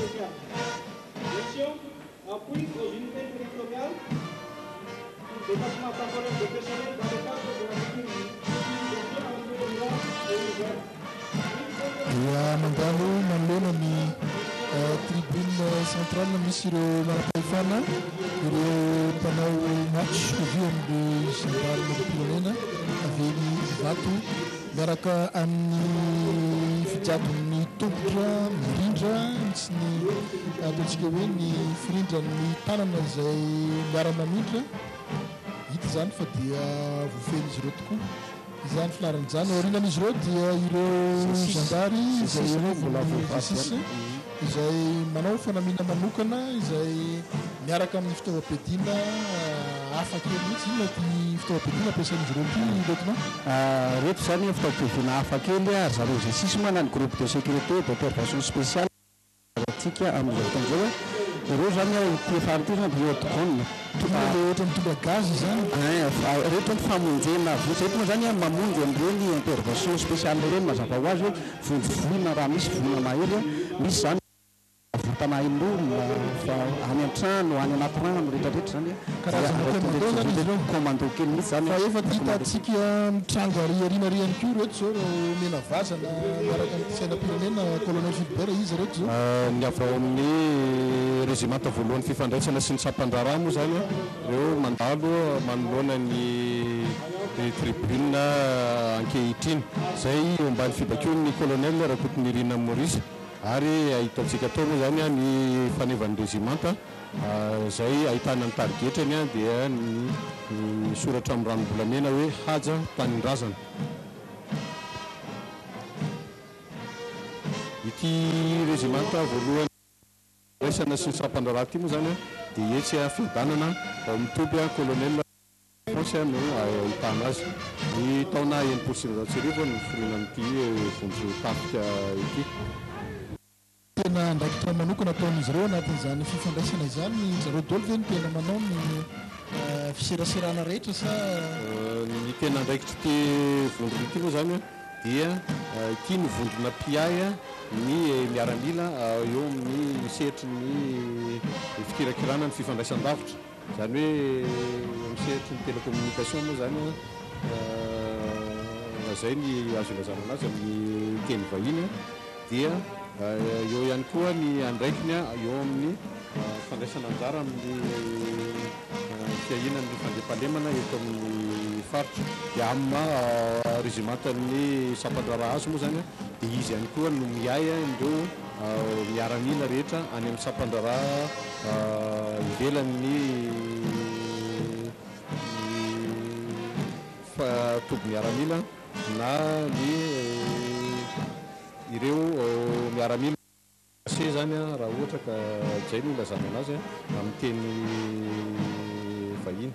[SPEAKER 8] Appui aux unités territoriales pour détachement temporaire de personnel dans le cadre de la sécurisation environnementale et urbaine.
[SPEAKER 2] Dia mandalo manoloana ny tribune centrale misy ireo manam-pahefana, ireo mpanao match avy amin'ny zandarimariam-pirenena avy eny Ivato. Miaraka amin'ny fijadon'ny tongotra mirindra sy ny ataontsika hoe ny firindran'ny tanana izay miara-mamindra, hita izany fa dia voafehin'izy ireo tokoa izany filaharana izany. Aorianan'izy ireo dia ireo zandary izay eo anivon'ny G-six izay manao fanamiana manokana izay miaraka amin'ny fitaovam-piadiana hafa kely mihitsy. Inona ity fitaovam-piadiana ampiasain'izy ireo ity, Lieutenant?
[SPEAKER 7] Ireto izany fitaovam-piadiana hafa kely ry zareo G-six moa na ny groupe de sécurité d'intervention spéciale antsika amin'izao fotoana izao. Ireo izany ity farany ity izany dia haute gun.
[SPEAKER 2] Tonga dia ohatran'ny mitondra gaz izany.
[SPEAKER 7] Ein, fa ireto ny famonjena vonjy. Ireto moa izany an, mamonjy an'ireny intervention spéciale ireny mazava ho azy hoe vonjy voina raha misy voina mahery an, misy izany avotana ain'olona fa any an-trano, any anaty rano rehetra rehetra izany an.
[SPEAKER 2] Karazana commando izany izy ireo.
[SPEAKER 7] Commando kely mihitsy izany
[SPEAKER 2] Fa
[SPEAKER 7] an.
[SPEAKER 2] efa hitantsika mitranga ary aoriana ary ihany koa ireto izao ireo mena vazana miaraka amin'ity sainam-pirenena Colonel Philbert iza ireto izao?
[SPEAKER 1] Ny avy ao amin'ny rezimanta voalohan'ny fifandraisana sy ny sampan-draharaha moa izany ireo mandalo manoloana ny tribune ankehitriny, izay eo ambany fibaikoan'ny colonel Rakotonirina Maurice ary hitantsika tao moa izany ny fanevan'ny rezimanta izay ahitana ny tarigetrany dia ny misoratra amin'ny ranom-bolamena hoe Haja Tanindrazana. Ity rezimanta voalohany raisana sy ny sampan-draharaha ity moa izany dia etsy Fiadanana ao amin'ny toby Colonel Alphonse no ahitana azy. Ny taona 1960 no niforonan'ity vondron-tafika ity.
[SPEAKER 2] Tena andraikitra manokana ataon'izy ireo anatin'izany fifandraisana izany. Zareo daholo ve no tena manao ny fiseraserana rehetra sa?
[SPEAKER 1] Ny tena andraikitr'ity vondrona ity moa izany dia ity no vondrona mpiahy ny miaramila eo amin'ny sehatry ny fikirakirana ny fifandraisan-davitra. Izany hoe eo amin'ny sehatry ny télécommunication moa izany raha izay ny azo ilazana anazy amin'ny teny vahiny. Dia eo ihany koa ny andraikiny eo amin'ny fandraisana anjara amin'ny fiahiana ny fandriampahalemana eto amin'ny faritra. Dia amin'ny maha rezimantan'ny sampan-draharaha azy moa izany dia izy ihany koa no miahy an'ireo miaramila rehetra any amin'ny sampan-draharaha ivelan'ny toby miaramila na ny ireo miaramila. Se zany an, raha ohatra ka izay no ilazana anazy amin'ny teny vahiny.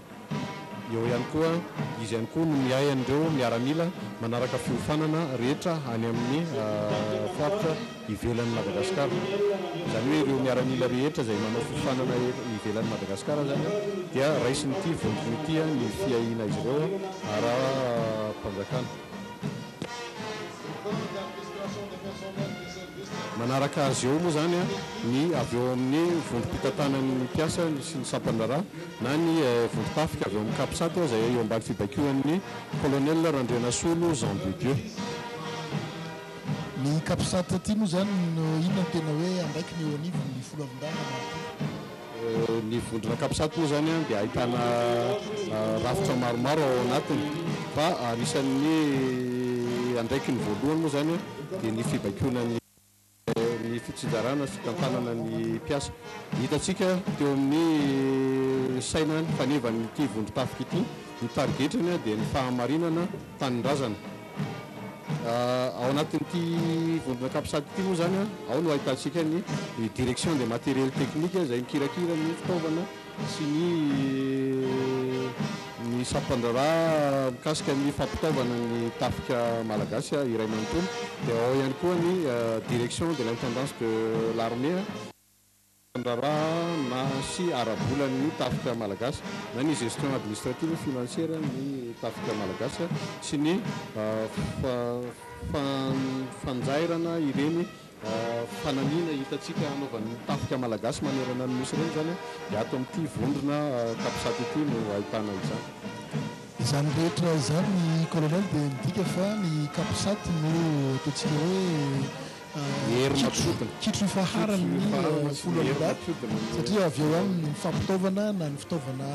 [SPEAKER 1] Eo ihany koa, izy ihany koa no miahy an'ireo miaramila manaraka fiofanana rehetra any amin'ny faritra ivelan'i Madagasikara. Izany hoe ireo miaramila rehetra izay manao fiofanana ivelan'i Madagasikara izany dia raisin'ity vondrona ity ny fiahiana izy ireo ara-panjakana. Manaraka azy eo moa izany ny avy eo amin'ny vondrom-pitantanan'ny mpiasa sy ny sampan-draharaha na ny vondron-tafika avy eo amin'ny Capsat izay eo ambany fibaikoan'ny Colonel Randrianasolo Jean de Dieu.
[SPEAKER 2] Ny Capsat ity moa izany no inona no tena hoe andraikiny eo anivon'ny foloalindahy manontolo?
[SPEAKER 1] Ny vondrona Capsat moa izany dia ahitana rafitra maromaro ao anatiny fa anisan'ny andraikiny voalohany moa izany dia ny fibaikoana ny ny fitsinjarana sy fitantanana ny mpiasa. Hitantsika teo amin'ny saina ny fanevan'ity vondron-tafika ity, ny tarigetrany dia ny fahamarinana tanindrazana. Ao anatin'ity vondrona Capsat ity moa izany, ao no ahitantsika ny Direction des matériels techniques izay mikirakira ny fitaovana sy ny ny sampandraharaha mikasika ny fampitaovana ny tafika malagasy iray manontolo. Dia ao ihany koa ny Direction de l'intendance de l'armée. Mpandraharaha na sy ara-bolan'ny tafika malagasy na ny gestion administrative et financière ny tafika malagasy sy ny fanjairana ireny fanamiana hitantsika hanaovan'ny tafika malagasy manerana ny nosy ireny izany dia ato amin'ity vondrona Capsat ity no ahitana izany.
[SPEAKER 2] Izany rehetra izany Colonel dia midika fa ny Capsat no ataontsika hoe
[SPEAKER 1] Hery
[SPEAKER 2] Kitro, kitro ifaharan'ny foloalindahy satria avy eo aminy ny fampitaovana na ny fitaovana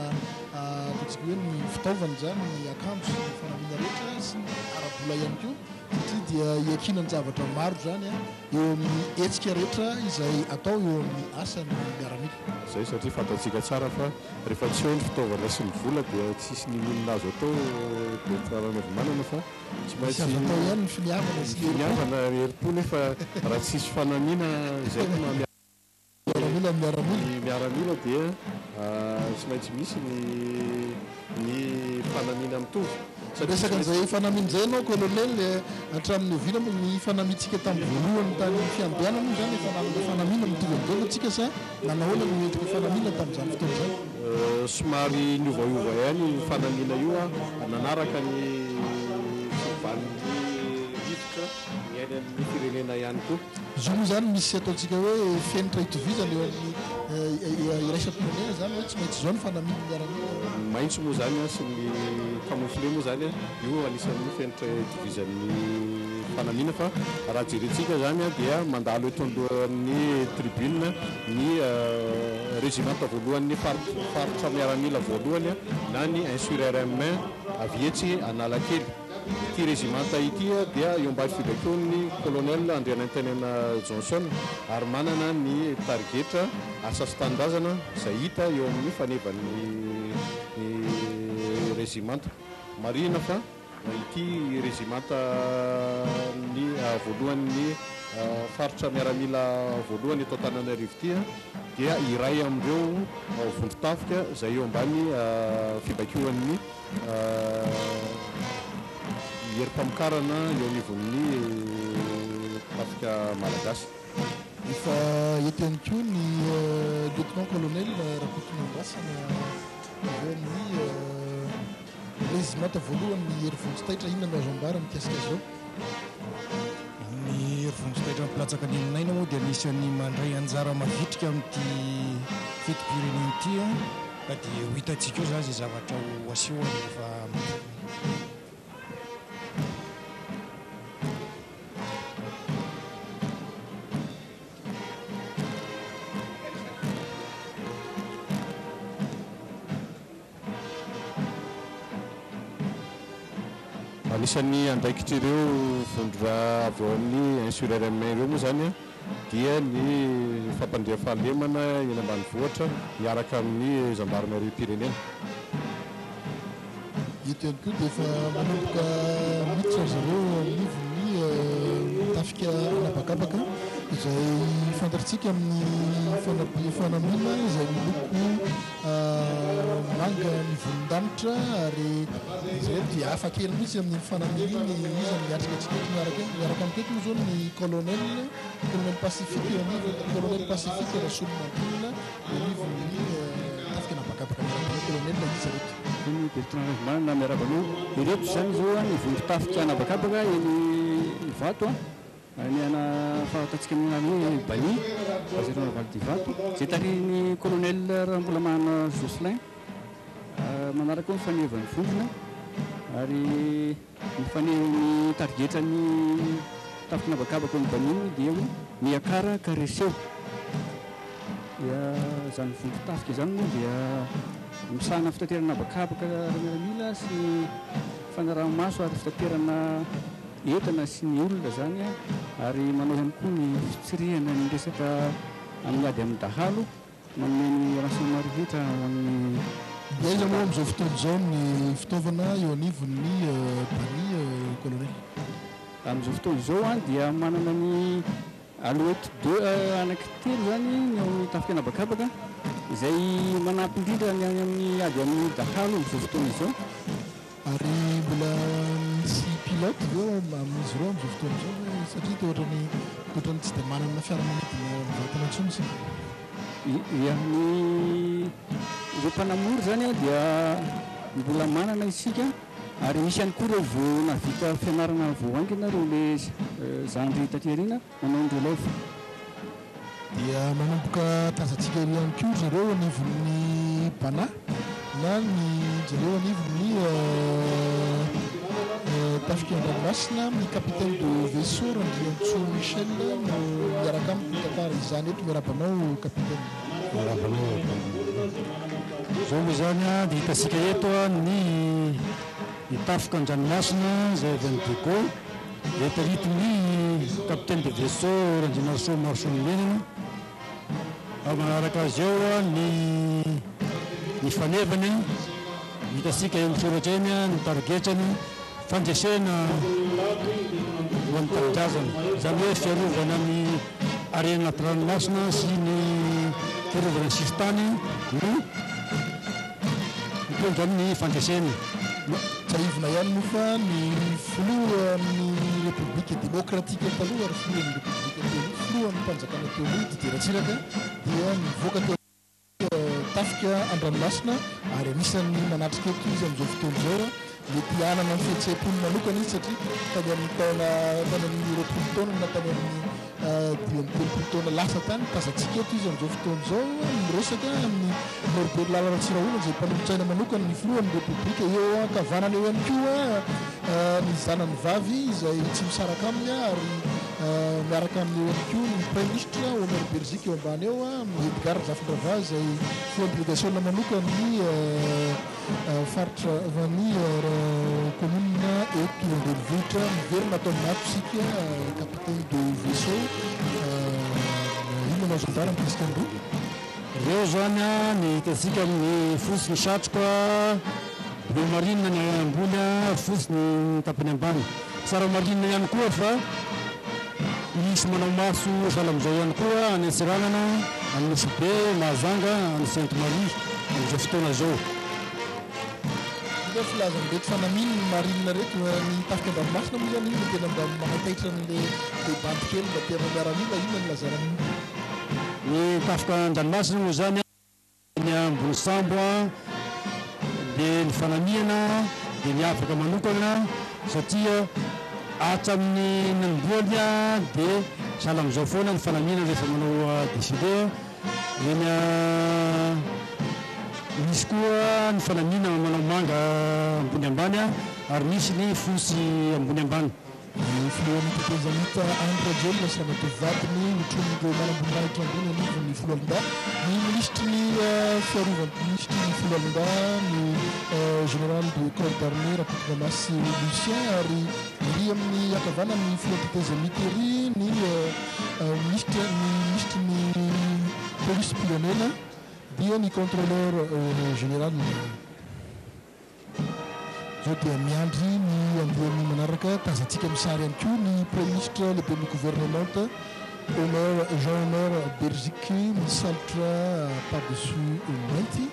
[SPEAKER 2] ataontsika hoe ny fitaovana izany, ny akanjo sy ny fanamiana rehetra sy ny ara-bola ihany koa satria dia iankinan-javatra maro izany eo amin'ny hetsika rehetra izay atao eo amin'ny asan'ny miaramila.
[SPEAKER 1] Izay satria fantatsika tsara fa rehefa tsy eo ny fitaovana sy ny vola dia tsisy n'inon'inona azo atao Bertrand Ranaivomanana fa Tsy
[SPEAKER 2] maintsy azo atao ihany ny finiavana sy ny herim-po.
[SPEAKER 1] Finiavana ary herim-po nefa raha tsisy fanamiana izay no maha
[SPEAKER 2] miaramila ny miaramila.
[SPEAKER 1] Ny miaramila dia tsy maintsy misy ny ny fanamiana mitovy.
[SPEAKER 2] Miresaka an'izay fanamiana izay ianao Colonel, hatramin'ny oviana moa ny fanamiantsika tamin'ny voalohany tany fiandohana moa izany efa nanana fanamiana mitovy amin'izao ve tsika sa nanahoana no endriky fanamiana tamin'izany fotoana izany?
[SPEAKER 1] Somary niovaova ihany io fanamiana io nanaraka ny fiovan'ny rivotra niainan'ny firenena ihany koa.
[SPEAKER 2] Izy io moa izany misy ataontsika hoe fenitra itovizana eo amin'ny iraisam-pirenena izany hoe tsy maintsy izao ny fanamian'ny miaramila.
[SPEAKER 1] Ny maitso moa izany sy ny camouflé moa izany io anisan'ny fenitra itovizan'ny fanamiana fa raha jerentsika izany dia mandalo eto anoloan'ny tribune ny rezimanta voalohan'ny faritra miaramila voalohany na ny Insurrm avy etsy Analakely. Ity rezimanta ity dia eo ambany fibaikoan'ny Colonel Andrianantenaina Johnson ary manana ny tarigetra asa sy tanindrazana izay hita eo amin'ny fanevan'ny rezimanta. Marihina fa. Ity rezimanta ny voalohan'ny faritra miaramila voalohany eto Antananarivo ity dia iray amin'ireo vondron-tafika izay eo ambany fibaikoan'ny herim-pamokarana eo anivon'ny tafika malagasy.
[SPEAKER 2] Efa eto ihany koa ny Lieutenant Colonel Rakotonandrasana avy eo amin'ny. Rezimanta voalohany ny Hery Vonjy Taitra, inona no azo ambara mikasika azy ireo?
[SPEAKER 9] Ny Hery Vonjy Taitra mpilatsaka ny Enin'Aina moa dia anisan'ny mandray anjara mavitrika amin'ity fetim-pirenena ity ka dia ho hitantsika eo izany izay zavatra ho asehony rehefa
[SPEAKER 1] Anisan'ny andraikitr'ireo vondrona avy ao amin'ny un sur rm ireo moa izany dia ny fampandriampahalemana eny ambanivohitra miaraka amin'ny zandarimariam-pirenena.
[SPEAKER 2] Eto ihany koa dia efa manomboka miditra ry zareo eo anivon'ny tafika an'habakabaka izay fantatritsika amin'ny fanamiana izay miloko manga ny volon-danitra ary izy ireto dia hafa kely mihitsy amin'iny fanamiana iny. Iza no miatrika antsika eto miaraka miaraka amiko eto moa izao ny colonel colonel Pacifique eo anivon'ny colonel Pacifique Rasolomampinina eo anivon'ny tafika an'habakabaka miaraka aminao colonel iza ireto?
[SPEAKER 7] Eny Bertrand Raivomanana miarahaba anao. Ireto izany izao ny vondron-tafika an'habakabaka eny Ivato. Ny ana fahatantsika amin'ny anarana hoe Bani, Base Ranavalona d'Ivato, izay tarihin'ny Colonel Rambolamanana Jocelyn. Manaraka koa ny fanevan'ny vondrona ary ny faneho ny tarigetran'ny tafiky ny habakabaka eo amin'ny Bani moa dia hoe miakara ka reseo. Dia izany vondron-tafika izany moa dia misahana fitaterana habakabaka ara-miaramila sy fanaraha-maso ary fitaterana entana sy ny olona izany ary manao ihany koa ny fitsirihana ny resaka amin'ny ady amin'ny dahalo, manome ny renseignement rehetra ho an'ny.
[SPEAKER 2] Aiza moa amin'izao fotoana izao ny fitaovana eo anivon'ny Bani, Colonel?
[SPEAKER 7] Amin'izao fotoana izao dia manana ny Alouette deux anankitelo izany ny ao amin'ny tafika an'habakabaka izay manampy indrindra ny any amin'ny ady amin'ny dahalo amin'izao fotoana izao.
[SPEAKER 2] Ary mbola misy pilote ve ao amin'izy ireo amin'izao fotoana izao ve satria toa ohatran'ny ohatran'ny tsy dia manana fiaramanidina mivantana intsony isika?
[SPEAKER 7] Ia, ny ireo mpanamory izany dia mbola manana isika ary misy ihany koa ireo vao nahavita fianarana vao haingana ireo ilay zandry taty aoriana. Manao ny relève.
[SPEAKER 2] Dia manomboka tazantsika ery ihany koa ry zareo eo anivon'ny Bana na ny zareo anivon'ny tafika an-dranomasina, ny capitaine de vaisseau Randriantsoa Michel no miaraka amiko mitantara izany eto. Miarahaba anao capitaine.
[SPEAKER 10] Miarahaba anao Andriamatoa. Izao moa izany dia hitantsika eto ny ny tafika an-dranomasina izay avy any Diego. Dia taritin'ny Capitaine de vaisseau Randrianarisoa Marosoanimenana ary manaraka azy eo ny ny fanevany hitantsika eo amin'ny soratra eny ny tarigetrany fandresena ho an'ny tanindrazana, izany hoe fiarovana ny harena anaty ranomasina sy ny fiarovana ny sisintany no Mitondra amin'ny fandresena.
[SPEAKER 2] Tsiahivina ihany moa fa ny filohan'ny Repoblika Demokratika taloha ary filohan'ny Repoblika teo aloha, filohan'ny mpanjakana teo aloha Didier Ratsiraka dia nivoaka teo amin'ny tafika an-dranomasina ary anisan'ny manatrika eto izy amin'izao fotoana izao. Mety hanana ny fihetseham-pony manokana izy satria tany amin'ny taona tany amin'ny 20 taona na tany amin'ny 35 taona lasa tany. Tazantsika eto izy amin'izao fotoana izao miresaka amin'i Norbert Lala Ratsirahonana izay mpanolotsaina manokana ny filohan'ny Repoblika. Eo ankavanana eo ihany koa ny zanany vavy izay tsy misaraka aminy ary miaraka aminy eo ihany koa ny Praiminisitra Omer Beriziky eo ambany eo, Edgard Razafindravahy izay filohan'ny delegasiona manokan'ny Faritra ny commune eto an-drenivohitra. Miverina ato amin'ny ato isika capitaine de vaisseau. Inona no azo ambara mikasika an'ireo?
[SPEAKER 10] Ireo izany ny hitantsika amin'ny fotsy ny satroka, bleu marine ny ambony, fotsy ny tapany ambany. Tsara marihina ihany koa fa misy manao maso sahala amin'izao ihany koa any Antsiranana, any Nosy Be, Mahajanga, any Sainte Marie amin'izao fotoana izao.
[SPEAKER 2] Inona filazan'ireto fanamiany ny marine ireto? Ny tafika an-dranomasina moa izany iny no tena mba manaitaitra an'ilay le bandy kely mba te hanao miaramila, inona no ilazana an'iny?
[SPEAKER 10] Ny tafika an-dranomasina moa izany Ny ambony sambo dia ny fanamiana dia miavaka manokana satria hatramin'ny nanombohany dia sahala amin'izao foana ny fanamiana rehefa manao défilé. Eny misy koa ny fanamiana manao manga ambony ambany ary misy ny fotsy ambony ambany.
[SPEAKER 2] Ny filohan'ny tetezamita Andry Rajoelina sy Ramatoa vadiny notronin'ireo manamboninahitra ambony anivon'ny foloalindahy, ny minisitry ny fiarovana, minisitry ny foloalindahy, ny général de corps d'armée Rakotomamasy Lucien ary ery amin'ny ankavanan'ny filohan'ny tetezamita ery ny minisitra ny minisitry ny polisim-pirenena dia ny contrôleur général. Izao dia miandry ny andiany manaraka. Tazantsika amin'ny sary ihany koa ny Praiminisitra lehiben'ny governemanta Omer Jean Omer Beriziky misalotra par dessus mainty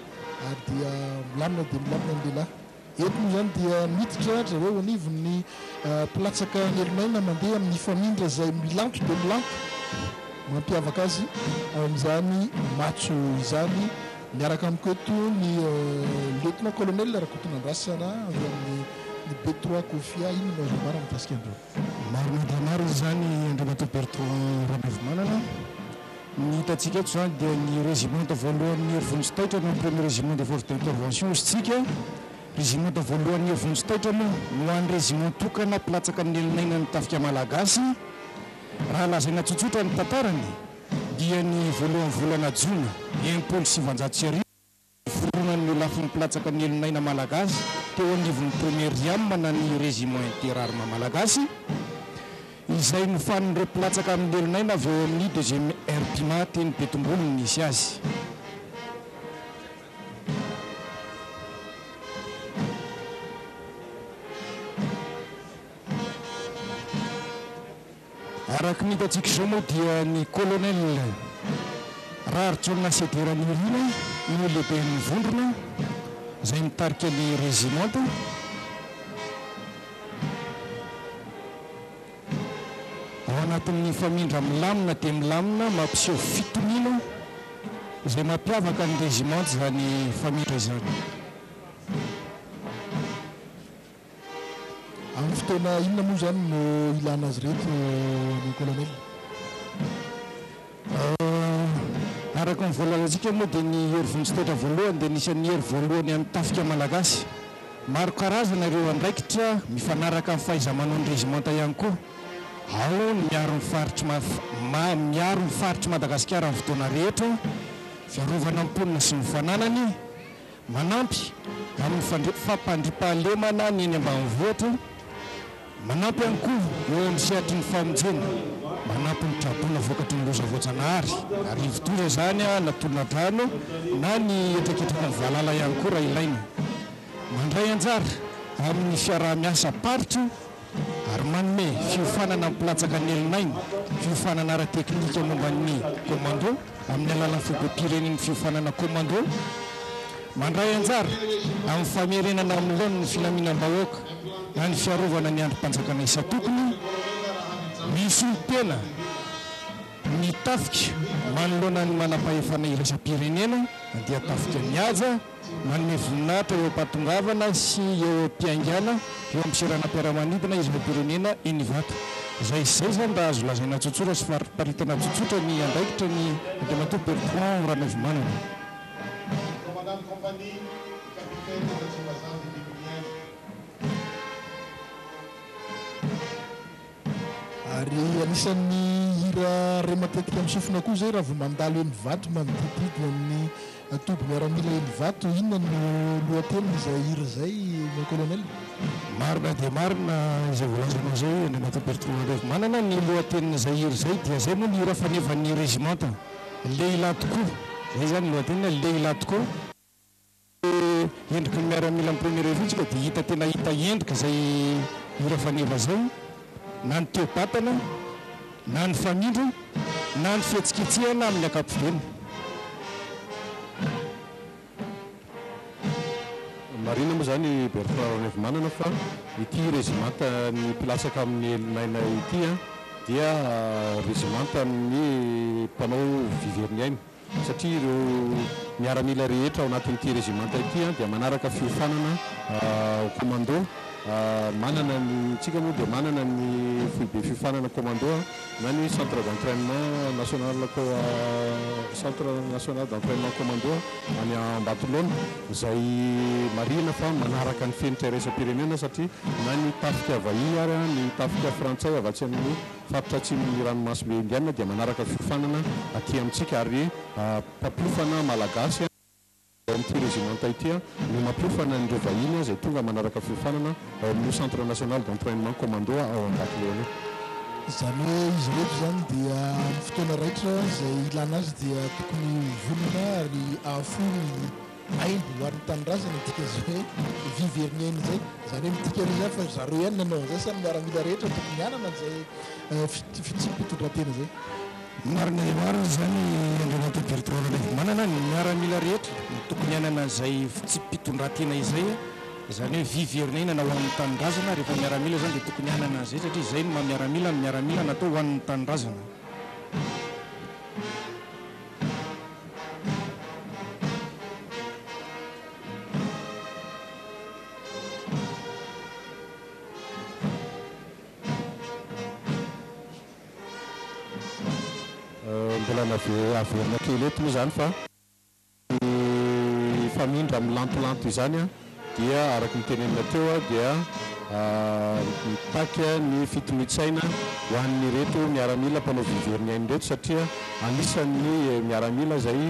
[SPEAKER 2] ary dia milamina dia milamina ny lehilahy. Eto moa izany dia miditra ry zareo eo anivon'ny mpilatsaka ny elonaina mandeha amin'ny famindra izay milanto dia milanto mampiavaka azy ao amin'izany matso izany. Miaraka amiko eto ny Lieutenant Colonel Rakotonandrasana avy amin'ny B3 Kofia. Inona no azo ambara mikasika an'ireo?
[SPEAKER 10] Marina dia marina izany Andriamatoa Bertrand Ranavimanana. Ny hitantsika eto izany dia ny Régiment voalohan'ny Hery Vonjy Taitra na Premier Régiment des Forces d'Intervention hozy tsika. Régiment voalohan'ny Hery Vonjy Taitra moa no hany régiment tokana mpilatsaka ny elinainan'ny tafika malagasy. Raha lazaina tsotsotra ny tantarany dia ny voalohan'ny volana jona 1960 no niforonan'ny Olafin'ny mpilatsaka ny elon'aina malagasy teo anivon'ny Premier Riam na ny Régiment Interarmes Malagasy izay nofanin'ireo mpilatsaka amin'ny elon'aina avy eo amin'ny Deuxième RPIMA teny Betombolo no nisy azy. Araka ny hitantsika izao moa dia ny Colonel Raharijaona Sedera Nirina no lehiben'ny vondrona izay mitarika ny rezimanta. Ao anatin'ny famindra milamina dia milamina mampiseho fitoniana izay mampiavaka ny rezimanta izany famindra izany.
[SPEAKER 2] Amin'ny fotoana inona moa izany no ilana azy ireto mon colonel?
[SPEAKER 10] Araka ny voalazantsika moa dia ny hery vonjy taitra voalohany dia anisan'ny hery voalohany an'ny tafika malagasy. Maro karazana ireo andraikitra mifanaraka amin'ny fahaiza-manaon'ny rezimanta ihany koa. Ao ny miaro ny faritry miaro ny faritr'i Madagasikara amin'ny fotoana rehetra, fiarovana ny mponina sy ny fananany, Manampy amin'ny fampandriampahalemana ny eny ambanivohitra, manampy ihany koa eo amin'ny sehatry ny famonjena, manampy ny traboina vokatry ny loza voajanahary, na rivodoza izany na tolona-drano na ny hetraketraky ny valala ihany koa raha ilaina. Mandray anjara amin'ny fiaraha-miasa-paritra ary manome fiofanana mpilatsaka ny elinaina, fiofanana ara-teknika momba ny commando amin'ny alalan'ny foibem-pirenen'ny fiofanana commando, mandray anjara amin'ny famerenana amin'ny laoniny ny filaminam-bahoaka na ny fiarovana ny andrim-panjakana isan-tokony, misolo tena ny tafika manoloana ny manam-pahefana iraisam-pirenena, andian-tafika mihaja. Manome voninahitra eo am-pahatongavana sy eo am-piaingàna eo amin'ny seranam-piaramanidina iraisam-pirenena eny Ivato. Izay izay izany raha azo lazaina tsotsotra sy fariparitana tsotsotra ny andraikitra ny Andriamatoa Bertrand Ranaivomanana.
[SPEAKER 1] Commandant de compagnie, capitaine Ratsimbazafy Emilien.
[SPEAKER 2] Ary anisan'ny hira re matetika amin'ny sofina koa izay raha vao mandalo eny Ivato manodidididina ny toby miaramila eny Ivato. Inona no lohatenin'izay hira izay mon colonel?
[SPEAKER 10] Marina dia marina izay voalazanao izay Andriamatoa Bertrand Raivomanana, ny lohatenin'izay hira izay dia izay moa ny hira fanevan'ny rezimanta lehilahy tokoa, izay izany ny lohateniny, lehilahy tokoa. Endriky ny miaramila amin'ny premier revue tsika dia hita tena hita endrika izay hira faneva izay na ny teo-batana na ny famindra na ny fihetsiketsehana amin'ny ankapobeny.
[SPEAKER 1] Marihina moa izany Bertrand Ranaivomanana fa ity rezimantan'ny mpilatsaka amin'ny elon'aina ity dia rezimantan'ny mpanao vy very ny aina. satria ireo miaramila rehetra ao anatin'ity rezimanta ity dia manaraka fiofanana commando. Manana ny, tsika moa dia manana ny foibe fiofanana commando na ny centre d'entrainement national centre national d'entrainement commando any Ambatolaona izay marihina fa manaraka ny fenitra iraisam-pirenena satria na ny tafika vahiny ary ny tafika frantsay avy atsy amin'ny faritra atsimon'ny ranomasimbe indiana dia manaraka fiofanana aty amintsika ary mpampiofana malagasy Ao amin'ity rezimanta ity no mampiofana an'ireo vahiny izay tonga manaraka fiofanana ao amin'io Centre National d'Entrainement Commando ao Ambatoleona io.
[SPEAKER 2] Izany hoe izy ireto izany dia amin'ny fotoana raitra izay ilana azy dia tokony ho vonona ary hahafoy ny ainy ho an'ny tanindrazana ny dikan'izay hoe vy very ny aina izay. Izany hoe midika ve izany fa ry zareo ihany nanao an'izay sa ny miaramila rehetra tokony hanana an'izay fitsipi-pitondran-tena izay?
[SPEAKER 9] Marina dia marina izany Andriamatoa Bertrand Ralaivomanana, ny miaramila rehetra no tokony hanana an'izay fitsipi-pitondran-tena izay, izany hoe vy verin'aina ho an'ny tanindrazana, rehefa miaramila izany dia tokony hanana an'izay satria izay no maha miaramila, ny miaramila natao ho an'ny tanindrazana.
[SPEAKER 1] Mbola averina kely eto moa izany fa ny famindra milantolanto izany dia araka ny tenenina teo dia mitaky ny fitonian-tsaina ho an'ireto miaramila mpanao vy very ny ainy ireto satria anisan'ny miaramila izay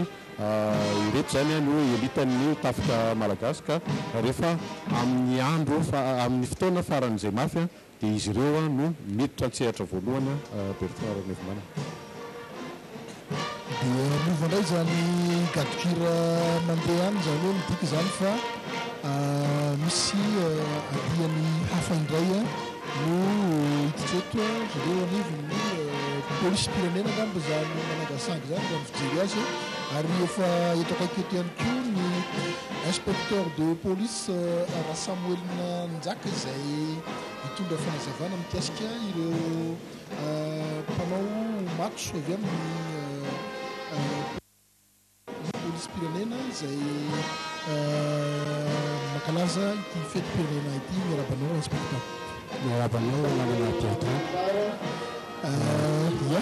[SPEAKER 1] ireto izany no elitan'ny tafika malagasy ka rehefa amin'ny andro amin'ny fotoana faran'izay mafy Dia izy ireo no miditra an-tsehatra voalohany Bertrand Ranaivomanana.
[SPEAKER 2] Dia miova indray izany gadon-kira mandeha any izany hoe midika izany fa misy andiany hafa indray no hiditra eto ry zareo anivon'ny polisim-pirenena angamba izany manangasangy izany raha ny fijery azy ary efa eto akaiky eto ihany koa ny inspecteur de police Rasamoelina Njaka izay hitondra fanazavana mikasika ireo mpanao matso avy amin'ny polisim-pirenena izay mankalaza ity fetim-pirenena ity. Miarahaba anao Inspecteur.
[SPEAKER 10] Miarahaba anao namana Bertrand.
[SPEAKER 2] Ia,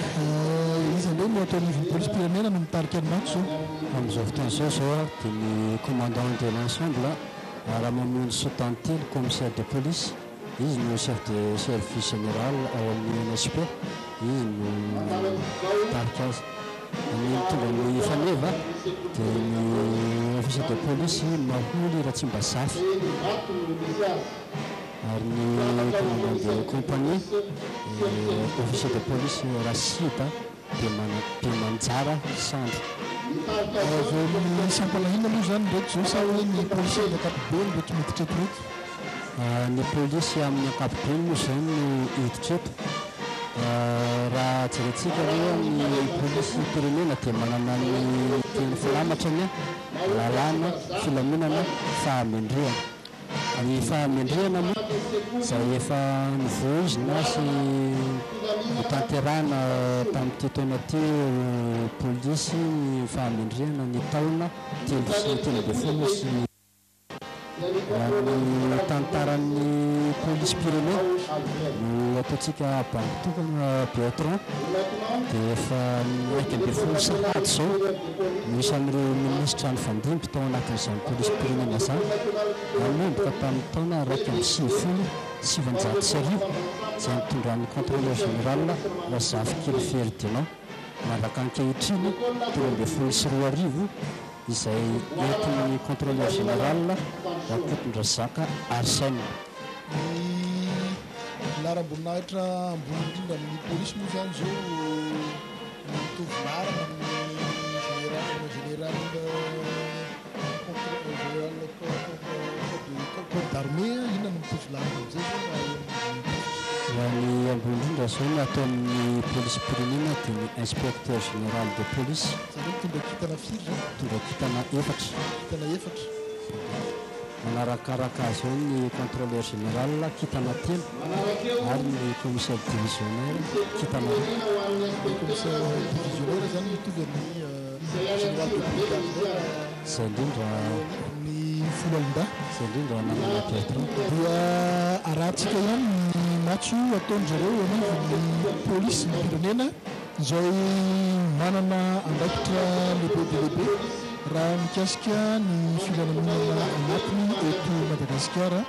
[SPEAKER 2] iza indray no ato anivon'ny polisim-pirenena no mitarika ny matso izao?
[SPEAKER 10] Amin'izao fotoana izao izao dia ny commandant de l'ensemble Ramamonjisoa Tantely, commissaire de police, izy no chef de service général ao amin'ny UNSP, izy no mitarika azy. Ny mitondra ny faneva dia ny officier de police Maholy Ratsimbazafy ary ny commandant de compagnie officier de police Rasida Bemanjara Sandro.
[SPEAKER 2] Avy ao amin'ny sampana inona moa izany ireto izao sa hoe ny polisy amin'ny ankapobeny ireto miditra eto ireto?
[SPEAKER 10] Ny polisy amin'ny ankapobeny moa izao no hiditra eto. Raha jerentsika aloha ny polisim-pirenena dia manana ny teny filamatrany, lalàna, filaminana, fahamendrehana. Ny fahamendrehana moa izay efa novoizina sy notanterahina tamin'ity taona ity ho polisy ny fahamendrehana ny taona 2013. Raha ny tantaran'ny polisim-pirenena no ataontsika bango tokana Bertrand dia efa 11 sahady izao no isan'ireo minisitra nifandimby tao anatin'izany polisim-pirenena izany nanomboka tamin'ny taona 1991 izay nitondran'ny Contrôleur Général Razafikely Ferdinand mandraka ankehitriny 2013 izay entin'ny Contrôleur Général Rakotondrazaka Arsène.
[SPEAKER 2] Ny laharam-boninahitra ambony indrindra amin'ny polisy moa izany izao no mitovy laharana amin'ny général général général corps d'armée, inona no mitovy laharana amin'izay izao raha eo amin'ny tafika?
[SPEAKER 10] Raha ny ambony indrindra izao no atao amin'ny polisim-pirenena dia ny Inspecteur Général de Police.
[SPEAKER 2] Izany hoe mitondra kintana firy izany?
[SPEAKER 10] Mitondra kintana efatra.
[SPEAKER 2] Kintana efatra.
[SPEAKER 10] Manarakaraka azy eo ny Contrôleur Général, kintana telo, ary ny Commissaire Divisionnaire, kintana roa.
[SPEAKER 2] Ny Commissaire Divisionnaire izany mitovy amin'ny Général de Brigade indray raha
[SPEAKER 10] Izay indrindra.
[SPEAKER 2] eo anivon'ny. foloalindahy.
[SPEAKER 10] Izay indrindra namana Bertrand.
[SPEAKER 2] Dia arahantsika ihany ny matso ataon-dry zareo eo anivon'ny polisim-pirenena izay manana andraikitra lehibe dia lehibe raha mikasika ny filaminana anatiny eto Madagasikara.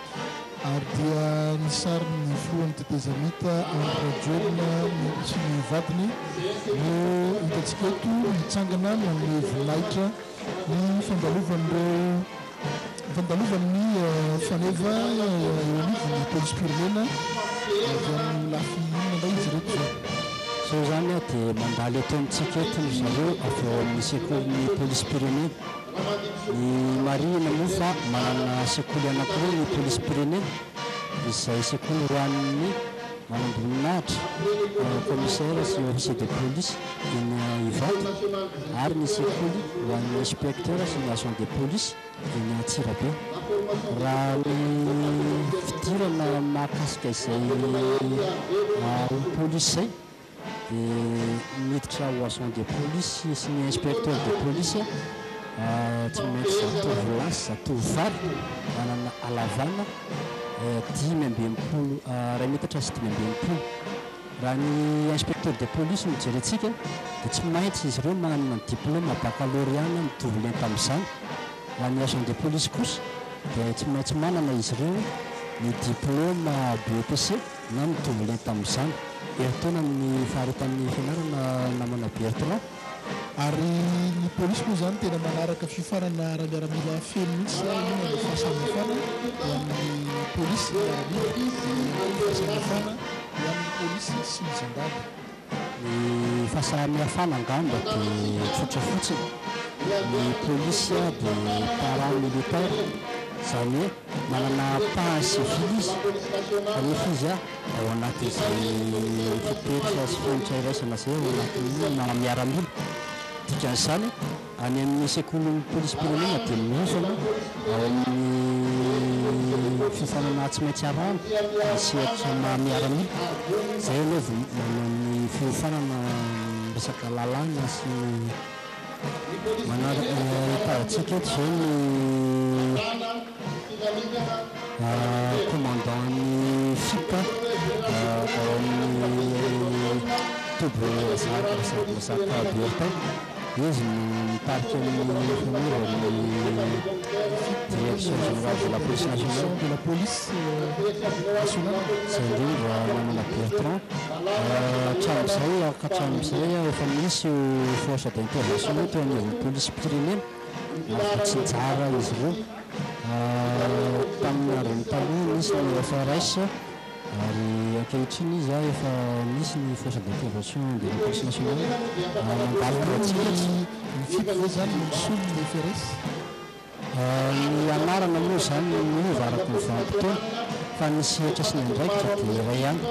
[SPEAKER 2] Ary dia ny sarin'ny filohan'ny tetezamita Andry Rajoelina sy ny vadiny no hitantsika eto mitsangana manome voninahitra ny fandalovan'ireo fandalovan'ny faneva eo anivon'ny polisim-pirenena avy amin'ny lafy inona indray izy ireto izao?
[SPEAKER 10] Izao izany dia mandalo eto amintsika eto ry zareo avy ao amin'ny sekolin'ny polisim-pirenena. Ny marihina moa fa manana sekoly anankiroa ny polisim-pirenena, izay sekoly ho an'ny manamboninahitra, commissaire sy officier de police, eny Ivato, ary ny sekoly ho an'ny inspecteur sy ny agent de police eny Antsirabe. Raha ny fidirana mahakasika izay ho polisy izay, dia miditra ho agent de police sy ny inspecteur de police tsy maintsy zatovolahy sy zatovovavy manana halavana 65, iray metatra sy 65. Raha ny inspecteur de police no jerentsika dia tsy maintsy izy ireo manana ny diplôme baccalauréat na mitovy lenta amin'izany. Raha ny agent de police kosa dia tsy maintsy manana izy ireo ny diplôme BEPC. Na mitovy lenta amin'izany. Herintaona ny faharetan'ny fianarana namana Bertrand.
[SPEAKER 2] Ary ny polisy moa izany tena manaraka fiofanana ara-miaramila feno mihitsy sa inona no fahasamihafana eo amin'ny polisy sy ny miaramila dia ny fahasamihafana eo amin'ny polisy sy ny zandary?
[SPEAKER 10] Ny fahasamihafana angamba dia tsotra fotsiny, ny polisy dia paramilitaire, izany hoe manana ampahany sivily izy kanefa izy ao anatin'izay fepetra sy fenitra iraisana izay ao anatin'ny maha miaramila. Dikan'izany, Any amin'ny sekolin'ny polisim-pirenena dia miofana ao amin'ny fiofanana tsy maintsy arahana ny sehatra maha miaramila. Izay aloha vao manao ny fiofanana resaka lalàna sy ny manaraka. Hitantsika eto izao ny commandant ny FIP ao amin'ny toby Razaka Bertin. Izy no mitarika ny fanovana ny Direction Générale de la Police Nationale.
[SPEAKER 2] De la Police Nationale.
[SPEAKER 10] Izay indrindra namana Bertrand. Hatramin'izay ka hatramin'izay efa nisy io force d'intervention io teo anivon'ny polisim-pirenena ary voatsinjara izy ireo. Tamin'ny andron'ny taloha nisy ny FRS. Ary ankehitriny izy efa misy ny force d'intervention de la police nationale mandalo teo antsika.
[SPEAKER 2] Ny FIP ve zany no misolo ny FRS?
[SPEAKER 10] Ny anarana moa izany no miova araka ny vanim-potoana fa ny sehatra sy ny andraikitra dia iray ihany.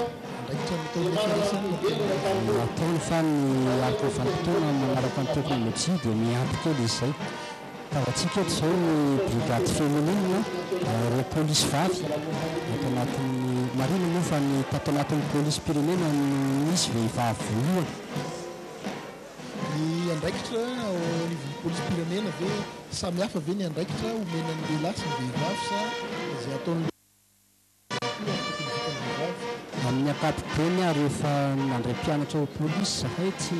[SPEAKER 2] Andraikitra nataon'ny FRS ihany no ataon'ny.
[SPEAKER 10] No ataony fa ny araka ny vanim-potoana manaraka ny teknolojia dia miampy kely izy izay. Tazantsika eto izao ny brigade féminine, ireo polisy vavy ato anatin'ny, marihina moa fa ny tato anatin'ny polisim-pirenena no nisy vehivavy voalohany.
[SPEAKER 2] Ny andraikitra ao anivon'ny polisim-pirenena ve, samy hafa ve ny andraikitra omena ny lehilahy sy ny vehivavy sa izay ataon'ny.
[SPEAKER 10] Amin'ny ankapobeny aho rehefa nandray mpianatra ho polisy izahay tsy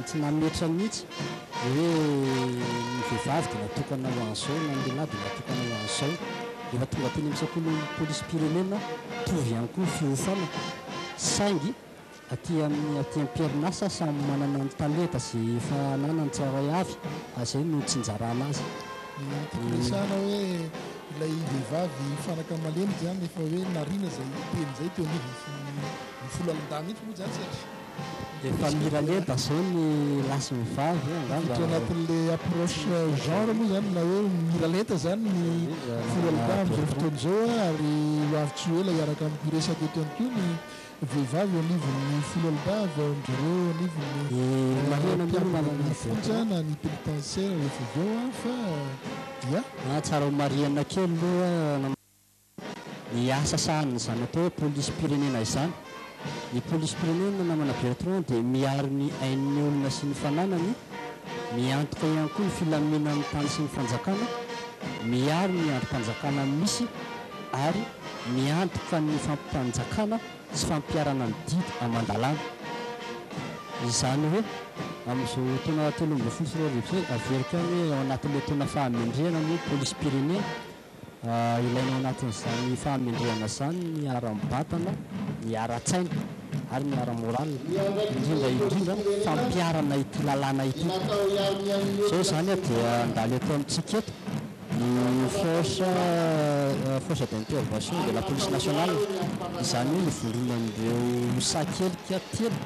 [SPEAKER 10] tsy nametra mihitsy ny hoe ny vehivavy dia natokana ho an'izao na ny lehilahy dia natokana ho an'izao. Rehefa tonga teny amin'ny sekolin'ny polisim-pirenena mitovy ihany koa ny fiofanana saingy Aty amin'ny aty am-perinasa samy manana ny talenta izay efa ananany tsirairay avy fa izay no tsinjarana azy.
[SPEAKER 2] Ny tiako resahana hoe ilay vehivavy fanaka malemy izany efa hoe nariana izay teny izay teo anivon'ny ny foloalindahy mihitsy moa izany satria
[SPEAKER 10] Efa miralenta izao ny lahy sy ny vavy angamba.
[SPEAKER 2] Tafiditra anatin'ilay approche genre moa izany na hoe miralenta izany ny foloalindahy amin'izao fotoana izao ary ho avy tsy ho ela hiaraka amiko hiresaka eto ihany koa ny Vehivavy eo anivon'ny foloalindahy avy ao amin-dry zareo eo anivon'ny mpiambina ny fonja na ny pénitentiaire rehefa avy eo fa dia.
[SPEAKER 10] Tsara ho marihana kely aloha ny asa sahanin'izany atao hoe polisim-pirenena izany. Ny polisim-pirenena namana Bertrand dia miaro ny ain'ny olona sy ny fananany, miantoka ihany koa ny filaminan'ny tany sy ny fanjakana.
[SPEAKER 11] miaro ny andrim-panjakana misy ary miantoka ny fampanjakana sy fampiharana ny didy aman-dalàna. Izany hoe amin'izao taona 2013 izao, averiko ihany hoe ao anatin'ilay taona fahamendrehana ny polisim-pirenena, Ilaina ao anatin'izany fahamendrehana izany ny ara-batana, ny ara-tsaina ary ny ara-moral, indrindra indrindra fampiharana ity lalàna ity. Izao izany dia handalo eto amintsika eto ny force force d'intervention de la police nationale, izany hoe ivondronan'ireo sakelika telo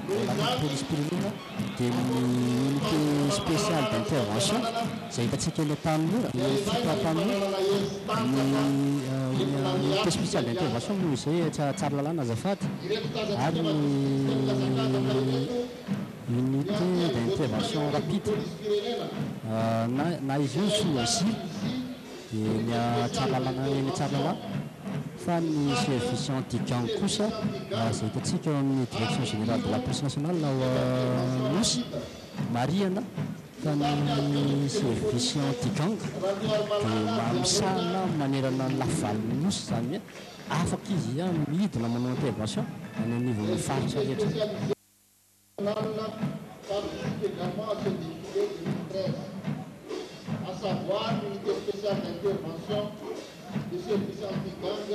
[SPEAKER 11] ao anatin'ny polisim-pirenena, dia ny unité spéciale d'intervention izay hitantsika eny Antanimora, ny FIPA Antanimora, ny unité spéciale d'intervention moa izay etsy Tsaralalàna azafady, ary ny unité d'intervention rapide na na izy io sous dia eny Tsaralalàna eny Tsaralalàna, fa ny service anti-gang kosa izay hitantsika ao amin'ny direction générale de la police nationale ao Anosy, marihana fa ny service anti-gang dia misahana manerana ny lafivalon'ny Nosy, izany hoe afaka izy midina manao intervention any anivon'ny faritra rehetra.
[SPEAKER 12] Participe également à ce défilé 2013, à savoir l'unité spéciale d'intervention, le service anti-gang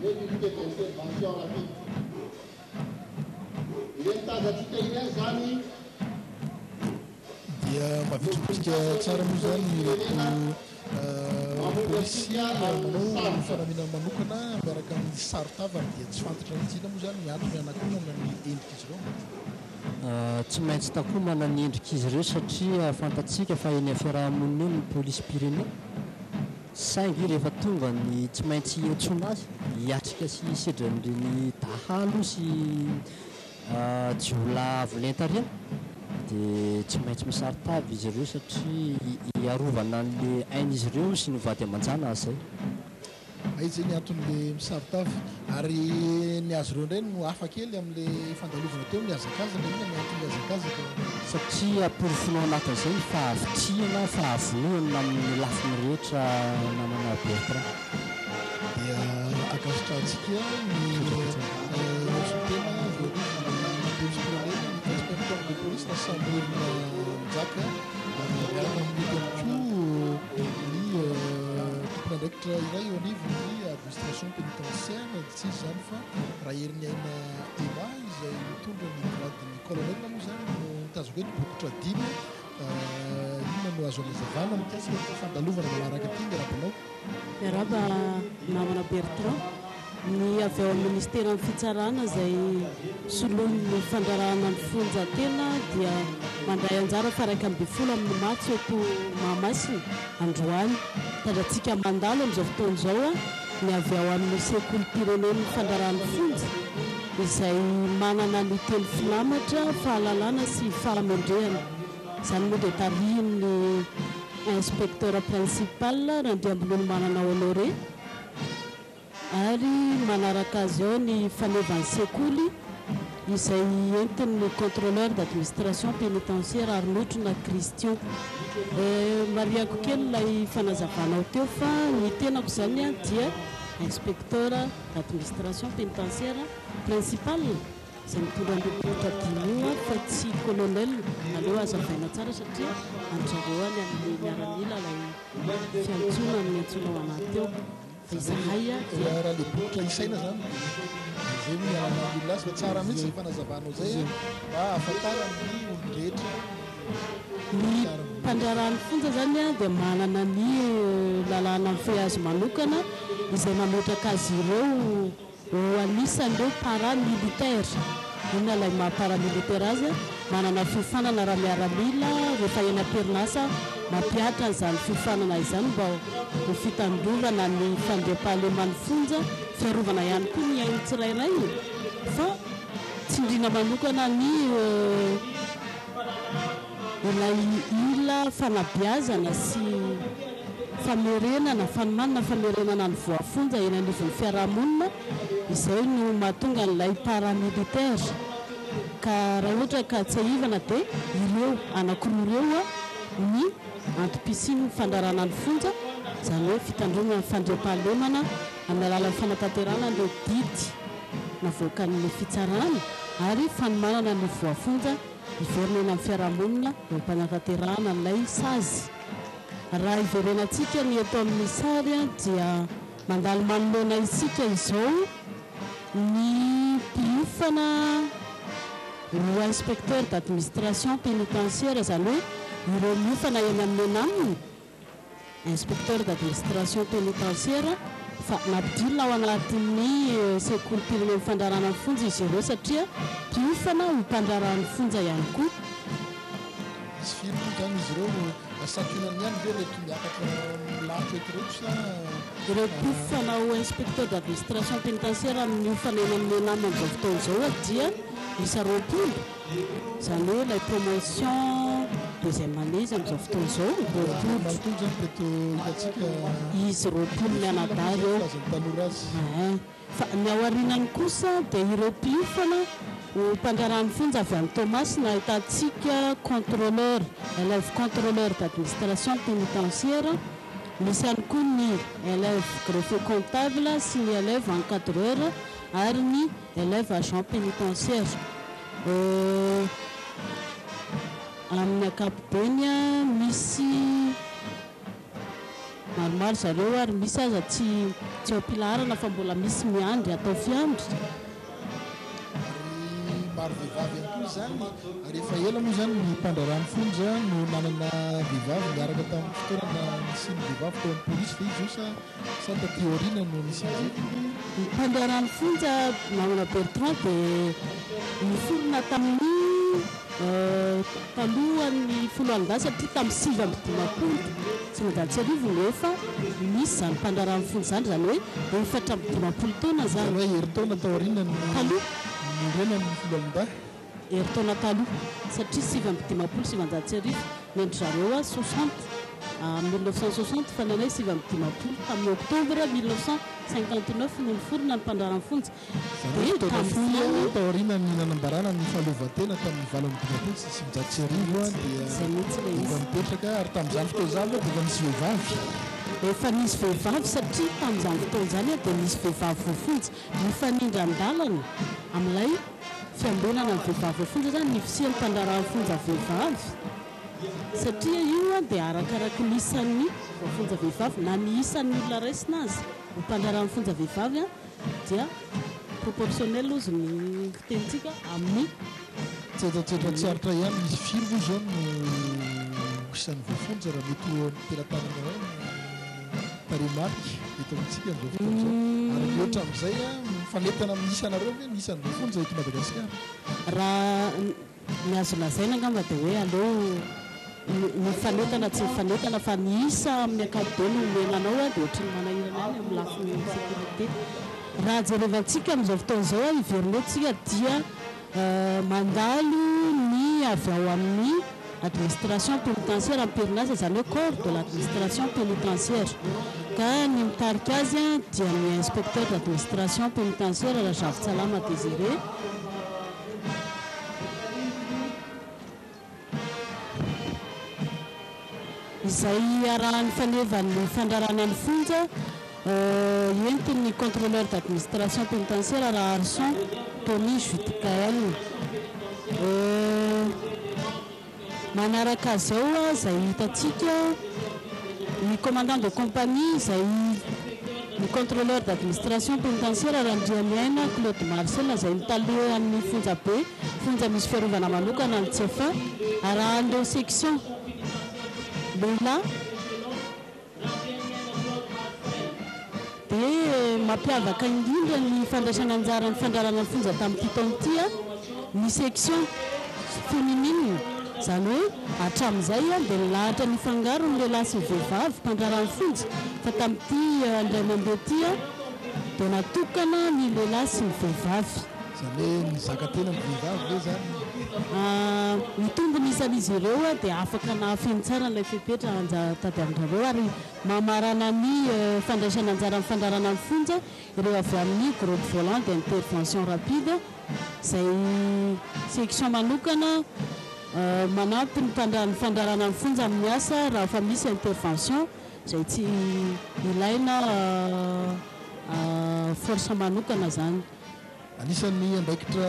[SPEAKER 12] et l'unité d'intervention rapide. Ireny tazantsika ireny izany.
[SPEAKER 2] Dia mavitribitrika tsara moa izany ireto polisy manao fanamiana manokana miaraka amin'ny saron-tavany dia tsy fantatra mihitsy inona moa izany ny antony hanakonana ny endrik'izy ireo.
[SPEAKER 11] Tsy maintsy takomana ny endrik'izy ireo satria fantatsika fa eny fiaraha-monina eny ny polisim-pirenena saingy rehefa tonga ny tsy maintsy hiantsoana azy hiatrika sy hisedra an'ireny dahalo sy Jiolahy avo lenta ireny dia tsy maintsy misaron-tava izy ireo satria hiarovana an'ilay ain'izy ireo sy ny vady aman-janany izay.
[SPEAKER 2] Aiza izay ny anton'ilay misaron-tava? Ary ny azy ireo indray no hafa kely amin'ilay fandalovana teo, mihazakazaka, inona ny anton'ilay hazakazaka?
[SPEAKER 11] Satria porofonao anatin'izay ny fahavitrihana, fahavononana amin'ny lafiny rehetra namana Bertrand.
[SPEAKER 2] Dia ankasitrahantsika ny solontena voalohany polisim-pirenena, ny inspecteur de police Rasamboelina Njaka, miaraka amin'ireo ihany koa ny tompon'andraikitra iray eo anivon'ny administration pénitentiaire, tsy iza izany fa Raheriniaina Emma izay mitondra ny grade-n'ny colonel moa izany no tazako eto, bokotra dimy. Inona no azo anazavana mikasika ity fandalovana manaraka ity? Miarahaba anao.
[SPEAKER 13] Miarahaba namana Bertrand. Ny avy ao amin'ny Ministeran'ny Fitsarana izay soloin'ny fandraharahana ny fonja tena dia mandray anjara faha 11 amin'ny matso eto Mahamasina androany. Tazantsika mandalo amin'izao fotoana izao ny avy ao amin'ny sekolim-pirenen'ny fandraharahan'ny fonja izay manana ny teny filamatra fahalalana sy fahamendrehana. Izany moa dia tarihin'ny Inspecteur Principal Randriambololomanana Honoré ary manaraka azy ao ny fanevan'ny sekoly izay entin'ny Contrôleur d'administration pénitentiaire Arinotrona Christian. Marihako kely ilay fanazavanao teo fa ny tenako izany dia Inspecteur d'administration pénitentiaire Principal. Izay mitondra an'io bokotra dimy io fa tsy colonel, aleo hazavaina tsara satria an-dry zareo any amin'ny miaramila ilay fiantsoana no niantsoanao anah teo fa izahay dia.
[SPEAKER 2] Raha ilay bokotra isaina izany dia izay no ialana olona azy fa tsara mihitsy izay fanazavanao izay mba hahafantaran'ny olon-drehetra
[SPEAKER 13] ny Ny mpandraharaha ny fonja izany dia manana ny lalàna mifehy azy manokana izay mametraka azy ireo Ho anisan'ireo para-militaire. Inona ilay maha para-militaire azy? Manana fiofanana ra-miaramila rehefa eny am-perinasa mampihatra an'izany fiofanana izany mba ho fitandrovana ny fandriampahaleman'ny fonja, fiarovana ihany koa ny ain'ny tsirairay fa tsindriana manokana ny Ilay ila fanabeazana sy famerenana, fanomanana famerenana ny voafonja eny anivon'ny fiarahamonina, izay no mahatonga an'ilay paramilitaire. Ka raha ohatra ka tsiahivana dia ireo anankiroa ireo ny antom-pisian'ny fandrarana ny fonja. Izany hoe fitandroana ny fandriampahalemana amin'ny alalan'ny fanatanterahana ireo didy navoakan'ny fitsarana ary fanomanana ny voafonja hiverina eny amin'ny fiarahamonina eo am-panatanterahana an'ilay sazy. Raha hiverenantsika ny eto amin'ny sary dia mandalo manoloana isika izao ny mpiofana ho inspecteur d'administration pénitentiaire, izany hoe ireo miofana eny amin'ny ENAM, Inspecteur d'administration pénitentiaire, fa nampidirina ao anatin'ny sekolim-pirenen'ny fandraharahana ny fonja izy ireo satria mpiofana ho mpandraharaha ny fonja ihany koa.
[SPEAKER 2] Misy firy moa izany izy ireo no santionany ihany ve ireto miakatra milahatra eto ireto sa.
[SPEAKER 13] Ireo mpiofana ho inspecteur d'administration pénitentiaire miofana eny amin'ny ENAM amin'izao fotoana izao dia miisa 20. Izany hoe ilay promotion deuxième année izy amin'izao fotoana izao, 20.
[SPEAKER 2] Manontolo izany ireto hitantsika.
[SPEAKER 13] Izy 20 mianadahy ireo.
[SPEAKER 2] Filazan'ny tanora azy.
[SPEAKER 13] Ein. Fa ny ao aorianany kosa dia ireo mpiofana ho mpandraharahan'ny fonja avy any Toamasina ahitantsika contrôleur, élève contrôleur d'administration pénitentiaire, misy ihany koa ny élève greffier comptable sy ny élève encadreur ary ny Élève agent pénitentiaire. Amin'ny ankapobeny misy maromaro zareo ary misy aza tsy tsy ao am-pilaharana fa mbola misy miandry atao fiandry.
[SPEAKER 2] Ary maro vehivavy ihany koa izany ary efa ela moa izany ny mpandraharaha ny fonja no nanana vehivavy niaraka tamin'ny fotoana nisian'ny vehivavy tao amin'ny polisy ve izy io sa Sa taty aoriana no nisian'izay?
[SPEAKER 13] Ny mpandraharahan'ny fonja, namana Bertrand, dia niforona tamin'ny talohan'ny foloalindahy satria tamin'ny 1959 no efa nisy izany mpandraharahan'ny fonja izany, izany hoe 54 taona izany.
[SPEAKER 2] Izany hoe herintaona taorian'ny
[SPEAKER 13] Taloha.
[SPEAKER 2] niorenan'ny foloalindahy.
[SPEAKER 13] Herintaona taloha, satria 1959 ny an-dry zareo soixante, 1960, fa ny anay 59, tamin'ny octobre 1959 no niforona ny mpandraharahan'ny fonja.
[SPEAKER 2] Izany hoe
[SPEAKER 13] Dia
[SPEAKER 2] fotoana fohy
[SPEAKER 13] tamin'izany.
[SPEAKER 2] taorian'ny nanambarana ny fahaleovantena tamin'ny 1958 dia
[SPEAKER 13] Izay mihitsy ilay
[SPEAKER 2] efa
[SPEAKER 13] izy.
[SPEAKER 2] nipetraka ary tamin'izany fotoana izany ve dia efa nisy vehivavy?
[SPEAKER 13] Efa nisy vehivavy satria tamin'izany fotoana izany dia nisy vehivavy voafonja nifanindran-dalana amin'ilay Fiambenana ny vehivavy voafonja izany ny fisian'ny mpandraharahan'ny fonja vehivavy satria io dia arakaraky ny isan'ny voafonja vehivavy na ny isan'ny olona raisina aza ho mpandraharahan'ny fonja vehivavy dia proportionnel ozy ny fitenintsika amin'ny
[SPEAKER 2] Tsetsatsetra tsy aritra ihany, misy firy moa izao no isan'ny voafonja raha mety ho eo am-pelatananao eo ny tarehimarika eto amintsika amin'izao fotoana izao? Ary mihoatra amin'izay, mifanentana amin'ny isanareo ve ny isan'ny voafonja eto Madagasikara?
[SPEAKER 13] Raha ny azo lazaina angamba dia hoe aleo ny mifanentana tsy mifanentana fa ny isa amin'ny ankapobeny omena anao dia ohatry ny manahirana ihany amin'ny lafiny sécurité. Raha jerevantsika amin'izao fotoana izao, hiverina eto isika dia Mandalo ny avy ao amin'ny administration pénitentiaire am-perinasa, izany hoe corps de l'administration pénitentiaire. Ka ny mitarika azy dia ny inspecteur d'administration pénitentiaire Razavintsalama Désiré. Izay iarahan'ny fanevan'ny fandrarana ny fonja entin'ny contrôleur d'administration pénitentiaire Raharison Tony Judicaël. Manaraka azy ao izay hitantsika ny commandant de compagnie izay ny contrôleur d'administration pénitentiaire Randriamiaina Claude Marcel izay mitalehan'ny fonjabe, fonja misy fiarovana manokana ny Tsiafahy, arahan'ireo section lehilahy dia mampiavaka indrindra ny fandraisana anjara ny fandrarana ny fonja tamin'ity taona ity ny section féminine, izany hoe hatramin'izay dia nilahatra nifangaro ny lehilahy sy ny vehivavy mpandrara ny fonja fa tamin'ity indray mandeha ity dia natokana ny lehilahy sy ny vehivavy.
[SPEAKER 2] Izany hoe nizaka tena ny vehivavy ve izany?
[SPEAKER 13] Nitombo ny isan'izy ireo dia afaka nahafeno tsara an'ilay fepetra tadiavin-dRareo ary mamarana ny fandraisana anjara amin'ny fandrarana ny fonja ireo avy amin'ny Groupe Volant d'Intervention Rapide izay section manokana manampy ny fandrarana ny fonja amin'ny asa raha fa misy intervention. izay tsy ilaina force manokana izany.
[SPEAKER 2] Anisan'ny andraikitra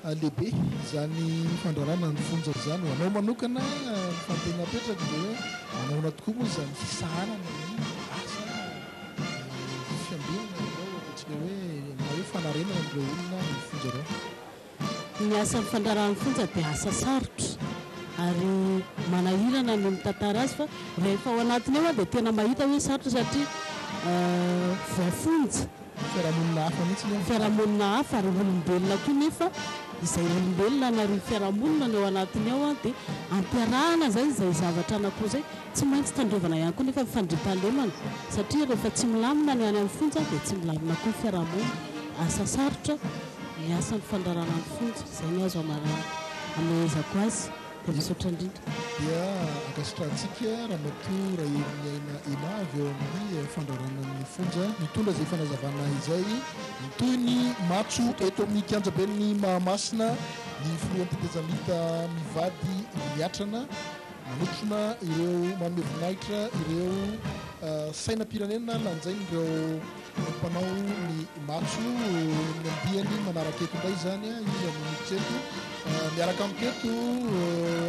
[SPEAKER 2] lehibe izany fandrarana ny fonja izany. Ho anao manokana, ny fanontaniana apetrako dia hoe manahoana tokoa moa izany fisahanana ny asa fiambenana ireo ataontsika hoe na hoe fanarenana an'ireo olona any amin'ny fonja ireo?
[SPEAKER 13] Ny asan'ny fandraharahan'ny fonja dia asa sarotra ary manahirana ny mitantara azy fa rehefa ao anatiny ao dia tena mahita hoe sarotra satria voafonja.
[SPEAKER 2] Fiarahamonina hafa mihitsy nefa.
[SPEAKER 13] Fiarahamonina hafa ary olombelona koa nefa izay olombelona na fiarahamonina no ao anatiny ao dia ampiarahana izay izay zavatra anankiroa izay. Tsy maintsy tandrovana ihany koa nefa ny fandriampahalemana satria rehefa tsy milamina ny any amin'ny fonja dia tsy milamina koa ny fiarahamonina. Asa sarotra ny asan'ny fandrarana ny fonja. Izay no azo amehezako azy. Dia misaotra indrindra.
[SPEAKER 2] Dia ankasitrahantsika Ramatoa Raheriniaina Emma avy eo amin'ny fandrarana ny fonja nitondra izay fanazavana izay. Mitohy ny matso eto amin'ny kianjaben'ny Mahamasina ny filohan'ny tetezamita mivady miatrana. Manotrona ireo manome voninahitra ireo sainam-pirenena lanjain'ireo mpanao ny matso ny andiany manaraka eto indray izany iza no miditra eto. Miaraka amiko eto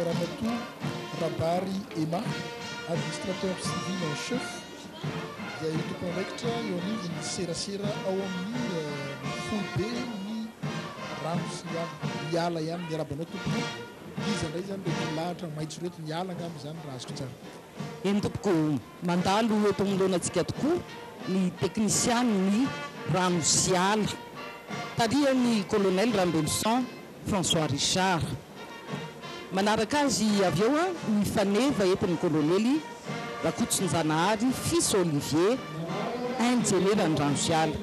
[SPEAKER 2] Ramatoa Rabary Emma, administrateur civil en chef, izay tompon'andraikitra eo anivon'ny serasera ao amin'ny foiben'ny rano sy ny ala. Ny ala ihany, miarahaba anao tompoko. Iza indray izany ireto milahatra maitso ireto? Ny ala angamba izany raha azoko tsara.
[SPEAKER 14] Eny tompoko, mandalo eto anoloanantsika tokoa ny teknisianin'ny rano sy ala, tarihan'ny Colonel Rambelison François Richard. Manaraka azy avy eo ny faneva entin'ny Kolonely Rakotsinjanahary Fils Olivier, injenieran'ny rano sy ala,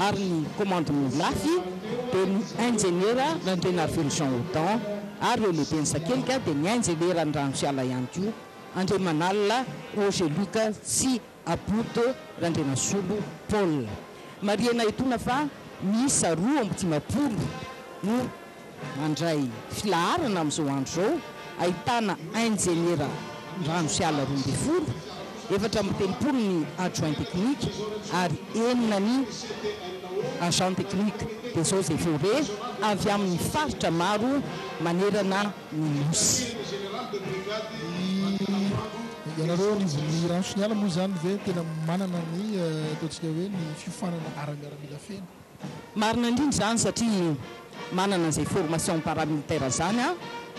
[SPEAKER 14] ary ny komandin'ny Olafy dia ny injeniera Randrianarivelo Jean Odon ary ireo lehiben'ny sakelika dia ny injenieran'ny rano sy ala ihany koa Andriamanalina Roger Luc sy Aboto Randrianasolo Paul. Marihana etoana fa miisa 52 no Mandray filaharana amin'izao andro izao ahitana injeniera rano sy ala 12, 34 ny adjoint technique ary enina ny agent technique des eaux et forêts avy amin'ny faritra maro manerana ny Nosy.
[SPEAKER 2] Ianareo anivon'ny rano sy ny ala moa izany ve tena manana ny ataontsika hoe ny fiofanana ara-miaramila feno?
[SPEAKER 14] Marina indrindra izany satria manana an'izay formation paramilitaire izany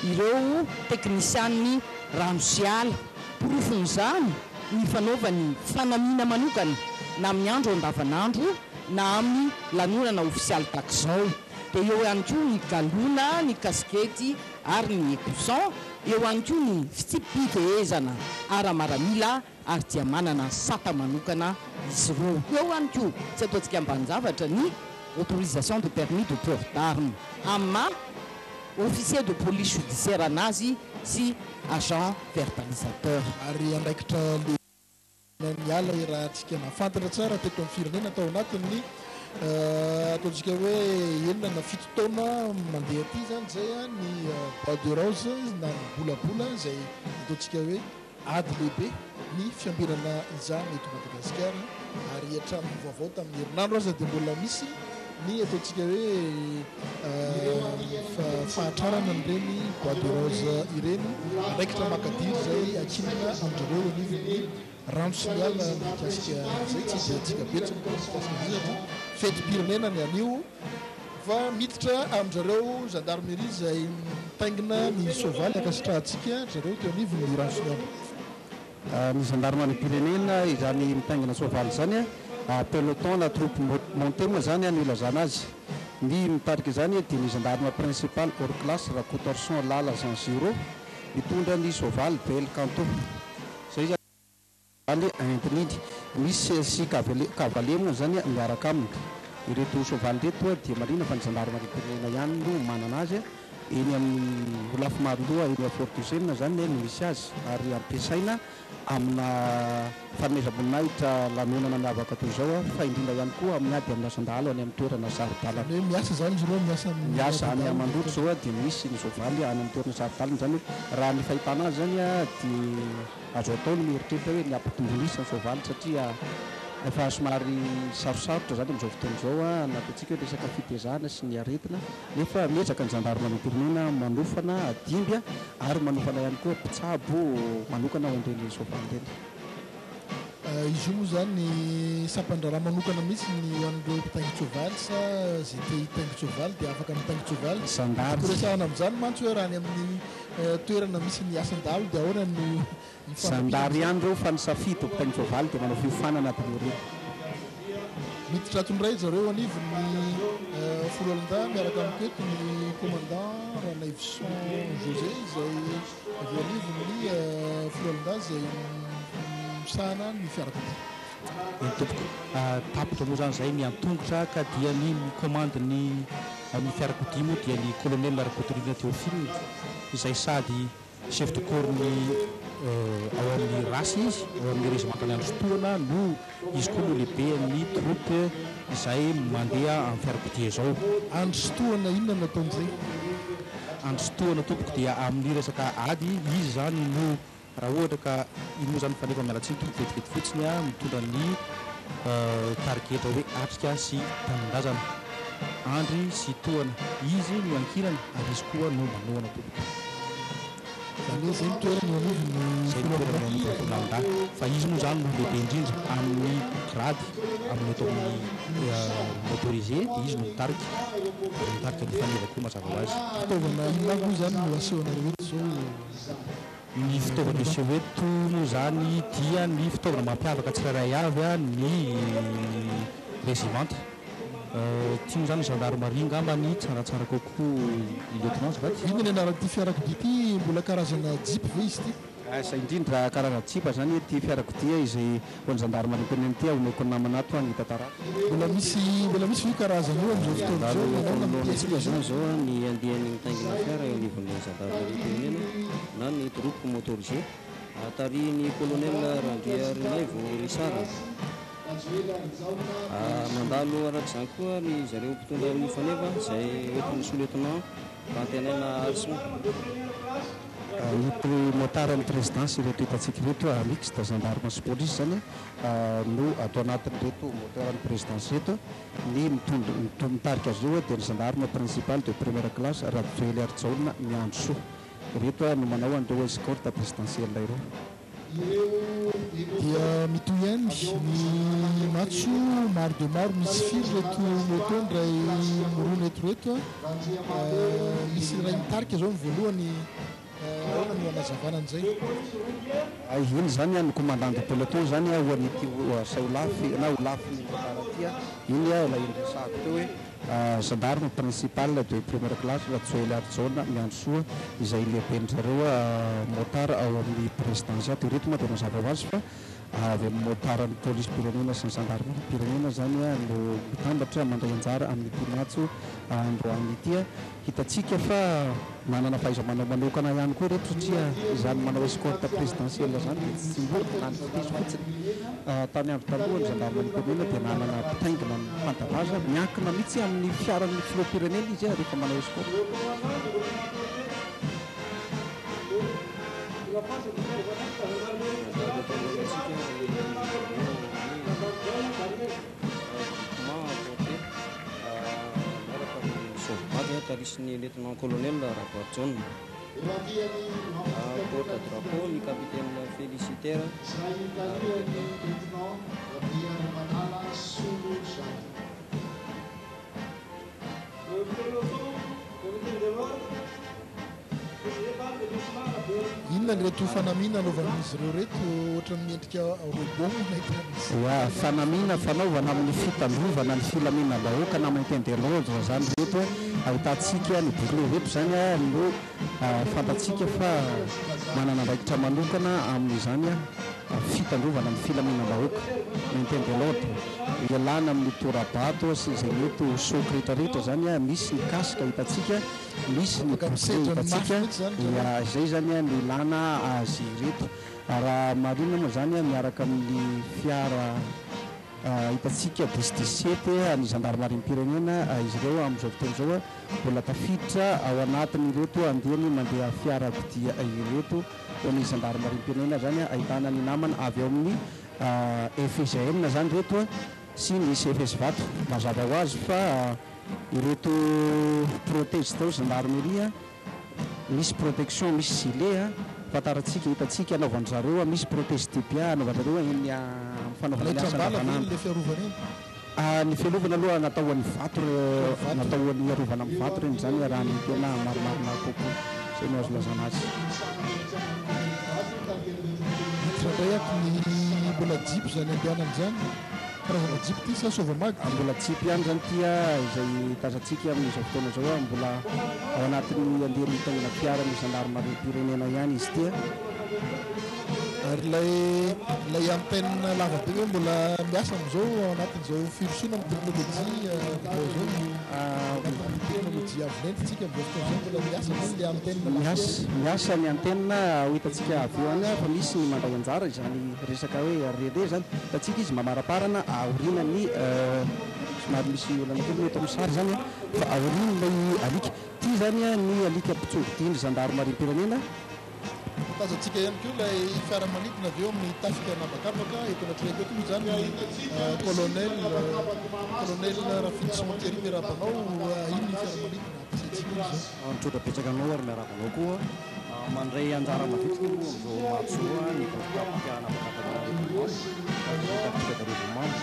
[SPEAKER 14] ireo teknisian'ny rano sy ala. Porofon'izany ny fanaovany fanamiana manokana na amin'ny andro andavanandro na amin'ny lanonana ofisialy tahaka izao. Dia eo ihany koa ny galona, ny kasikety ary ny écusson. Eo ihany koa ny fitsipi-pifehezana ara-maramila ary dia manana sata manokana izy ireo. Eo ihany koa, tsy ataontsika ambanin-javatra ny autorisation de permis de port d'arme amin'ny maha officier de police judiciaire anazy sy agent verbalisateur.
[SPEAKER 2] Ary andraikitra lehibe ny ala iarahantsika nahafantatra tsara teto amin'ny firenena tao anatin'ny ataontsika hoe enina na fito taona mandeha aty izany izay ny bois de rose na ny bolabola izay ataontsika hoe Ady lehibe ny fiambenana izany eto Madagasikara ary hatramin'ny vaovao tamin'ny herinandro aza dia mbola misy ny ataontsika hoe fahatrarana an'ireny bois de rose ireny. Andraikitra makadiry izay ankinina amin-dry zareo anivon'ny rano sy ny ala mikasika izay. Tsy idirantsika betsaka mikasika an'izay satria fetim-pirenena ny anio. Fa miditra amin-dry zareo zandarmeria izay mitaingina ny soavaly ankasitrahantsika ry zareo teo anivon'ny rano sy ny ala.
[SPEAKER 7] Ny zandarimariam-pirenena izany mitaingina soavaly izany, peloton na troupe montée moa izany no ilazana azy. Ny mitarika izany dia ny zandarma principal hors classe Rakotoarison Lala Jean Giraud mitondra ny soavaly Bel Canto. Izay izany. Soavaly entin'iny. Misy sy cavalier moa izany miaraka aminy. Ireto soavaly ireto dia marihina fa ny zandarimariam-pirenena ihany no manana azy.
[SPEAKER 4] Eny amin'ny Holafy Maroandoha eny Fort Duchesne izany no misy azy ary ampiasaina amina fanomezam-boninahitra lanonana miavaka toy izao fa indrindra ihany koa amin'ny ady amin'ny asan-dahalo any amin'ny toerana saro-dalana.
[SPEAKER 2] Hoe miasa izany izy ireo, miasa amin'ny
[SPEAKER 4] Miasa any
[SPEAKER 2] ady dahalo.
[SPEAKER 4] Mandroto izao dia misy ny soavaly any amin'ny toerana saro-dalana izany hoe raha ny fahitana azy izany dia azo atao ny mieritreritra hoe ny hampitomboana isa ny soavaly satria efa somary sarosarotra izany amin'izao fotoana izao na ataontsika hoe resaka fitezana sy ny aretina. Nefa miezaka ny zandarimariam-pirenena manofana dimby ary manofana ihany koa mpitsabo manokana ho an'ireny soavaly ireny.
[SPEAKER 2] Izy io moa izany sampan-draharaha manokana mihitsy ny ho an'ireo mpitaingin-tsoavaly sa izay te hitaingin-tsoavaly dia afaka mitaingin-tsoavaly?
[SPEAKER 4] Zandary.
[SPEAKER 2] Tiako resahana amin'izany mantsy hoe raha any amin'ny toerana misy ny asan-dahalo dia ahoana no hifanampiana
[SPEAKER 4] Zandary
[SPEAKER 2] amin'izay?
[SPEAKER 4] ihany ireo fa ny safidy ho mpitaingin-tsoavaly dia manao fiofanana aty aoriana.
[SPEAKER 2] Miditra ato indray zareo eo anivon'ny foloalindahy miaraka amiko eto ny commandant Ranaivoson José izay avy eo anivon'ny foloalindahy izay misahana ny fiarakodia.
[SPEAKER 15] Eny tompoko, tapitra moa izany izay ny an-tongotra ka dia ny mikomandy ny amin'ny fiarakodia moa dia ny colonel Rakotonirina Théophile izay sady Chef de corps ny ao amin'ny race izy, ao amin'ny regimentan'i Androtohana no izy koa no lehiben'ny troupe izay mandeha amin'ny fiarakodia izao.
[SPEAKER 2] Androtohana inona no ataon'izay?
[SPEAKER 15] Androtohana tompoko dia amin'ny resaka ady, izy izany no raha ohatra ka iny moa izany mifanefa miala tsiny tompoko vetivety fotsiny mitondra ny tarigetra hoe atrika sy tanindrazana. Andry sy tohana. Izy no ankilany ary izy koa no manohana tompoko.
[SPEAKER 2] Izany hoe izay no toerany eo anivon'ny
[SPEAKER 15] Izay no toerany eo anivon'ny foloalindahy. Fa izy moa izany no lehibe indrindra amin'ny grady amin'ny eto amin'ny motorisé dia izy no mitarika ary mitarika ny faneva koa mazava ho azy.
[SPEAKER 2] Fitaovana inona avy moa izany no asehonareo eto izao?
[SPEAKER 15] Ny fitaovana aseho eto moa izany dia ny fitaovana mampiavaka tsirairay avy ny régimenta. Ity moa izany gendarmerie angamba ny tsaratsara kokoa lieutenant azafady.
[SPEAKER 2] Inona ny anaran'ity fiarakodia ity? Mbola karazana jeep ve izy ity?
[SPEAKER 4] Izay indrindra, karazana jeep izany ity fiarakodia izay ho an'ny zandarimariam-pirenena ity, omeko ny namana ato ny hitantara azy.
[SPEAKER 2] Mbola misy mbola misy ve io karazana io amin'izao fotoana izao?
[SPEAKER 11] Mandalo eto
[SPEAKER 2] Manaona ny
[SPEAKER 11] anoloantsika
[SPEAKER 2] pièces
[SPEAKER 11] izany izao ny andiany mitaingina fiara eo anivon'ny zandarimariam-pirenena na ny troupe motorisée tarihin'ny colonel Randriarinaivo Richard. Mandalo araka izany koa ry zareo mpitondra ny faneva izay hoentin'ny sous-lieutenant Rantenaina Harison.
[SPEAKER 4] Ny motard an'ny présidence ireto hitantsika ireto, mixte, gendarme sy police izany no ato anatin'ireto moteur an'ny présidence ireto. Ny mitondra, mitarika azy ireo dia ny gendarme principal de première classe Rajoely Harijaona Miandrisoa. Ireto no manao an'ireo escorte présidentielle ireo.
[SPEAKER 2] Dia mitohy ihany ny matso maro dia maro, misy firy ireto moto indray mirona eto ireto a? Misy iray mitarika izao ny voalohany, ahoana no hanazavana an'izay?
[SPEAKER 4] Iny izany ny commandant de peloton izany ho an'ity Saolafy na Olafy Motard ity, iny ilay niresahako teo hoe Gendarme principal de première classe Rajoely Harijaona Miandrisoa izay lehiben-dry zareo motard ao amin'ny présidence ato. Ireto moa dia mazava ho azy fa avy amin'ny motard ny polisim-pirenena sy ny gendarmerie-pirenena izany no mitambatra mandray anjara amin'ity matso androany ity. Hitantsika fa manana fahaiza-manao manokana ihany koa ireto satria izany manao escorte présidentielle izany dia tsy mora na ny vitesse fotsiny. Tamin'ny andro taloha ny zandarimariam-pirenena dia nanana mpitaingina ny fanta-daza, miankina mihitsy amin'ny fiaran'ny filoham-pirenena izy rehefa manao escorte.
[SPEAKER 11] Groupement porté miaraka amin'ny Soavibady tarihin'ny Lieutenant Colonel Rabarjaona. Porte drapeau ny Capitaine Félicitaire Robertin.
[SPEAKER 2] Inona ireto fanamiana anaovan'izy ireo ireto ohatran'ny miendrika robot no nahitana izy.
[SPEAKER 4] Ia, fanamiana fanaovana amin'ny fitandrovana ny filaminam-bahoaka na maintien de l'ordre izany ireto ahitantsika ny bouclier ireto izany no fantatsika fa manana andraikitra manokana amin'izany.
[SPEAKER 11] fitandrovana ny filaminam-bahoaka, maintien de l'ordre, ialana amin'ny tora-bato sy izay mety ho choc rehetrarehetra izany, misy ny casque hitantsika, misy ny
[SPEAKER 2] Afaka
[SPEAKER 11] bouclier
[SPEAKER 2] misedra ny mafy
[SPEAKER 11] hitantsika,
[SPEAKER 2] mihitsy izany ry
[SPEAKER 11] dia
[SPEAKER 2] zareo.
[SPEAKER 11] izay izany no ilana azy ireto. Raha marihina moa izany miaraka amin'ny fiara hitantsika dix dix-sept an'ny zandarimariam-pirenena izy ireo amin'izao fotoana izao, mbola tafiditra ao anatin'ireto andiany mandeha fiarakodia ireto. Ho an'ny zandarimariam-pirenena izany ahitana ny namana avy ao amin'ny FGN izany ireto sy ny CFS Ivato. Mazava ho azy fa ireto protege tao zandarmeria misy protection, misy gilet fantarantsika, hitantsika anaovan-dry zareo, misy protege tibia anaovan-dry zareo eny amin'ny fanaovana ny asa
[SPEAKER 2] Laitram-bala ve
[SPEAKER 11] andavanandro.
[SPEAKER 2] ilay fiarovana iny?
[SPEAKER 11] Ny fiarovana aloha natao ho an'ny vato, natao ho an'ny hiarovana amin'ny vato ireny izany raha ny tena marimarina kokoa. Izay no azo ilazana azy.
[SPEAKER 2] Hiditra indray ato ny mbola jeep izany andehanana izany. Karazana jeep ity sa sovamag ity?
[SPEAKER 11] Mbola jeep ihany izany ity izay tazantsika amin'izao fotoana izao. Mbola ao anatin'ny andiany mitaingina fiaran'ny zandarimariam-pirenena ihany izy ity.
[SPEAKER 2] Ary ilay ilay antenne lava be ve mbola miasa amin'izao ao anatin'izao firosoana amin'ny teknolojia vaovao izao? Anatin'ny teknolojia avo lenta isika amin'izao fotoana izao mbola miasa ve ilay antenne lava be?
[SPEAKER 11] Miasa, miasa ny antenne ho hitantsika avy eo any fa misy ny mandray anjara izany resaka hoe relais izany. Hitantsika izy mamaraparana aorianan'ny somary misy olana kely moa eto amin'ny sary izany fa aorian'ilay alika. Ity izany ny alika mpitsongodia ny zandarimariam-pirenena.
[SPEAKER 2] Tazantsika ihany koa ilay fiaramanidina avy eo amin'ny tafika an'habakabaka eto anatrehako eto moa izany ny colonel colonel Rafidison Thierry miarahaba anao iny ny fiaramanidina ampiasaintsika iny izao.
[SPEAKER 16] Misaotra betsaka anao ary miarahaba anao koa. Mandray anjara mavitrika aloha amin'izao matso izao ny vondron-tafika an'habakabaka Arivonimamo, vondron-tafika Arivonimamo.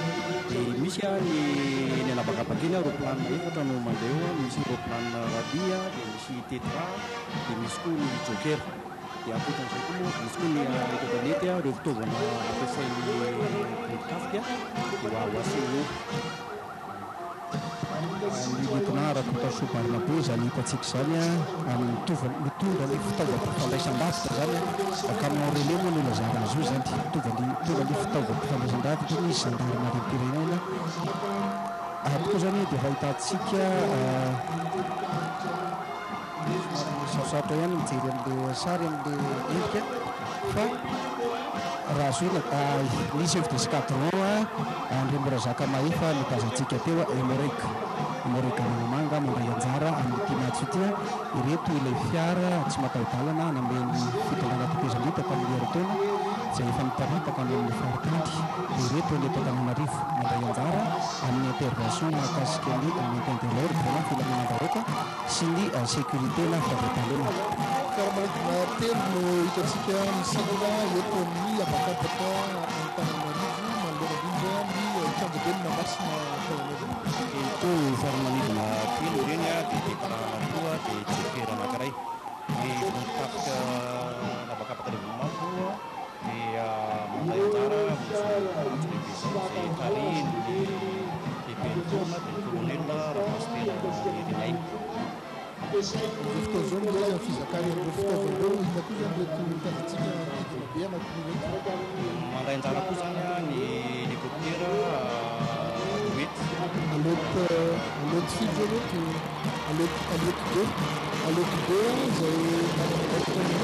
[SPEAKER 16] Dia misy ny eny an'habakabaka eny roaplanina efatra no mandeha eo, misy ny roaplanina rallye dia misy tetra. dia misy koa ny joker, dia ankoatran'izay koa moa misy koa ny eto an-tanety ireo fitaovana ampiasain'ny vondron-tafika dia ho aseho eo.
[SPEAKER 11] Ny Lietnà Rakotoarisoa Barnabé izany hitantsika izany amin'ny mitovy mitondra ny fitaovam-pifandraisan-davitra izany, camion relais moa no ilazana azy io izany, mitondra ny mitondra ny fitaovam-pifandraisan-davitry ny zandarimariam-pirenena. Ato koa izany dia efa ahitantsika. Somary sarosarotra ihany ny mijery an'ilay sary amin'ilay endrika fa raha zohina ny chef d'escadron Andriamorazaka Mahefa no tazantsika teo, Emoreg, Emoreg Analamanga mandray anjara amin'ity matso ity. Ireto ilay fiara tsy mataho-dalana namen'ny fitondrana tetezamita tamin'ny herintaona izay efa niparitaka any amin'ny faritany. Dia ireto ny eto Antananarivo mandray anjara amin'ny intervention mahakasika ny maintien de l'ordre na filaminam-bahoaka. sy ny sécurité na fandriampahalemana.
[SPEAKER 2] Fiaramanidina telo no hitantsika misidina eto amin'ny habakabaka Antananarivo manoloana indrindra ny kianjaben'i Mahamasina Antananarivo.
[SPEAKER 4] Ito fiaramanidina telo ireny dia Tetra anankiroa dia Joker anankiray. Ny vondron-tafika an'habakabaka Arivonimamo moa dia mandray anjara amin'izao matso lehibe izao izay tarihin'ny lehiben'ny tolona dia ny colonel Rapasitera Heriniaina.
[SPEAKER 2] Amin'izao fotoana izao ngeza ny fizakana ireo fitaovana ireo, inona koa izany ireto tazantsika manodidina be anankiroa ireto?
[SPEAKER 4] Mandray anjara koa izany ny hélicoptère Alouette.
[SPEAKER 2] Alouette, Alouette firy izao ireto? Alouette, Alouette deux, Alouette deux izay manana andraikitra ny.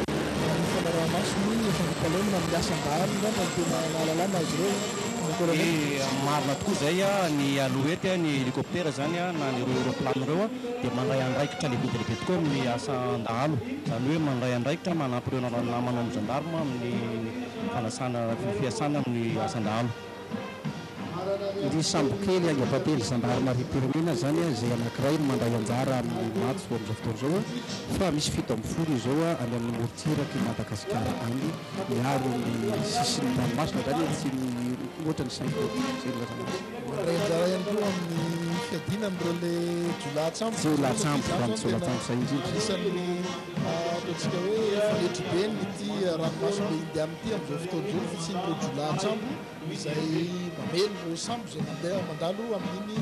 [SPEAKER 2] Ny fanaraha-maso ny fandriampahalemana amin'ny asan-dahalo angamba no tena nahalalana azy ireo mon colonel.
[SPEAKER 4] Dia marina tokoa izay, ny Alouette, ny hélicoptère izany na ny ireo aeroplane ireo dia mandray andraikitra lehibe dia lehibe tokoa amin'ny asan-dahalo, izany hoe mandray andraikitra manampy ireo namana amin'ny gendarme amin'ny fanasana fiasana amin'ny asan-dahalo.
[SPEAKER 11] Ny sambokely haingam-pately zandarimariam-pirenena izany izay anankiray no mandray anjara amin'ny matso amin'izao fotoana izao fa misy 17 izao any amin'ny morontsirak'i Madagasikara any miaro ny sisin'ny ranomasina izany tsy mihoatra ny cinq mètres izay no ilazana azy.
[SPEAKER 2] Mandray anjara ihany koa amin'ny fiadiana amin'ireo le jiolahy-tsambo.
[SPEAKER 11] Jiolahy-tsambo, raha ny jiolahy-tsambo izay indrindra.
[SPEAKER 2] Anisan'ny ataontsika hoe fanetribeny ity ranomasimbe Indiana ity amin'izao fotoana izao ny fisian'ireo jiolahy-tsambo. izay mamely ireo sambo izay mandeha mandalo amin'iny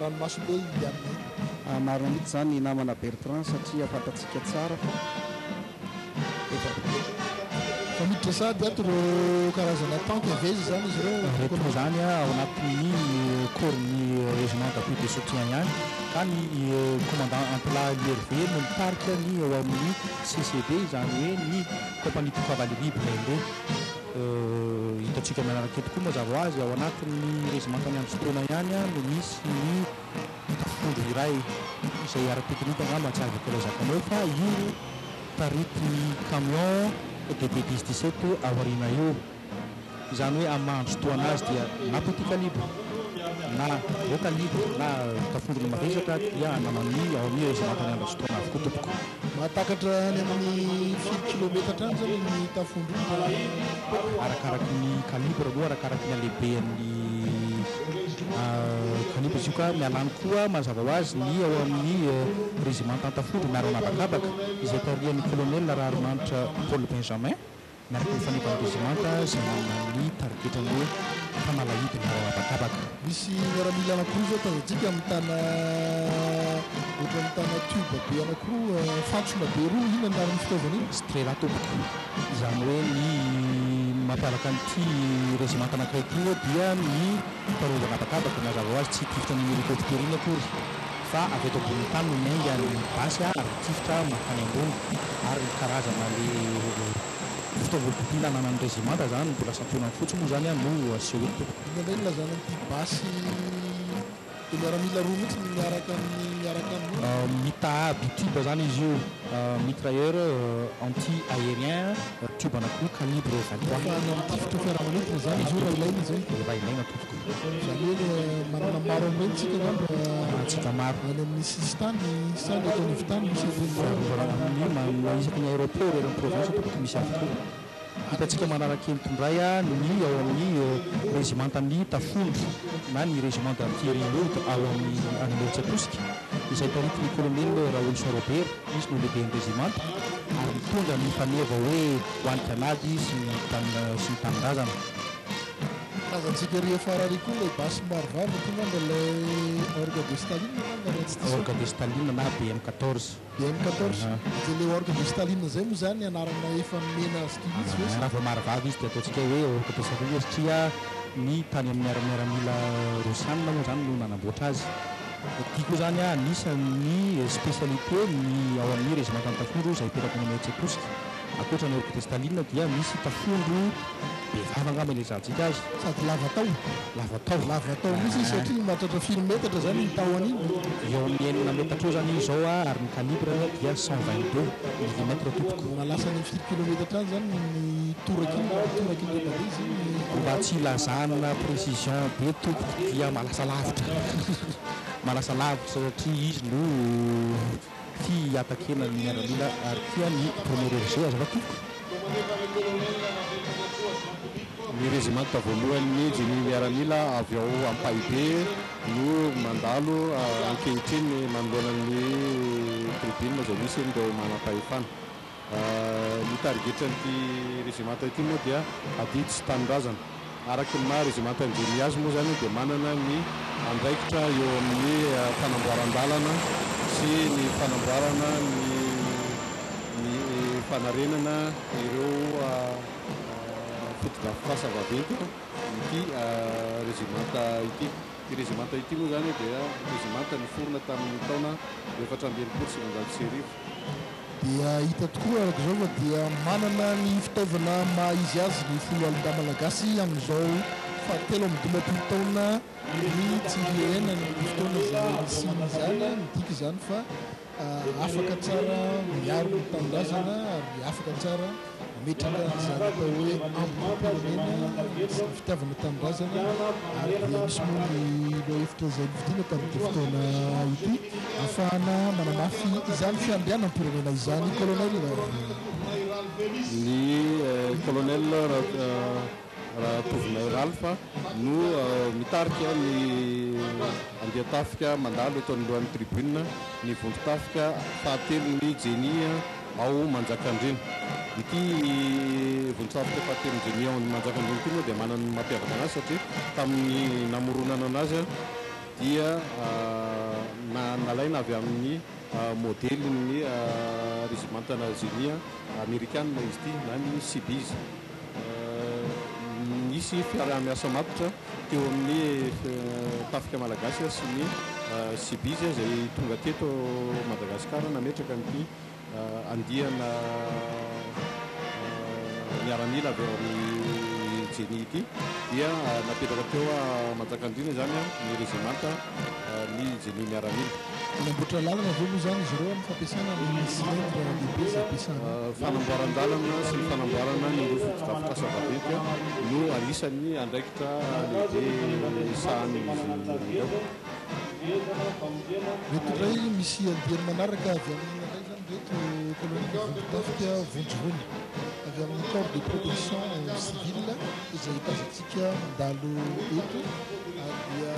[SPEAKER 2] ranomasimbe Indianina iny.
[SPEAKER 11] Marina mihitsy izany namana Bertrand satria fantatsika tsara fa efa.
[SPEAKER 2] Fa miditra sahady ato ireo karazana tank avy aiza izany izy ireo?
[SPEAKER 15] Ireto moa izany ao anatin'ny corps-n'ny régiment d'appui de soutien ihany ka ny commandant Antilahy Hervé no mitarika ny ao amin'ny CCB izany hoe ny compagnie de cavalerie blindée. Hitantsika manaraka eto koa mazava ho azy ao anatin'ny rezimantan'i Androsotoana ihany no misy ny tafondro iray izay ara-teknika angamba tsy azoko lazaiko anao fa io taritin'ny camion DD dix dix-sept aoriana io. Izany hoe amin'ny maha Androsotoana azy dia na petit calibre na gros calibre na tafondro mavesatra dia ananan'ny ao amin'ny rezimantan'i Androsotoana avokoa tompoko.
[SPEAKER 2] Mahatakatra any amin'ny firy kilometatra any izany iny tafondro iny raha mipoaka?
[SPEAKER 15] Arakaraky ny calibre aloha, arakaraky ny halehibehan'ny calibre izy io ka miala any koa mazava ho azy ny ao amin'ny régiment Antafondro miaro an'habakabaka izay tarihan'ny colonel Raharimanitra Paul Benjamin. Miaraka amin'ny fanevan'ny rezimanta izay manana ny tarigetrany hoe fanalahidy miaro habakabaka.
[SPEAKER 2] Misy miaramila anankiroa izao tazantsika mitana ohatran'ny mitana tube be anankiroa, fantsona be roa, inona ny anaran'io fitaovana io?
[SPEAKER 15] Strela tompoko. Izany hoe ny mampiavaka an'ity rezimanta anankiray ity moa dia ny fiarovana habakabaka, mazava ho azy tsy hitifitra an'iny hélicoptère iny akory fa avy eto ambonin'ny tany no miainga ny basy ary mitifitra mankany ambony ary ny karazana le fitaovam-piadiana ananan'ny rezimanta zany mbola santionany fotsiny moa zany no aseho eto tompoko.
[SPEAKER 2] Inona indray no ilazana an'ity basy de miaramila roa mihitsy no miaraka amin'ny miaraka amin'io?
[SPEAKER 15] Mita bitube zany izy io, mitrailleur anti aérien tube anankiroa calibre 23.
[SPEAKER 2] Ahafahana mitifitra fiaramanidina zany izy io raha ilaina izay?
[SPEAKER 15] Raha ilaina tompoko.
[SPEAKER 2] Izany hoe manana maro amin'ireny tsika angamba
[SPEAKER 15] Antsika maro.
[SPEAKER 2] any amin'ny sisintany sa ny eto anivon-tany misy an'ireny
[SPEAKER 15] Fiarovana amin'ny isaky ny aéroport eran'ny province tompoko misy avokoa. Hitantsika manaraka eto indray ny ao amin'ny rezimantan'ny tafondro na ny régiment d'artillerie lourde ao amin'ny any Imerintsiatosika izay taritin'ny colonel Raoloson Robert, izy no lehiben'ny rezimanta ary mitondra ny faneva hoe ho an'ny mpianady sy ny sy ny tanindrazana.
[SPEAKER 2] Tazantsika ery afara ery koa ilay basy maro vava ity angamba ilay orgue de Staline angamba raha tsy diso aho.
[SPEAKER 15] Orgue de Staline na BM 14.
[SPEAKER 2] BM 14. Dia ilay orgue de Staline izay moa izany anarana efa nomena azy ity mihitsy ve sa?
[SPEAKER 15] Raha vao maro vava izy dia ataontsika hoe orgue de Staline satria ny tany amin'ny miaramila rosianina moa izany no nanamboatra azy. Ity koa izany anisan'ny spécialité ny ao amin'ny rezimantan'ny tafondro izay hipetraka any Imerintsiatosika. Ankoatra ny orgue de Staline dia misy tafondro be vava angamba ilazantsika azy.
[SPEAKER 2] Sady lava taho.
[SPEAKER 15] Lava taho.
[SPEAKER 2] Lava taho mihitsy izy satria mahatratra firy metatra izany iny tahony iny?
[SPEAKER 15] Eo amin'ny enina metatra eo izany izy izao ary ny calibre-ny dia 122 millimètres tompoko.
[SPEAKER 2] Mahalasa any amin'ny firy kilometatra any izany ny toraka iny, toraka iny rehefa mandeha izy iny?
[SPEAKER 15] Mba tsy hilazana précision be tompoko dia mahalasa lavitra. Mahalasa lavitra satria izy no Tia hiatakena ny miaramila ary tia ny premier RG azafady tompoko.
[SPEAKER 1] Ny rezimanta voalohan'ny Jenia Miaramila avy ao Ampahibe no mandalo ankehitriny manoloana ny tribune izay misy an'ireo manam-pahefana. Ny tarigetran'ity rezimanta ity moa dia adidy sy tanindrazana. Araka ny maha rezimantan'ny Jenia azy moa izany dia manana ny andraikitra eo amin'ny fanamboaran-dalana sy ny fanamboarana ny ny fanarenana ireo fotodrafitrasa vaventy ity rezimanta ity. Ity rezimanta ity moa izany dia rezimanta niforona tamin'ny taona 1964.
[SPEAKER 2] Dia hita tokoa araka izao fa dia manana ny fitaovana maha izy azy ny foloalindahy malagasy amin'izao faha-53 taona ny tsindriana ny fotoana izay nisian'izany. Midika izany fa afaka tsara miaro ny tanindrazana ary afaka tsara mametraka an'izany atao hoe ambonim-pirenena sy ny fitiavana tanindrazana ary dia misy moa ny lohahevitra izay novidiana tamin'ity fotoana ity ahafahana manamafy izany fiandrianam-pirenena izany. Colonel.
[SPEAKER 1] Ny Colonel Ratovinay Ralph no mitarika ny andian-tafika mandalo eto anoloan'ny tribune ny vondron-tafika fahatelon'ny Jenia ao Manjakandriana. Ity vondron-tafika fahatelon'ny Jenia ao Manjakandriana ity moa dia manana ny mampiavaka anazy satria tamin'ny namoronana anazy dia nalaina avy amin'ny modelin'ny régiment. rezimentana Zenia amerikanina izy ity na ny Seabees. Nisy fiaraha-miasa matotra teo amin'ny tafika malagasy sy ny Seabees izay tonga teto Madagasikara nametraka an'ity andiana miaramila avy ao amin'ny Jenia ity dia napetraka teo Manjakandriana izany ny rezimanta ny Jenia miaramila.
[SPEAKER 2] Nanamboatra lalana ve moa izany izy ireo amin'ny fampiasana ny cylindre lehibe izay ampiasana?
[SPEAKER 1] Fanamboaran-dalana sy ny fanamboarana ny ireo fotodrafitrasa vaventy no anisan'ny andraikitra lehibe sahanin'izy ireo.
[SPEAKER 2] Ireto indray misy andiany manaraka avy amin'ny inona indray izany ireto colonel vondron-tafika vonjy voina avy amin'ny corps de protection civile izay tazantsika mandalo eto ary dia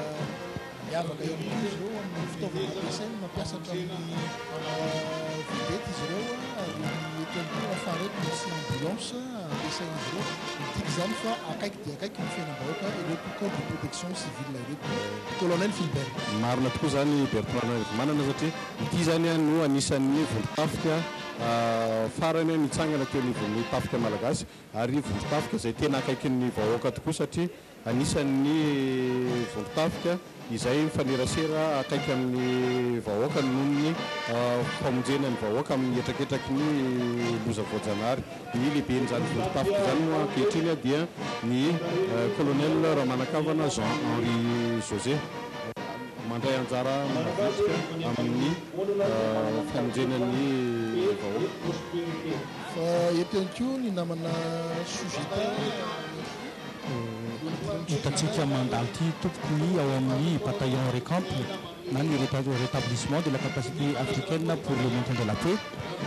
[SPEAKER 2] miavaka ihany koa izy ireo amin'ny fitaovana ampiasainy mampiasa hatramin'ny vedette izy ireo ary eto ihany koa afara eto misy ambulance ampiasain'izy ireo midika izany fa akaiky dia akaiky ny fiainam-bahoaka ireto corps de protection civile ireto. Colonel Philbert.
[SPEAKER 1] Marina tokoa izany Bertrand Raivomanana satria ity izany no anisan'ny vondron-tafika farany nitsangana teo anivon'ny tafika malagasy ary vondron-tafika izay tena akaikin'ny vahoaka tokoa satria anisan'ny vondron-tafika izay mifanerasera akaiky amin'ny vahoaka noho ny famonjena ny vahoaka amin'ny hetraketraky ny loza voajanahary. Ny lehiben'izany vondron-tafika izany moa ankehitriny dia ny Colonel Ramanakavana Jean Henri José. Mandray anjara mavitrika amin'ny famonjena ny vahoaka.
[SPEAKER 2] Fa eto ihany koa ny namana Sujeta.
[SPEAKER 15] Hitantsika mandalo ity tompoko ny ao amin'ny bataillon Recamp na ny Rétablissement de la capacité africaine pour le maintien de la paix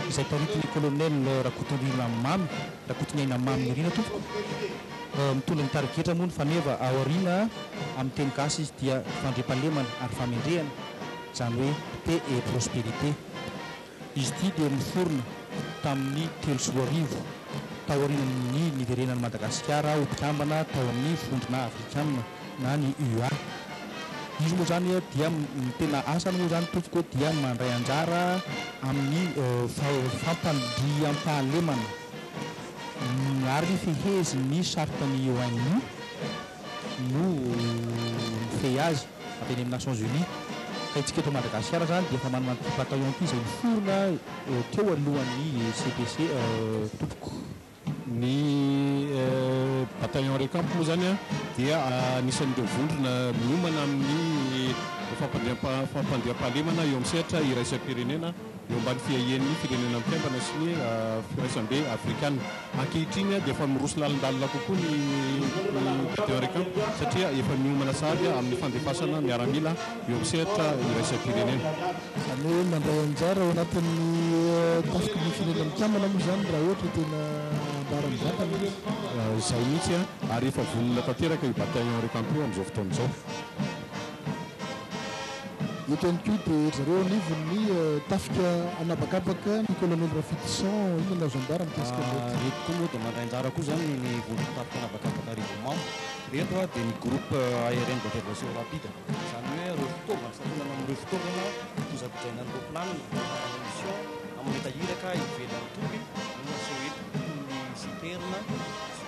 [SPEAKER 15] izay taritin'ny colonel Rakotonirina Mamy, Rakotoniaina Mamy Nirina tompoko. Mitondra ny tarigetra moa ny faneva aoriana amin'ny teny gasy izy dia fandriampahalemana ary fahamendrehana, izany hoe paix et prospérité. Izy ity dia niforona tamin'ny 2003, taorian'ny niverenan'i Madagasikara ho mpikambana tao amin'ny Vondrona Afrikanina na ny UA. Izy moa izany dia ny tena asany moa izany tompoko dia mandray anjara amin'ny fampandriampahalemana ary fehezin'ny charte-n'ny ONU no mifehy azy avy any amin'ny Nations Unies. Ka isika eto Madagasikara izany dia efa manana an'ity bataillon ity izay niforona teo alohan'ny CPC tompoko.
[SPEAKER 1] Ny bataillon Recamp moa izany dia anisan'ireo vondrona miomana amin'ny fampandriampahalemana eo amin'ny sehatra iraisam-pirenena eo ambany fiahian'ny Firenena Mikambana sy ny Firaisambe Afrikana. Ankehitriny dia efa miroso lalindalina kokoa ny Bataillon Recamp satria efa miomana sahady amin'ny fandefasana miaramila eo amin'ny sehatra iraisam-pirenena.
[SPEAKER 2] Izany hoe mandray anjara ao anatin'ny tafiky ny Firenena Mikambana moa izany raha ohatra tena ambara mivantana izy.
[SPEAKER 1] Izay mihitsy ary efa vonona tanteraka io Bataillon Recamp io amin'izao fotoana izao.
[SPEAKER 2] Eto ihany koa dia ry zareo anivon'ny tafika an'habakabaka ny Colonel Rafidison, inona no azo ambara mikasika an'ireto?
[SPEAKER 16] Ireto koa moa dia mandray anjara koa izany ny vondron-tafika an'habakabaka Arivomamo. Ireto dia ny groupe aérien d'intervention rapide, izany hoe ireo fitaovana, santionana amin'ireo fitaovana kojakojaina ny roplanina rehefa manao mission hamita iraka ivelan'ny toby no aseho eto, toy ny citerne,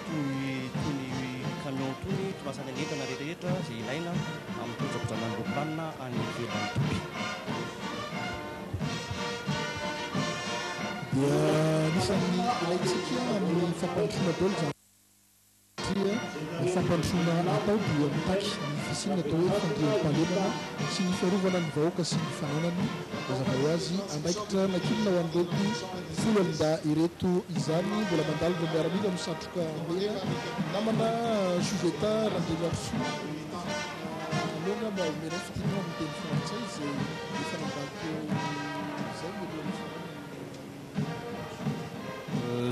[SPEAKER 16] Toy toy ny camion toy tondrasana ny entana rehetra izay ilaina amin'ny fikojakojana ny roplanina any ivelan'ny toby.
[SPEAKER 2] Dia anisan'ny ilaintsika amin'ny fampandrosoana daholo izany satria ny fampandrosoana atao dia mitaky ny fisian'ny atao hoe fandriampahalemana sy ny fiarovana ny vahoaka sy ny fananany. Mazava ho azy, andraikitra nankinina ho an'ireto foloalindahy ireto izany. Mbola mandalo ireo miaramila misatroka mena. Namana Suzeta Randriamiarisoa, aleo angamba omenay fitenenana amin'ny teny frantsay izay efa nandalo teo izay mialohan'ny fihaonana.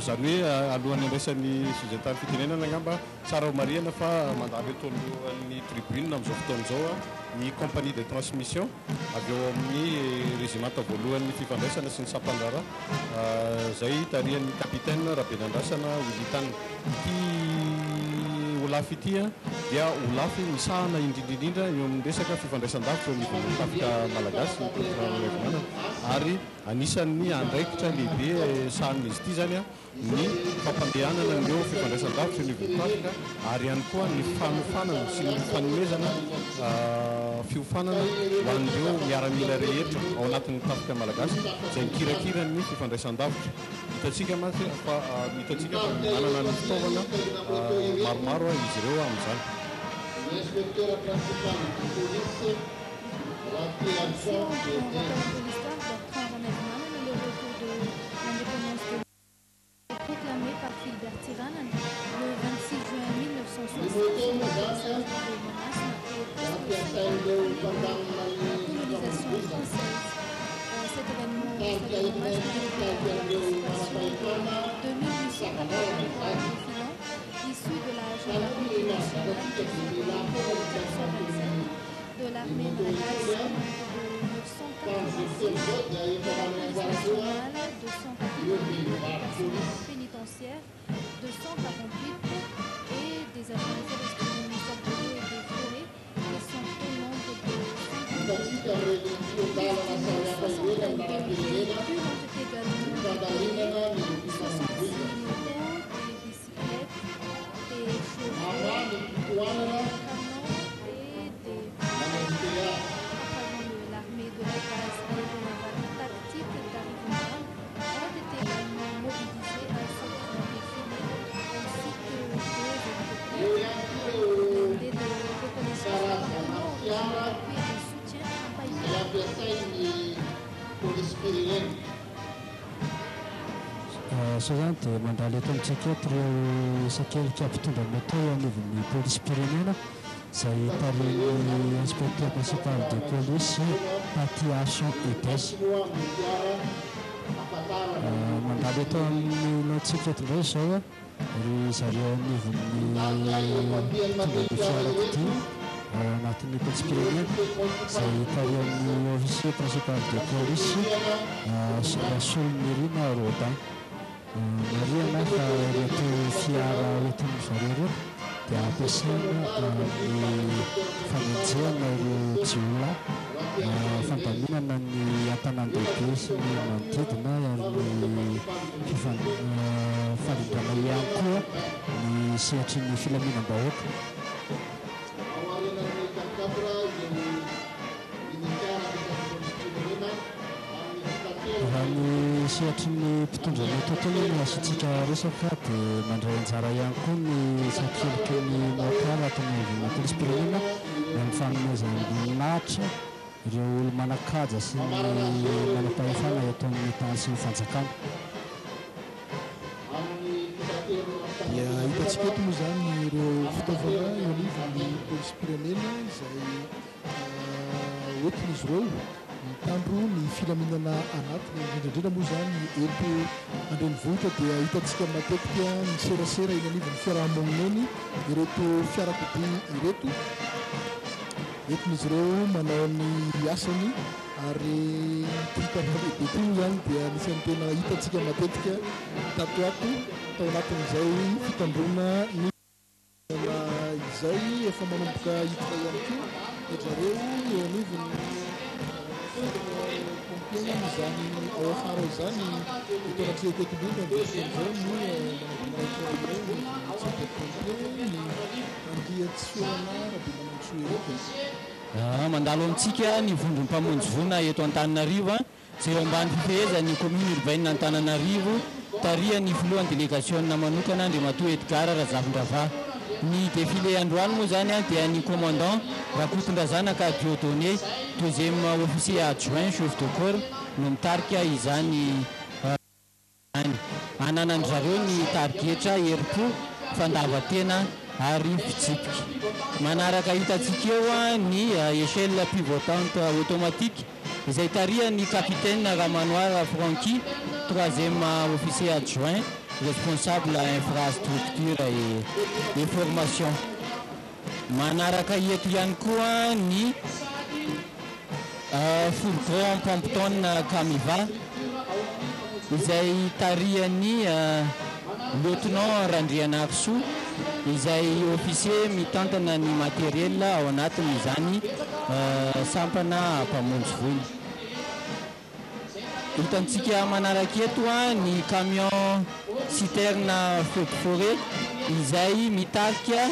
[SPEAKER 1] Izany hoe alohan'ny handraisan'ny Suzeta ny fitenenana angamba, tsara ho marihana fa mandalo eto alohan'ny tribune amin'izao fotoana izao ny compagnie de transmission. avy ao amin'ny rezimanta voalohan'ny fifandraisana sy ny sampandraharaha izay tarihan'ny Capitaine Rabenandrasana Willy Tan. Ity holafy ity dia holafy misahana indrindra indrindra eo amin'ny resaka fifandraisan-davitra eo anivon'ny tafika malagasy ny Bertrand Ranaivomanana ary anisan'ny andraikitra lehibe sahanin'izy ity izany ny fampandehanana an'ireo fifandraisan-davitra eo anivon'ny tafika ary ihany koa ny fanofanana sy ny fanomezana fiofanana ho an'ireo miaramila rehetra ao anatin'ny tafika malagasy izay mikirakira ny fifandraisan-davitra. Hitantsika mantsy fa hitantsika fa manana ny fitaovana maromaro izy ireo amin'izany.
[SPEAKER 12] Ny Inspecteur principal de police
[SPEAKER 3] Si
[SPEAKER 12] Ratearison
[SPEAKER 3] on on
[SPEAKER 12] Bernard.
[SPEAKER 3] rappelle un peu l'histoire, Bertrand Ranaivomanana, le retour de l'indépendance de proclamé par Philbert Tsiranana le 26 juin
[SPEAKER 12] Ny
[SPEAKER 3] 1960
[SPEAKER 12] moto
[SPEAKER 3] sur
[SPEAKER 12] moa
[SPEAKER 3] la
[SPEAKER 12] izany
[SPEAKER 3] place de Mahamasina et
[SPEAKER 12] dia
[SPEAKER 3] presque 50
[SPEAKER 12] ampiasain'ireo
[SPEAKER 3] années
[SPEAKER 12] mpandamina
[SPEAKER 3] de
[SPEAKER 12] ny
[SPEAKER 3] colonisation
[SPEAKER 12] fifamoivoizana.
[SPEAKER 3] française. Cet événement
[SPEAKER 12] Mitarika
[SPEAKER 3] stade de
[SPEAKER 12] entina
[SPEAKER 3] Mahamasina
[SPEAKER 12] ity
[SPEAKER 3] a été
[SPEAKER 12] mitarika
[SPEAKER 3] la
[SPEAKER 12] an'ireo
[SPEAKER 3] participation
[SPEAKER 12] manam-pahefana
[SPEAKER 3] de
[SPEAKER 12] mpisava lalana
[SPEAKER 3] 2883
[SPEAKER 12] izany.
[SPEAKER 3] défilants issus de la
[SPEAKER 12] Taloha
[SPEAKER 3] gendarmerie
[SPEAKER 12] ny
[SPEAKER 3] nationale,
[SPEAKER 12] mahazatra antsika
[SPEAKER 3] du
[SPEAKER 12] dia lehilahy foana no
[SPEAKER 3] 427,
[SPEAKER 12] miasa
[SPEAKER 3] de
[SPEAKER 12] amin'ireny
[SPEAKER 3] l'armée
[SPEAKER 12] moto
[SPEAKER 3] malagasy
[SPEAKER 12] ireny
[SPEAKER 3] au
[SPEAKER 12] an.
[SPEAKER 3] nombre de
[SPEAKER 12] Fa amin'izao fotoana
[SPEAKER 3] 986,
[SPEAKER 12] izao dia
[SPEAKER 3] de
[SPEAKER 12] efa
[SPEAKER 3] la
[SPEAKER 12] manana
[SPEAKER 3] police
[SPEAKER 12] anjara koa
[SPEAKER 3] nationale,
[SPEAKER 12] ireo
[SPEAKER 3] 288, du
[SPEAKER 12] vehivavy
[SPEAKER 3] personnel
[SPEAKER 12] polisy.
[SPEAKER 3] pénitentiaire, 248 et des agents forestiers du ministère de l'eau et des forêts qui sont au nombre de 52.
[SPEAKER 12] Hitantsika amin'ireny
[SPEAKER 3] Plus
[SPEAKER 12] feon-dalana
[SPEAKER 3] d'une
[SPEAKER 12] samihafa ireny
[SPEAKER 3] soixantaine
[SPEAKER 12] amin'ny
[SPEAKER 3] de
[SPEAKER 12] lalam-pirenena
[SPEAKER 3] véhicules ont été
[SPEAKER 12] ny
[SPEAKER 3] également déployés,
[SPEAKER 12] fandaminana ny
[SPEAKER 3] 66
[SPEAKER 12] fifamoivoizana.
[SPEAKER 3] motos, des bicyclettes, des
[SPEAKER 12] Mamaha
[SPEAKER 3] chevaux,
[SPEAKER 12] ny
[SPEAKER 3] des
[SPEAKER 12] fitohanana
[SPEAKER 3] camions et des
[SPEAKER 12] any amin'ny péage.
[SPEAKER 3] Parmi l'armée de la base aéronavale tactique d'Arivonimamo ont été également mobilisés à ce grand défilé, ainsi que deux
[SPEAKER 12] Eo
[SPEAKER 3] hélicoptères
[SPEAKER 12] ihany koa ireo
[SPEAKER 3] blindés de reconnaissance
[SPEAKER 12] karazana
[SPEAKER 3] appartenant au régiment
[SPEAKER 12] fiara
[SPEAKER 3] d'appui et de soutien
[SPEAKER 12] izay
[SPEAKER 3] Ampahibelo.
[SPEAKER 12] ampiasain'ny polisim-pirenena.
[SPEAKER 11] Izao izany dia mandalo eto amintsika eto ireo sakelika mpitondra moto eo anivon'ny polisim-pirenena izay tarihin'ny inspecteur principal de police Patiason Edes.
[SPEAKER 12] Sinoa amin'ny fiara ahafantarana ny
[SPEAKER 11] Mandalo eto
[SPEAKER 12] polisim-pirenena.
[SPEAKER 11] amin'ny lohantsika eto indray izao ry zareo anivon'ny
[SPEAKER 12] Mitarika ireto andiany
[SPEAKER 11] mpitondra
[SPEAKER 12] mandeha
[SPEAKER 11] ny
[SPEAKER 12] fiara
[SPEAKER 11] fiarakodia
[SPEAKER 12] ireto
[SPEAKER 11] ao anatin'ny
[SPEAKER 12] ireo
[SPEAKER 11] polisim-pirenena
[SPEAKER 12] unité
[SPEAKER 11] izay
[SPEAKER 12] principale de
[SPEAKER 11] tarihin'ny
[SPEAKER 12] police
[SPEAKER 11] officier principal de police
[SPEAKER 12] fitetehana ny
[SPEAKER 11] Rasolonirina Rodin. Marihana fa ireto fiara entin'ny zareo ireto dia ampiasaina amin'ny fanenjehana ireo jiolahy, fandaminana ny an-tanàn-dehibe sy ny manodidina ary ny fifan- farindrana ihany koa ny sehatry ny filaminam-bahoaka.
[SPEAKER 12] Ao aorianan'ny quatre-quatre ireo mini-fiara ampiasain'ny polisim-pirenena amin'ny fitaterana
[SPEAKER 11] Raha
[SPEAKER 12] ireo
[SPEAKER 11] ny sehatry ny mpitondra moto teo no asiantsika resaka dia mandray anjara ihany koa ny sakeliky ny motard ato anivon'ny polisim-pirenena ny amin'ny fanomezam-boninahitra ireo olo-manan-kaja sy ny manam-pahefana eto amin'ny tany sy ny fanjakana.
[SPEAKER 12] amin'ny fitaterana
[SPEAKER 2] Dia
[SPEAKER 12] fitaterana
[SPEAKER 2] hitantsika eto moa izany ireo
[SPEAKER 12] amin'ny
[SPEAKER 2] fitaovana
[SPEAKER 12] fitaterana
[SPEAKER 2] eo anivon'ny polisim-pirenena izay hoentin'izy ireo mitandro ny filaminana anatiny, indrindra indrindra moa izany eto an-drenivohitra dia hitantsika matetika miserasera eny anivon'ny fiarahamonina eny ireto fiarakodia ireto. Entin'izy ireo manao ny asany ary ity tanàna lehibe ity moa izany dia anisan'ny tena hitantsika matetika tato ato tao anatin'izay fitandroana ny filaminana izay. Efa manomboka hiditra ihany koa ry zareo eo anivon'ny pompier izany ao afara ao izany eto anatrehako eto indrindra amin'izao fotoana izao ny manamboninahitra iray ny sapeur pompier ny Andriatsiorana Rabemanantsoa Eric.
[SPEAKER 17] Mandalo amintsika ny vondron'ny mpamonjy voina eto Antananarivo izay eo ambany fifehezan'ny commune urbaine Antananarivo tarihan'ny filohan'ny delegasiona manokana Andriamatoa Edgard Razafindravaha. Ny défilé androany moa izany dia ny commandant Rakotondrazanaka Dieudonné, deuxième officier adjoint chef de corps no mitarika izany. Any. Ananan-dry zareo ny tarigetra, herim-po, fandavan-tena ary fitsipika. Manaraka hitantsika eo ny échelle pivotante automatique izay tarihan'ny capitaine Ramanoara Francky, troisième officier adjoint responsable infrastructure et formation. Manaraka eto ihany koa ny fourgon Compton Camiva izay tarihan'ny lieutenant Randrianarisoa. izay officier mitantana ny matériel ao anatin'izany sampana mpamonjy voina. Hitantsika manaraka eto ny camion citerne feu de forêt izay mitarika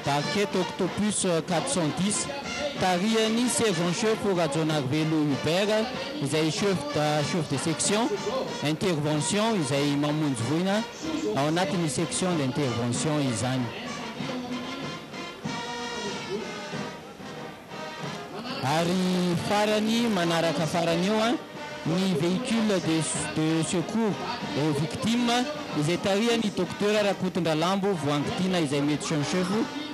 [SPEAKER 17] barquette Octopus 410 tarihan'ny sergent chef Rajaonarivelo Hubert izay chef chef de section intervention izay mamonjy voina ao anatin'ny section d'intervention izany. Ary farany manaraka farany eo an, ny véhicule de de secours aux victimes izay tarihan'ny Docteur Rakotondralambo Voahangy izay médecin chef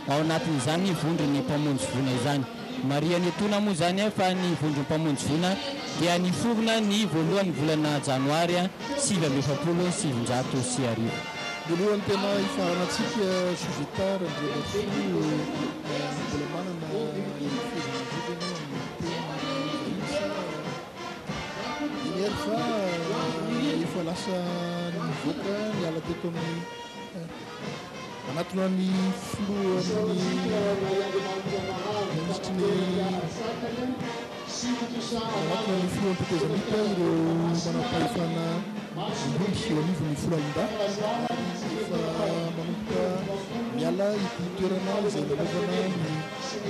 [SPEAKER 17] ao anatin'izany vondron'ny mpamonjy voina izany. Marihana etoana moa izany fa ny vondron'ny mpamonjy voina dia niforona ny voalohan'ny volana janoary 1949.
[SPEAKER 2] Voalohany tena hifaranantsika Suzetta Randrianarisoa mbola manana fehezana ve ianao amin'ny teny vahiny sa eny fa efa lasa nivoaka niala teto amin'ny Manatona ny filohan'ny minisitry ny Manatona ny filohan'ny tetezamita ireo manampahefana ambony eo anivon'ny foloalindahy ary efa manomboka miala ity toerana izay nanaovana ny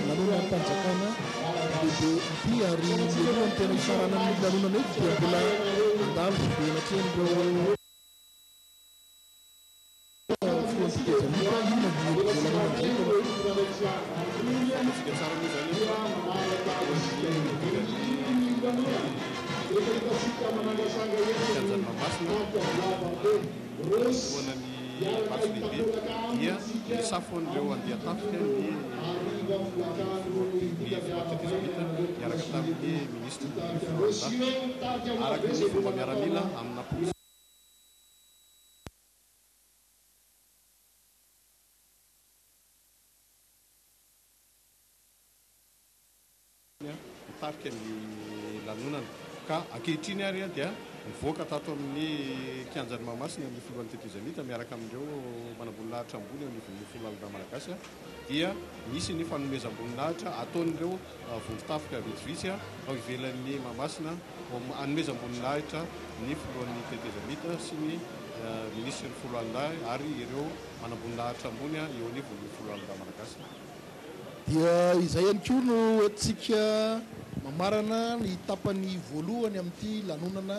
[SPEAKER 2] lanonam-panjakana lehibe ity ary mialohan'ny tena hifaranan'ny lanonana eto dia mbola handalo eo anatrehan'ireo
[SPEAKER 1] Fantatsika tsara moa izany fa alohan'ny hidiran'ny tetezamita ny kianjan'i Mahamasina, nanombohana ny matso lehibe dia nisafo an'ireo andian-tafika ny filohan'ny tetezamita niaraka tamin'ny minisitry ny foloalindahy araka ny fomba miaramila amina polisy. Mitarika ny lanonana. Ka ankehitriny ary dia nivoaka tato amin'ny kianjan'i Mahamasina ny filohan'ny tetezamita miaraka amin'ireo manamboninahitra ambony eo anivon'ny foloalindahy malagasy dia nisy ny fanomezam-boninahitra ataon'ireo vondron-tafika vitsivitsy ao ivelan'ny Mahamasina hanomezam-boninahitra ny filohan'ny tetezamita sy ny minisitry ny foloalindahy ary ireo manamboninahitra ambony eo anivon'ny foloalindahy malagasy.
[SPEAKER 2] Dia izay ihany koa no entintsika mamarana ny tapany voalohany amin'ity lanonana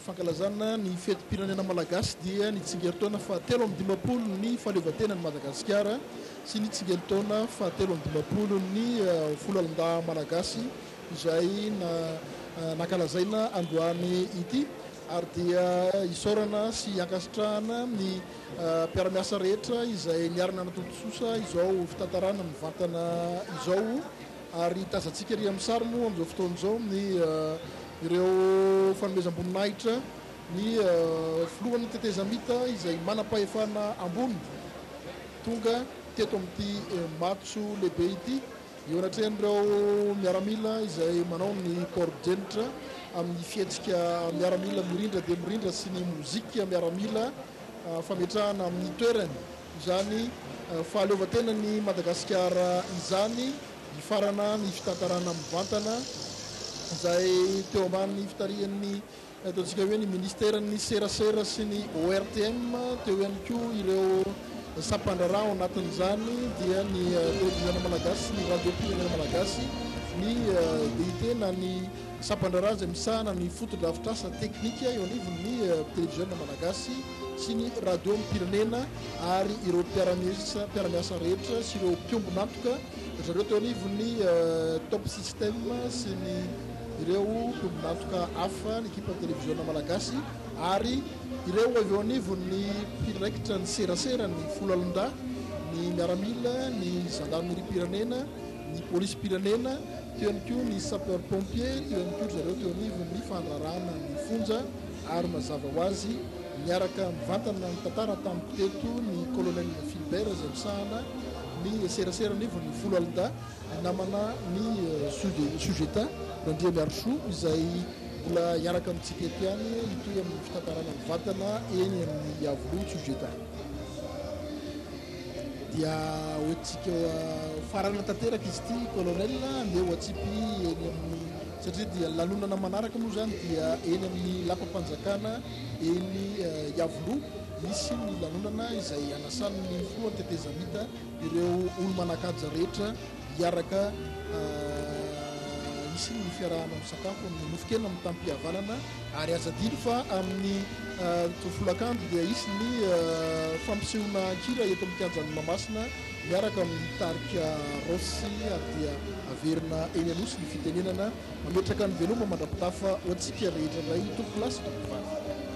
[SPEAKER 2] fankalazana ny fetim-pirenena malagasy dia ny tsingerin-taona faha 53 ny fahaleovantenan'i Madagasikara sy ny tsingerin-taona faha 53 ny foloalindahy malagasy izay nankalazaina androany ity ary dia isaorana sy ankasitrahana ny mpiara-miasa rehetra izay niara-nanatontosa izao fitantarana mivantana izao ary tazantsika ery amin'ny sary moa amin'izao fotoana izao ny ireo fanomezam-boninahitra ny filohan'ny tetezamita izay manam-pahefana ambony tonga teto amin'ity matso lehibe ity. Eo anatrehan'ireo miaramila izay manao ny port-jenitra amin'ny fihetsika miaramila mirindra dia mirindra sy ny mozika miaramila fametrahana amin'ny toerany izany fahaleovantenan'i Madagasikara izany. Nifarana ny fitantarana mivantana izay teo ambany fitarihan'ny Ataontsika hoe ny minisiteran'ny serasera sy ny ORTM, teo ihany koa ireo sampandraharaha ao anatin'izany dia ny televiziona malagasy sy ny radiom-pirenena malagasy, ny DIT na ny sampandraharaha izay misahana ny fotodrafitrasa teknika eo anivon'ny televiziona malagasy sy ny radiom-pirenena ary ireo mpiara-miasa mpiara-miasa rehetra sy ireo mpiombon'antoka ry zareo teo anivon'ny Top System sy ny ireo mpiombon'antoka hafa, ny ekipan'ny televiziona malagasy ary ireo avy eo anivon'ny mpiraikitra ny serasera, ny foloalindahy, ny miaramila, ny zandarimeriam-pirenena, ny polisim-pirenena, teo ihany koa ny sapeur pompier, teo ihany koa ry zareo teo anivon'ny fandraharahana ny fonja ary mazava ho azy niaraka mivantana nitantara tamiko teto ny colonel Philbert izay misahana ny serasera anivon'ny foloalindahy. Ny namana ny Sujeta Randriamiarisoa izay mbola hiaraka amintsika eto ihany hitohy amin'ny fitantarana mivantana eny amin'ny Iavoloha Sujeta. Dia hoentintsika hofarana tanteraka izy ity Colonel, andeha ho atsipy eny amin'ny, satria dia ny lanonana manaraka moa izany dia eny amin'ny lapam-panjakana eny Iavoloha, hisy ny lanonana izay hanasan'ny filohan'ny tetezamita ireo olo-manan-kaja rehetra hiaraka hisy ny fiarahana misakafo amin'ny nofon-kena mitam-pihavanana ary aza adino fa amin'ny folakandro dia hisy ny fampisehoana an-kira eto amin'ny kianjan'i Mahamasina miaraka amin'ny tarika Rossy ary dia averina eny Anosy ny fitenenana mametraka ny veloma mandra-pitafa ho antsika rehetra indray tompokolahy sy tompokovavy.